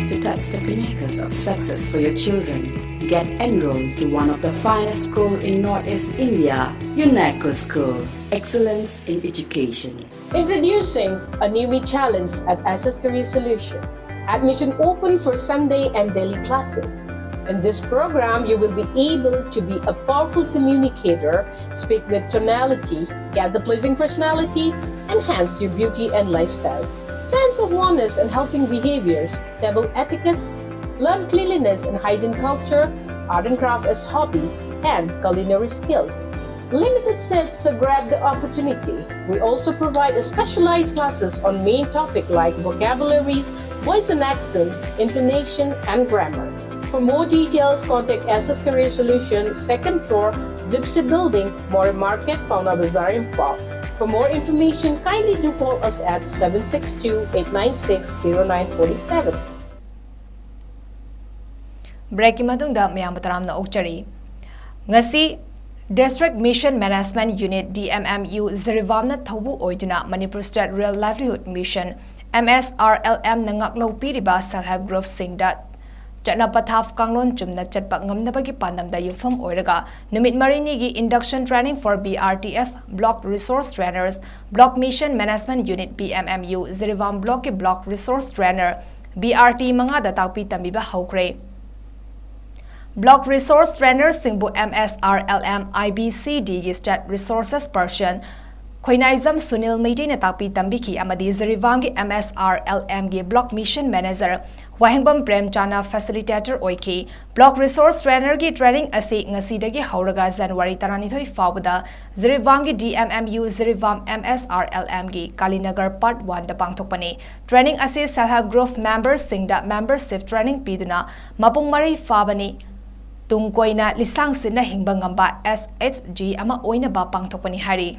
To touch the pinnacles of success for your children, get enrolled to one of the finest school in Northeast India, UNECO School. Excellence in education. Introducing a new challenge at S S Career Solution. Admission open for Sunday and daily classes. In this program, you will be able to be a powerful communicator, speak with tonality, get the pleasing personality, enhance your beauty and lifestyle, sense of oneness and helping behaviors, table etiquettes, learn cleanliness and hygiene culture, art and craft as hobby, and culinary skills. Limited seats, so grab the opportunity. We also provide a specialized classes on main topic like vocabularies, voice and accent, intonation, and grammar. For more details, contact S S Career Solution, second floor, Gypsy Building, Moreh Market, Paona Bazaar, Imphal. For more information, kindly do call us at seven six two, eight nine six, zero nine four seven. ꯕ꯭ꯔꯦꯛꯀꯤ ꯃꯇꯨꯡꯗ ꯃꯌꯥꯝꯕꯨ ꯇꯔꯥꯝꯅ ꯑꯣꯛꯆꯔꯤ꯫ ꯉꯁꯤ District Mission Management Unit, D M M U, ꯖꯤꯔꯤꯕꯥꯝꯅ ꯊꯧꯕꯨ ꯑꯣꯏꯗꯨꯅ Manipur State Rural Livelihood Mission, M S R L M, ꯅ ꯉꯥꯛꯂꯧ ꯄꯤꯔꯤꯕ self help group ꯁꯤꯡꯗ ꯆꯠꯅ ꯄꯊꯥꯞ ꯀꯥꯡꯂꯣꯟ ꯆꯨꯝꯅ ꯆꯠꯄ ꯉꯝꯅꯕꯒꯤ ꯄꯥꯟꯗꯝꯗ ꯌꯨꯝꯐꯝ ꯑꯣꯏꯔꯒ ꯅꯨꯃꯤꯠ ꯃꯔꯤꯅꯤꯒꯤ Induction Training for B R T S, Block Resource Trainers, Block Mission Management Unit, B M M U, Jiribam Block ꯀꯤ Block Resource Trainer, B R T ꯃꯉꯥꯗ ꯇꯥꯛꯄꯤ ꯇꯝꯕꯤꯕ ꯍꯧꯈ꯭ꯔꯦ꯫ Block Resource Trainer ꯁꯤꯡꯕꯨ M S R L M I B C D ꯒꯤ State Resources Person ꯈꯣꯏꯅꯥꯏꯖꯝ Sunil ꯃꯩꯇꯩꯅ ꯇꯥꯛꯄꯤ ꯇꯝꯕꯤꯈꯤ ꯑꯃꯗꯤ ꯖꯤꯔꯤꯕꯥꯝꯒꯤ M S R L M ꯒꯤ Block Mission Manager ꯋꯥꯍꯦꯡꯕꯝ ꯄ꯭ꯔꯦꯝꯆꯥꯟꯅ facilitator ꯑꯣꯏꯈꯤ꯫ Block Resource Trainer ꯒꯤ training ꯑꯁꯤ ꯉꯁꯤꯗꯒꯤ ꯍꯧꯔꯒ January ꯇꯔꯥꯅꯤꯊꯣꯏ ꯐꯥꯎꯕꯗ ꯖꯤꯔꯤꯕꯥꯝꯒꯤ D M M U, Jiribam M S R L M ꯒꯤ ꯀꯥꯂꯤꯅꯒꯔ Part one ꯗ ꯄꯥꯡꯊꯣꯛꯄꯅꯤ꯫ Training ꯑꯁꯤ Self Help Group member ꯁꯤꯡꯗ membership training ꯄꯤꯗꯨꯅ ꯃꯄꯨꯡ ꯃꯔꯩ ꯐꯥꯕꯅꯤ꯫ ꯇꯨꯡ ꯀꯣꯏꯅ ꯂꯤꯁꯥꯡ ꯁꯤꯠꯅ ꯍꯤꯡꯕ ꯉꯝꯕ S H G ꯑꯃ ꯑꯣꯏꯅꯕ ꯄꯥꯡꯊꯣꯛꯄꯅꯤ ꯍꯥꯏꯔꯤ꯫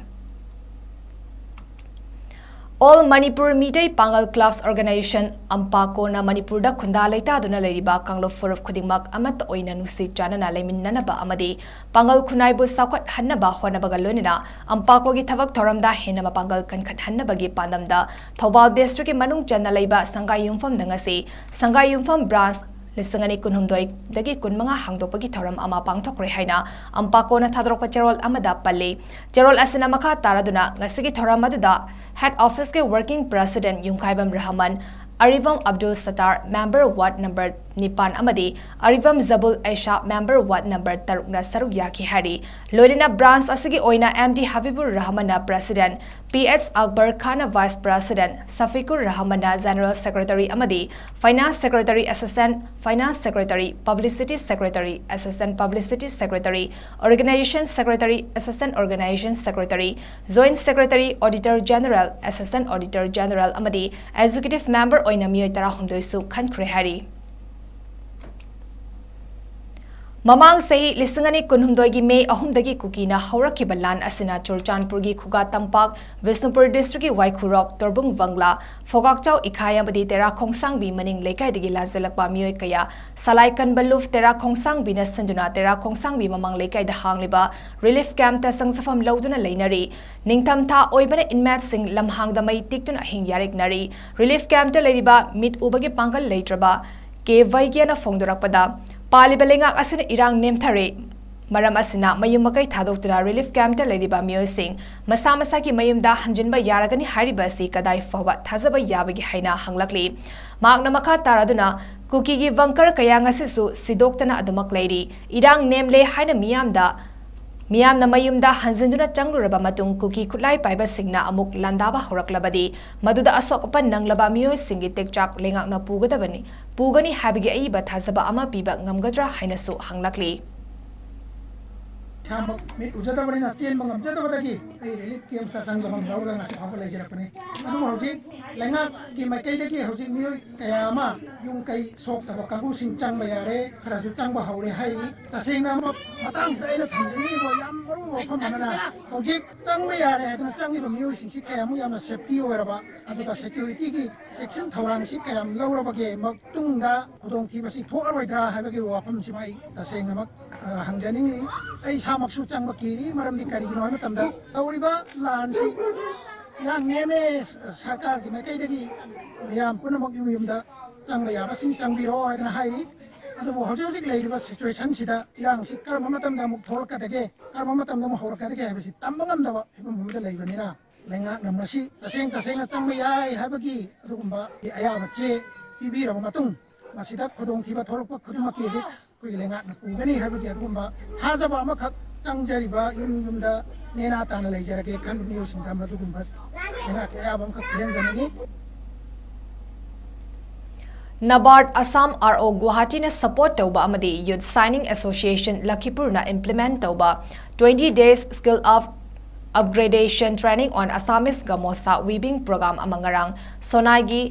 All Manipur ꯃꯤꯇꯩ ꯄꯥꯉꯜ Clubs Organisation, ꯑꯝꯄꯥꯀꯣꯅ ꯃꯅꯤꯄꯨꯔꯗ ꯈꯨꯟꯗꯥ ꯂꯩꯇꯥꯗꯨꯅ ꯂꯩꯔꯤꯕ ꯀꯥꯡꯂꯨꯞ ꯐꯨꯔꯨꯞ ꯈꯨꯗꯤꯡꯃꯛ ꯑꯃꯠꯇ ꯑꯣꯏꯅ ꯅꯨꯡꯁꯤ ꯆꯥꯟꯅꯅ ꯂꯩꯃꯤꯟꯅꯅꯕ ꯑꯃꯗꯤ ꯄꯥꯉꯜ ꯈꯨꯟꯅꯥꯏꯕꯨ ꯆꯥꯎꯈꯠꯍꯟꯅꯕ ꯍꯣꯠꯅꯕꯒ ꯂꯣꯏꯅꯅ ꯑꯝꯄꯥꯀꯣꯒꯤ ꯊꯕꯛ ꯊꯧꯔꯝꯗ ꯍꯦꯟꯅ ꯃꯄꯥꯡꯒꯜ ꯀꯟꯈꯠꯍꯟꯅꯕꯒꯤ ꯄꯥꯟꯗꯝꯗ ꯊꯧꯕꯥꯜ district ꯀꯤ ꯃꯅꯨꯡ ꯆꯟꯅ ꯂꯩꯕ ꯁꯪꯒꯥꯏ ꯌꯨꯝꯐꯝꯗ ꯉꯁꯤ ꯁꯪꯒꯥꯏ ꯌꯨꯝꯐꯝ branch ꯂꯤꯁꯤꯡ ꯑꯅꯤ ꯀꯨꯟꯍꯨꯝꯗꯣꯏꯗꯒꯤ ꯀꯨꯟꯃꯉꯥ ꯍꯥꯡꯗꯣꯛꯄꯒꯤ ꯊꯧꯔꯝ ꯑꯃ ꯄꯥꯡꯊꯣꯛꯈ꯭ꯔꯦ ꯍꯥꯏꯅ ꯑꯝꯄꯥꯀꯣꯅ ꯊꯥꯗꯣꯔꯛꯄ ꯆꯦꯔꯣꯜ ꯑꯃꯗ ꯄꯜꯂꯤ꯫ ꯆꯦꯔꯣꯜ ꯑꯁꯤꯅ ꯃꯈꯥ ꯇꯥꯔꯗꯨꯅ ꯉꯁꯤꯒꯤ ꯊꯧꯔꯝ ꯑꯗꯨꯗ Head Office ꯀꯤ Working President ꯌꯨꯝꯈꯥꯏꯕꯝ ꯔꯍꯃꯟ, ꯑꯔꯤꯕꯝ ꯑꯕꯗꯨꯜ ꯁꯠꯇꯥꯔ, member ward number ꯅꯤꯄꯥꯟ ꯑꯃꯗꯤ ꯑꯔꯤꯕꯝ ꯖꯕꯨꯜ ꯑꯩꯁꯥ, member ward number ꯇꯔꯨꯛꯅ ꯁꯔꯨꯛ ꯌꯥꯈꯤ ꯍꯥꯏꯔꯤ꯫ ꯂꯣꯏꯅꯅ branch ꯑꯁꯤꯒꯤ ꯑꯣꯏꯅ M D ꯍꯕꯤꯕꯨꯔ ꯔꯍꯃꯟꯅ President, P H Akbar ꯈꯥꯟꯅ Vice President, ꯁꯐꯤꯀꯨꯔ ꯔꯍꯃꯟꯅ General Secretary ꯑꯃꯗꯤ Finance Secretary, Assistant Finance Secretary, Publicity Secretary, Assistant Publicity Secretary, Organization Secretary, Assistant Organization Secretary, Joint Secretary, Auditor General, Assistant Auditor General ꯑꯃꯗꯤ Executive Member ꯑꯣꯏꯅ ꯃꯤꯑꯣꯏ ꯇꯔꯥꯍꯨꯝꯗꯣꯏꯁꯨ ꯈꯟꯈ꯭ꯔꯦ ꯍꯥꯏꯔꯤ꯫ ꯃꯃꯥꯡ ꯆꯍꯤ ꯂꯤꯁꯤꯡ ꯑꯅꯤ ꯀꯨꯟꯍꯨꯝꯗꯣꯏꯒꯤ May ꯑꯍꯨꯝꯗꯒꯤ ꯀꯨꯀꯤꯅ ꯍꯧꯔꯛꯈꯤꯕ ꯂꯥꯟ ꯑꯁꯤꯅ ꯆꯨꯔꯆꯥꯟꯄꯨꯔꯒꯤ ꯈꯨꯒꯥ ꯇꯝꯄꯥꯛ, ꯕꯤꯁꯅꯨꯄꯨꯔ district ꯀꯤ ꯋꯥꯏꯈꯨꯔꯣꯛ, ꯇꯣꯔꯕꯨꯡ ꯕꯪꯒ꯭ꯂꯥ, ꯐꯣꯒꯥꯛꯆꯥꯎ ꯏꯈꯥꯏ ꯑꯃꯗꯤ ꯇꯦꯔꯥ ꯈꯣꯡꯁꯥꯡꯕꯤ ꯃꯅꯤꯡ ꯂꯩꯀꯥꯏꯗꯒꯤ ꯂꯥꯟꯖꯦꯜꯂꯛꯄ ꯃꯤꯑꯣꯏ ꯀꯌꯥ ꯁꯂꯥꯏ ꯀꯟꯕ ꯂꯨꯞ ꯇꯦꯔꯥ ꯈꯣꯡꯁꯥꯡꯕꯤꯅ ꯁꯤꯟꯗꯨꯅ ꯇꯦꯔꯥ ꯈꯣꯡꯁꯥꯡꯕꯤ ꯃꯃꯥꯡ ꯂꯩꯀꯥꯏꯗ ꯍꯥꯡꯂꯤꯕ relief camp ꯇ ꯆꯪꯖꯐꯝ ꯂꯧꯗꯨꯅ ꯂꯩꯅꯔꯤ꯫ ꯅꯤꯡꯊꯝꯊꯥ ꯑꯣꯏꯕꯅ inmate ꯁꯤꯡ ꯂꯝꯍꯥꯡꯗ ꯃꯩ ꯇꯤꯛꯇꯨꯅ ꯑꯍꯤꯡ ꯌꯥꯔꯦꯛꯅꯔꯤ꯫ Relief camp ꯇ ꯂꯩꯔꯤꯕ ꯃꯤꯠ ꯎꯕꯒꯤ ꯄꯥꯡꯒꯜ ꯂꯩꯇ꯭ꯔꯕ ꯀꯦ ꯋꯥꯏꯒꯦꯅ ꯐꯣꯡꯗꯣꯔꯛꯄꯗ, ꯄꯥꯜꯂꯤꯕ ꯂꯩꯉꯥꯛ ꯑꯁꯤꯅ ꯏꯔꯥꯡ ꯅꯦꯝꯊꯔꯦ꯫ ꯃꯔꯝ ꯑꯁꯤꯅ ꯃꯌꯨꯝ ꯃꯀꯩ ꯊꯥꯗꯣꯛꯇꯨꯅ relief camp ꯇ ꯂꯩꯔꯤꯕ ꯃꯤꯑꯣꯏꯁꯤꯡ ꯃꯁꯥ ꯃꯁꯥꯒꯤ ꯃꯌꯨꯝꯗ ꯍꯟꯖꯤꯟꯕ ꯌꯥꯔꯒꯅꯤ ꯍꯥꯏꯔꯤꯕ ꯑꯁꯤ ꯀꯗꯥꯏ ꯐꯥꯎꯕ ꯊꯥꯖꯕ ꯌꯥꯕꯒꯦ ꯍꯥꯏꯅ ꯍꯪꯂꯛꯂꯤ꯫ ꯃꯍꯥꯛꯅ ꯃꯈꯥ ꯇꯥꯔꯗꯨꯅ, ꯀꯨꯀꯤꯒꯤ bunker ꯀꯌꯥ ꯉꯁꯤꯁꯨ ꯁꯤꯗꯣꯛꯇꯅ ꯑꯗꯨꯃꯛ ꯂꯩꯔꯤ꯫ ꯏꯔꯥꯡ ꯅꯦꯝꯂꯦ ꯍꯥꯏꯅ ꯃꯤꯌꯥꯝꯗ ꯃꯤꯌꯥꯝꯅ ꯃꯌꯨꯝꯗ ꯍꯟꯖꯤꯟꯗꯨꯅ ꯆꯪꯂꯨꯔꯕ ꯃꯇꯨꯡ ꯀꯨꯀꯤ ꯈꯨꯠꯂꯥꯏ ꯄꯥꯏꯕꯁꯤꯡꯅ ꯑꯃꯨꯛ ꯂꯥꯟꯗꯥꯕ ꯍꯧꯔꯛꯂꯕꯗꯤ ꯃꯗꯨꯗ ꯑꯁꯣꯛ ꯑꯄꯟ ꯅꯪꯂꯕ ꯃꯤꯑꯣꯏꯁꯤꯡꯒꯤ ꯇꯦꯛꯆꯥꯛ ꯂꯩꯉꯥꯛꯅ ꯄꯨꯒꯗꯕꯅꯤ, ꯄꯨꯒꯅꯤ ꯍꯥꯏꯕꯒꯤ ꯑꯏꯕ ꯊꯥꯖꯕ ꯑꯃ ꯄꯤꯕ ꯉꯝꯒꯗ꯭ꯔꯥ ꯍꯥꯏꯅꯁꯨ ꯍꯪꯂꯛꯂꯤ꯫ ꯏꯁꯥꯃꯛ ꯃꯤꯠ ꯎꯖꯗꯕꯅꯤꯅ ꯆꯦꯟꯕ ꯉꯝꯖꯗꯕꯗꯒꯤ ꯑꯩ ꯔꯤꯂꯤꯐ ꯀꯦꯝꯞꯁꯇ ꯆꯪꯖꯐꯝ ꯂꯧꯔꯒ ꯉꯁꯤ ꯐꯥꯎꯕ ꯂꯩꯖꯔꯛꯄꯅꯤ꯫ ꯑꯗꯨꯕꯨ ꯍꯧꯖꯤꯛ ꯂꯩꯉꯥꯛꯀꯤ ꯃꯥꯏꯀꯩꯗꯒꯤ ꯍꯧꯖꯤꯛ ꯃꯤꯑꯣꯏ ꯀꯌꯥ ꯑꯃ ꯌꯨꯝ ꯀꯩ ꯁꯣꯛꯇꯕ ꯀꯥꯡꯕꯨꯁꯤꯡ ꯆꯪꯕ ꯌꯥꯔꯦ, ꯈꯔꯁꯨ ꯆꯪꯕ ꯍꯧꯔꯦ ꯍꯥꯏꯔꯤ꯫ ꯇꯁꯦꯡꯅ ꯑꯃ ꯃꯇꯥꯡꯁꯤꯗ ꯑꯩꯅ ꯊꯝꯖꯅꯤꯡꯉꯤꯕ ꯌꯥꯝ ꯃꯔꯨ ꯑꯣꯏꯕ ꯋꯥꯐꯝ ꯑꯃꯅ ꯍꯧꯖꯤꯛ ꯆꯪꯕ ꯌꯥꯔꯦ ꯍꯥꯏꯗꯨꯅ ꯆꯪꯉꯤꯕ ꯃꯤꯑꯣꯏꯁꯤꯡꯁꯤ ꯀꯌꯥꯃꯨꯛ ꯌꯥꯝꯅ ꯁꯦꯐꯇꯤ ꯑꯣꯏꯔꯕ, ꯑꯗꯨꯒ ꯁꯦꯀ꯭ꯌꯨꯔꯤꯇꯤꯒꯤ ꯆꯦꯛꯁꯤꯟ ꯊꯧꯔꯥꯡꯁꯤ ꯀꯌꯥꯝ ꯂꯧꯔꯕꯒꯦ, ꯃꯇꯨꯡꯗ ꯈꯨꯗꯣꯡꯊꯤꯕꯁꯤ ꯊꯣꯛꯑꯔꯣꯏꯗ꯭ꯔꯥ ꯍꯥꯏꯕꯒꯤ ꯋꯥꯐꯝꯁꯤꯃ ꯑꯩ ꯇꯁꯦꯡꯅꯃꯛ, ꯑ, ꯍꯪꯖꯅꯤꯡꯂꯤ꯫ ꯑꯩ ꯏꯁꯥꯃꯛꯁꯨ ꯆꯪꯕ ꯀꯤꯔꯤ꯫ ꯃꯔꯝꯗꯤ ꯀꯔꯤꯒꯤꯅꯣ ꯍꯥꯏꯕ ꯃꯇꯝꯗ ꯇꯧꯔꯤꯕ ꯂꯥꯟꯁꯤ ꯏꯔꯥꯡ ꯅꯦꯝꯃꯦ, ꯁꯔꯀꯥꯔꯒꯤ ꯃꯥꯏꯀꯩꯗꯒꯤ ꯃꯤꯌꯥꯝ ꯄꯨꯝꯅꯃꯛ ꯌꯨꯝ ꯌꯨꯝꯗ ꯆꯪꯕ ꯌꯥꯕꯁꯤꯡ ꯆꯪꯕꯤꯔꯣ ꯍꯥꯏꯗꯅ ꯍꯥꯏꯔꯤ꯫ ꯑꯗꯨꯕꯨ ꯍꯧꯖꯤꯛ ꯍꯧꯖꯤꯛ ꯂꯩꯔꯤꯕ ꯁꯤꯆꯨꯋꯦꯁꯟꯁꯤꯗ ꯏꯔꯥꯡꯁꯤ ꯀꯔꯝꯕ ꯃꯇꯝꯗ ꯑꯃꯨꯛ ꯊꯣꯛꯂꯛꯀꯗꯒꯦ, ꯀꯔꯝꯕ ꯃꯇꯝꯗ ꯑꯃꯨꯛ ꯍꯧꯔꯛꯀꯗꯒꯦ ꯍꯥꯏꯕꯁꯤ ꯇꯝꯕ ꯉꯝꯗꯕ ꯐꯤꯕꯝ ꯑꯃꯗ ꯂꯩꯕꯅꯤꯅ, ꯂꯩꯉꯥꯛꯅ ꯃꯁꯤ ꯇꯁꯦꯡ ꯇꯁꯦꯡꯅ ꯆꯪꯕ ꯌꯥꯏ ꯍꯥꯏꯕꯒꯤ ꯑꯗꯨꯒꯨꯝꯕ ꯑꯌꯥꯕ ꯆꯦ ꯄꯤꯕꯤꯔꯕ ꯃꯇꯨꯡ, ꯃꯁꯤꯗ ꯈꯨꯗꯣꯡꯊꯤꯕ ꯊꯣꯛꯂꯛꯄ ꯈꯨꯗꯤꯡꯃꯛꯀꯤ ꯔꯤꯛꯁ ꯑꯩꯈꯣꯏꯒꯤ ꯂꯩꯉꯥꯛꯅ ꯄꯨꯒꯅꯤ ꯍꯥꯏꯕꯒꯤ ꯑꯗꯨꯒꯨꯝꯕ ꯊꯥꯖꯕ ꯑꯃꯈꯛ, ꯆꯪꯖꯔꯤꯕ ꯌꯨꯝ ꯌꯨꯝꯗ ꯅꯦꯅꯥ ꯇꯥꯅ ꯂꯩꯖꯔꯒꯦ ꯈꯟꯕ ꯃꯤꯑꯣꯏꯁꯤꯡꯗ ꯃꯗꯨꯒꯨꯝꯕ ꯂꯩꯉꯥꯛꯀꯤ ꯑꯌꯥꯕ ꯑꯃꯈꯛ ꯄꯤꯍꯟꯖꯅꯤꯡꯏ꯫ ꯅꯕꯥꯔꯠ ꯑꯁꯥꯝ, ꯑꯥꯔ ꯑꯣ ꯒꯨꯋꯥꯍꯥꯇꯤꯅ ꯁꯄꯣꯔꯠ ꯇꯧꯕ ꯑꯃꯗꯤ ꯌꯨꯠ ꯁꯥꯏꯅꯤꯡ ꯑꯦꯁꯣꯁꯤꯌꯦꯁꯟ ꯂꯈꯤꯄꯨꯔꯅ ꯏꯝꯄ꯭ꯂꯤꯃꯦꯟꯠ ꯇꯧꯕ twenty days skill of upgradation training on Assamese gamosa weaving program ꯑꯃ ꯉꯔꯥꯡ ꯁꯣꯅꯥꯏꯒꯤ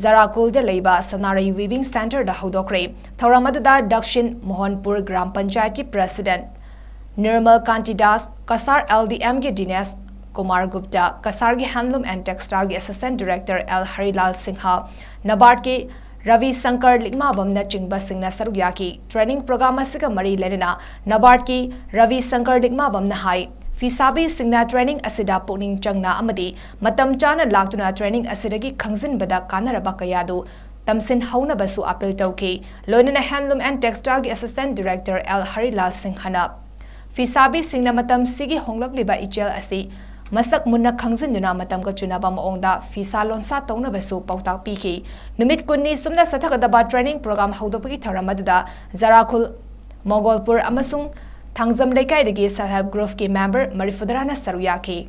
ꯖꯔꯥꯀꯨꯜꯗ ꯂꯩꯕ ꯁꯅꯥꯔꯩ ꯋꯤꯚꯤꯡ ꯁꯦꯟꯇꯔꯗ ꯍꯧꯗꯣꯛꯈ꯭ꯔꯦ꯫ ꯊꯧꯔꯝ ꯑꯗꯨꯗ ꯗꯛꯁꯤꯟ ꯃꯣꯍꯟꯄꯨꯔ ꯒ꯭ꯔꯥꯝ ꯄꯟꯆꯥꯌꯠꯀꯤ president Nirmal Kanti Das, Cachar L D ꯑꯦꯝꯒꯤ ꯗꯤꯅꯦꯁ ꯀꯨꯃꯥꯔ ꯒꯨꯞꯇ, ꯀꯁꯥꯔꯒꯤ ꯍꯦꯟꯗꯂꯨꯝ ꯑꯦꯟ ꯇꯦꯛꯁꯇꯥꯏꯜꯒꯤ assistant director L Harilal Singha, ꯅꯕꯥꯔꯠꯀꯤ ꯔꯕꯤ ꯁꯪꯀꯔ ꯂꯤꯛꯃꯥꯕꯝꯅꯆꯤꯡꯕꯁꯤꯡꯅ ꯁꯔꯨꯛ ꯌꯥꯈꯤ꯫ ꯇ꯭ꯔꯦꯅꯤꯡ ꯄ꯭ꯔꯣꯒ꯭ꯔꯥꯝ ꯑꯁꯤꯒ ꯃꯔꯤ ꯂꯩꯅꯅ ꯅꯕꯥꯔꯠꯀꯤ ꯔꯕꯤ ꯁꯪꯀꯔ ꯂꯤꯛꯃꯥꯕꯝꯅ ꯍꯥꯏ, ꯐꯤꯁꯥꯕꯤꯁꯤꯡꯅ ꯇ꯭ꯔꯦꯅꯤꯡ ꯑꯁꯤꯗ ꯄꯨꯛꯅꯤꯡ ꯆꯪꯅ ꯑꯃꯗꯤ ꯃꯇꯝ ꯆꯥꯅ ꯂꯥꯛꯇꯨꯅ ꯇ꯭ꯔꯦꯅꯤꯡ ꯑꯁꯤꯗꯒꯤ ꯈꯪꯖꯤꯟꯕꯗ ꯀꯥꯟꯅꯔꯕ ꯀꯌꯥꯗꯨ ꯇꯝꯁꯤꯟꯍꯧꯅꯕꯁꯨ ꯑꯥꯄꯤꯜ ꯇꯧꯈꯤ꯫ ꯂꯣꯏꯅꯅ ꯍꯦꯟꯗꯂꯨꯝ ꯑꯦꯟ ꯇꯦꯛꯁꯇꯥꯏꯜꯒꯤ ꯑꯦꯁꯤꯁꯇꯦꯟꯠ ꯗꯤꯔꯦꯛꯇꯔ ꯑꯦꯜ ꯍꯔꯤꯂꯥꯜ ꯁꯤꯡꯍꯅ ꯐꯤꯁꯥꯕꯤꯁꯤꯡꯅ ꯃꯇꯝꯁꯤꯒꯤ ꯍꯣꯡꯂꯛꯂꯤꯕ ꯏꯆꯦꯜ ꯑꯁꯤ ꯃꯁꯛ ꯃꯨꯟꯅ ꯈꯪꯖꯤꯟꯗꯨꯅ ꯃꯇꯝꯒ ꯆꯨꯅꯕ ꯃꯑꯣꯡꯗ ꯐꯤꯁꯥ ꯂꯣꯟꯁꯥ ꯇꯧꯅꯕꯁꯨ ꯄꯥꯎꯇꯥꯛ ꯄꯤꯈꯤ꯫ ꯅꯨꯃꯤꯠ ꯀꯨꯟꯅꯤ ꯁꯨꯝꯅ ꯆꯠꯊꯒꯗꯕ ꯇ꯭ꯔꯦꯅꯤꯡ ꯄ꯭ꯔꯣꯒ꯭ꯔꯥꯝ ꯍꯧꯗꯣꯛꯄꯒꯤ ꯊꯧꯔꯝ ꯑꯗꯨꯗ ꯖꯔꯥꯈꯨꯜ, ꯃꯣꯒꯣꯜꯄꯨꯔ ꯑꯃꯁꯨꯡ ꯊꯥꯡꯖꯝ ꯂꯩꯀꯥꯏꯗꯒꯤ Self Help Groupꯀꯤ member ꯃꯔꯤꯐꯨꯇꯔꯥꯅ ꯁꯔꯨꯛ ꯌꯥꯈꯤ꯫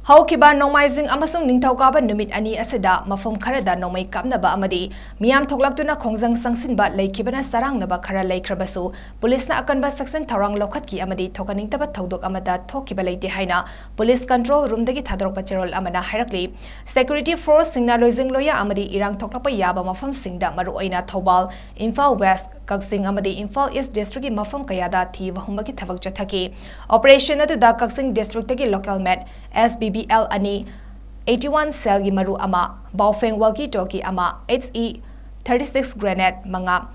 ꯍꯧꯈꯤꯕ ꯅꯣꯡꯃꯥꯏꯖꯤꯡ ꯑꯃꯁꯨꯡ ꯅꯤꯡꯊꯧꯀꯥꯕ ꯅꯨꯃꯤꯠ ꯑꯅꯤ ꯑꯁꯤꯗ ꯃꯐꯝ ꯈꯔꯗ ꯅꯣꯡꯃꯩ ꯀꯥꯞꯅꯕ ꯑꯃꯗꯤ ꯃꯤꯌꯥꯝ ꯊꯣꯛꯂꯛꯇꯨꯅ ꯈꯣꯡꯖꯪ ꯆꯪꯁꯤꯟꯕ ꯂꯩꯈꯤꯕꯅ ꯆꯔꯥꯡꯅꯕ ꯈꯔ ꯂꯩꯈ꯭ꯔꯕꯁꯨ, ꯄꯨꯂꯤꯁꯅ ꯑꯀꯟꯕ ꯆꯦꯛꯁꯤꯟ ꯊꯧꯔꯥꯡ ꯂꯧꯈꯠꯈꯤ ꯑꯃꯗꯤ ꯊꯣꯛꯍꯟꯅꯤꯡꯗꯕ ꯊꯧꯗꯣꯛ ꯑꯃꯠꯇ ꯊꯣꯛꯈꯤꯕ ꯂꯩꯇꯦ ꯍꯥꯏꯅ ꯄꯨꯂꯤꯁ control roomꯗꯒꯤ ꯊꯥꯗꯣꯔꯛꯄ ꯆꯦꯔꯣꯜ ꯑꯃꯅ ꯍꯥꯏꯔꯛꯂꯤ꯫ Security forceꯁꯤꯡꯅ ꯂꯣꯏꯖꯤꯡ ꯂꯣꯏꯌꯥ ꯑꯃꯗꯤ ꯏꯔꯥꯡ ꯊꯣꯛꯂꯛꯄ ꯌꯥꯕ ꯃꯐꯝꯁꯤꯡꯗ, ꯃꯔꯨꯑꯣꯏꯅ ꯊꯧꯕꯥꯜ, ꯏꯝꯐꯥꯜ West, ꯀꯛꯆꯤꯡ ꯑꯃꯗꯤ ꯏꯝꯐꯥꯜ East districtꯀꯤ ꯃꯐꯝ ꯀꯌꯥꯗ ꯊꯤꯕ ꯍꯨꯝꯕꯒꯤ ꯊꯕꯛ ꯆꯠꯊꯈꯤ꯫ Operation ꯑꯗꯨꯗ ꯀꯛꯆꯤꯡ districtꯇꯒꯤ local made S B B L ꯑꯅꯤ, eighty one cellꯒꯤ ꯃꯔꯨ ꯑꯃ, Baofeng walkie talkie ꯑꯃ, H E thirty six grenade ꯃꯉꯥ,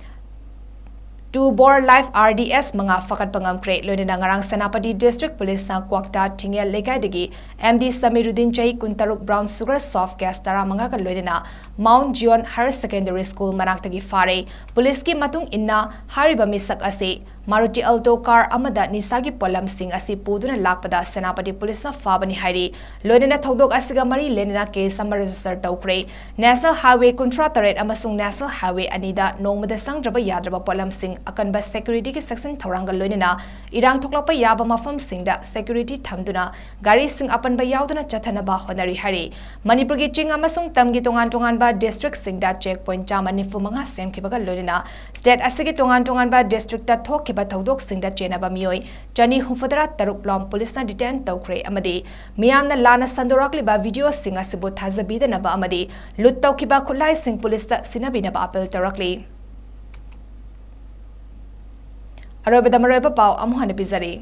two bore live R D S ꯃꯉꯥ ꯐꯥꯒꯠꯄ ꯉꯝꯈ꯭ꯔꯦ꯫ ꯂꯣꯏꯅꯅ ꯉꯔꯥꯡ ꯁꯦꯅꯥꯄꯇꯤ District Policeꯅ ꯀ꯭ꯋꯥꯛꯇꯥ ꯊꯤꯡꯉꯦꯜ ꯂꯩꯀꯥꯏꯗꯒꯤ M D ꯁꯃꯤꯔꯨꯗꯤꯟ, ꯆꯍꯤ ꯀꯨꯟꯇꯔꯨꯛ, brown sugar soft gas ꯇꯔꯥꯃꯉꯥꯒ ꯂꯣꯏꯅꯅ Mount Zion Higher Secondary School ꯃꯅꯥꯛꯇꯒꯤ ꯐꯥꯔꯦ꯫ ꯄꯨꯂꯤꯁꯀꯤ ꯃꯇꯨꯡ ꯏꯟꯅ, ꯍꯥꯏꯔꯤꯕ ꯃꯤꯁꯛ ꯑꯁꯤ Maruti Alto car ꯑꯃꯗ ꯅꯤꯁꯥꯒꯤ ꯄꯣꯠꯂꯝꯁꯤꯡ ꯑꯁꯤ ꯄꯨꯗꯨꯅ ꯂꯥꯛꯄꯗ ꯁꯦꯅꯥꯄꯇꯤ ꯄꯨꯂꯤꯁꯅ ꯐꯥꯕꯅꯤ ꯍꯥꯏꯔꯤ꯫ ꯂꯣꯏꯅꯅ ꯊꯧꯗꯣꯛ ꯑꯁꯤꯒ ꯃꯔꯤ ꯂꯩꯅꯅ case ꯑꯃ register ꯇꯧꯈ꯭ꯔꯦ꯫ National Highway ꯀꯨꯟꯊ꯭ꯔꯥ ꯇꯔꯦꯠ ꯑꯃꯁꯨꯡ National Highway ꯑꯅꯤꯗ ꯅꯣꯡꯃꯗ ꯆꯪꯗ꯭ꯔꯕ ꯌꯥꯗ꯭ꯔꯕ ꯄꯣꯠꯂꯝꯁꯤꯡ, ꯑꯀꯟꯕ securityꯒꯤ ꯆꯦꯛꯁꯤꯟ ꯊꯧꯔꯥꯡꯒ ꯂꯣꯏꯅꯅ ꯏꯔꯥꯡ ꯊꯣꯛꯂꯛꯄ ꯌꯥꯕ ꯃꯐꯝꯁꯤꯡꯗ security ꯊꯝꯗꯨꯅ ꯒꯥꯔꯤꯁꯤꯡ ꯑꯄꯟꯕ ꯌꯥꯎꯗꯅ ꯆꯠꯊꯅꯕ ꯍꯣꯠꯅꯔꯤ ꯍꯥꯏꯔꯤ꯫ ꯃꯅꯤꯄꯨꯔꯒꯤ ꯆꯤꯡ ꯑꯃꯁꯨꯡ ꯇꯝꯒꯤ ꯇꯣꯉꯥꯟ ꯇꯣꯉꯥꯟꯕ districtꯁꯤꯡꯗ check point ꯆꯥꯝꯃ ꯅꯤꯐꯨ ꯃꯉꯥ ꯁꯦꯝꯈꯤꯕꯒ ꯂꯣꯏꯅꯅ state ꯑꯁꯤꯒꯤ ꯇꯣꯉꯥꯟ ꯇꯣꯉꯥꯟꯕ districtꯇ ꯊꯣꯛꯈꯤꯕ ꯊꯧꯗꯣꯛꯁꯤꯡꯗ ꯆꯦꯟꯅꯕ ꯃꯤꯑꯣꯏ ꯆꯅꯤ ꯍꯨꯝꯐꯨꯇꯔꯥ ꯇꯔꯨꯛ ꯂꯣꯝ ꯄꯨꯂꯤꯁꯅ detain ꯇꯧꯈ꯭ꯔꯦ ꯑꯃꯗꯤ ꯃꯤꯌꯥꯝꯅ ꯂꯥꯟꯅ ꯁꯟꯗꯣꯔꯛꯂꯤꯕ videoꯁꯤꯡ ꯑꯁꯤꯕꯨ ꯊꯥꯖꯕꯤꯗꯅꯕ ꯑꯃꯗꯤ loot ꯇꯧꯈꯤꯕ ꯈꯨꯠꯂꯥꯏꯁꯤꯡ ꯄꯨꯂꯤꯁꯇ ꯁꯤꯟꯅꯕꯤꯅꯕ appeal ꯇꯧꯔꯛꯂꯤ꯫ ꯑꯔꯣꯏꯕꯗ ꯃꯔꯨꯑꯣꯏꯕ ꯄꯥꯎ ꯑꯃꯨꯛ ꯍꯟꯅ ꯄꯤꯖꯔꯤ꯫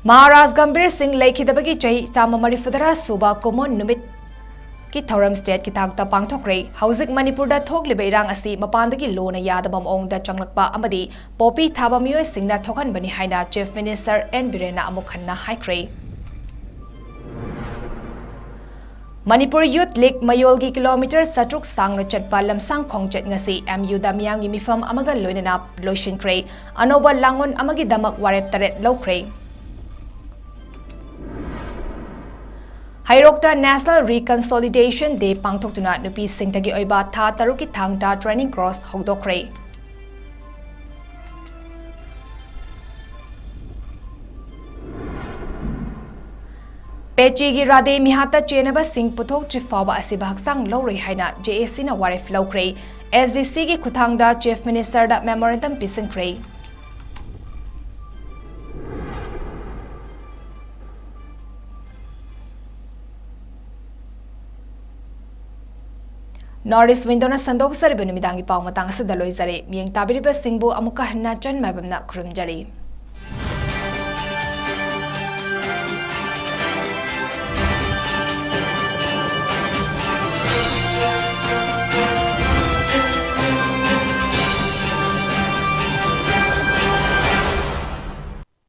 ꯃꯍꯥꯔꯥꯖ ꯒꯝꯚꯤꯔ ꯁꯤꯡ ꯂꯩꯈꯤꯗꯕꯒꯤ ꯆꯍꯤ ꯆꯥꯝꯃ ꯃꯔꯤꯐꯨꯇꯔꯥ ꯁꯨꯕ ꯀꯨꯝꯑꯣꯟ ꯅꯨꯃꯤꯠꯀꯤ ꯊꯧꯔꯝ stateꯀꯤ ꯊꯥꯛꯇ ꯄꯥꯡꯊꯣꯛꯈ꯭ꯔꯦ꯫ ꯍꯧꯖꯤꯛ ꯃꯅꯤꯄꯨꯔꯗ ꯊꯣꯛꯂꯤꯕ ꯏꯔꯥꯡ ꯑꯁꯤ ꯃꯄꯥꯟꯗꯒꯤ ꯂꯣꯅ ꯌꯥꯗꯕ ꯃꯑꯣꯡꯗ ꯆꯪꯂꯛꯄ ꯑꯃꯗꯤ poppy ꯊꯥꯕ ꯃꯤꯑꯣꯏꯁꯤꯡꯅ ꯊꯣꯛꯍꯟꯕꯅꯤ ꯍꯥꯏꯅ Chief Minister N ꯕꯤꯔꯦꯟꯅ ꯑꯃꯨꯛ ꯍꯟꯅ ꯍꯥꯏꯈ꯭ꯔꯦ꯫ ꯃꯅꯤꯄꯨꯔ Youth League ꯃꯌꯣꯜꯒꯤ kilometre ꯆꯥꯇ꯭ꯔꯨꯛ ꯁꯥꯡꯅ ꯆꯠꯄ ꯂꯝꯁꯥꯡ ꯈꯣꯡꯆꯠ ꯉꯁꯤ M Uꯗ ꯃꯤꯌꯥꯝꯒꯤ ꯃꯤꯐꯝ ꯑꯃꯒ ꯂꯣꯏꯅꯅ ꯂꯣꯏꯁꯤꯟꯈ꯭ꯔꯦ꯫ ꯑꯅꯧꯕ ꯂꯥꯡꯑꯣꯟ ꯑꯃꯒꯤꯗꯃꯛ ꯋꯥꯔꯦꯞ ꯇꯔꯦꯠ ꯂꯧꯈ꯭ꯔꯦ꯫ ꯍꯩꯔꯣꯛꯇ National Reconciliation Day ꯄꯥꯡꯊꯣꯛꯇꯨꯅ ꯅꯨꯄꯤꯁꯤꯡꯗꯒꯤ ꯑꯣꯏꯕ ꯊꯥ ꯇꯔꯨꯛꯀꯤ ꯊꯥꯡꯗ training course ꯍꯧꯗꯣꯛꯈ꯭ꯔꯦ꯫ ꯄꯦꯆꯤꯒꯤ ꯔꯥꯙꯦ ꯃꯤꯍꯥꯠꯇ ꯆꯦꯟꯅꯕꯁꯤꯡ ꯄꯨꯊꯣꯛꯇ꯭ꯔꯤ ꯐꯥꯎꯕ ꯑꯁꯤꯕ ꯍꯛꯆꯥꯡ ꯂꯧꯔꯣꯏ ꯍꯥꯏꯅ JACꯅ ꯋꯥꯔꯦꯞ ꯂꯧꯈ꯭ꯔꯦ꯫ SDCꯒꯤ ꯈꯨꯠꯊꯥꯡꯗ Chief Ministerꯗ memorandum ꯄꯤꯁꯤꯟꯈ꯭ꯔꯦ꯫ North East Windowꯅ ꯁꯟꯗꯣꯛꯆꯔꯤꯕ ꯅꯨꯃꯤꯗꯥꯡꯒꯤ ꯄꯥꯎ ꯃꯇꯥꯡ ꯑꯁꯤꯗ ꯂꯣꯏꯖꯔꯦ꯫ ꯃꯤꯠꯌꯦꯡ ꯇꯥꯕꯤꯔꯤꯕꯁꯤꯡꯕꯨ ꯑꯃꯨꯛꯀ ꯍꯟꯅ ꯆꯟ ꯃꯥꯏꯕꯝꯅ ꯈꯨꯔꯨꯝꯖꯔꯤ꯫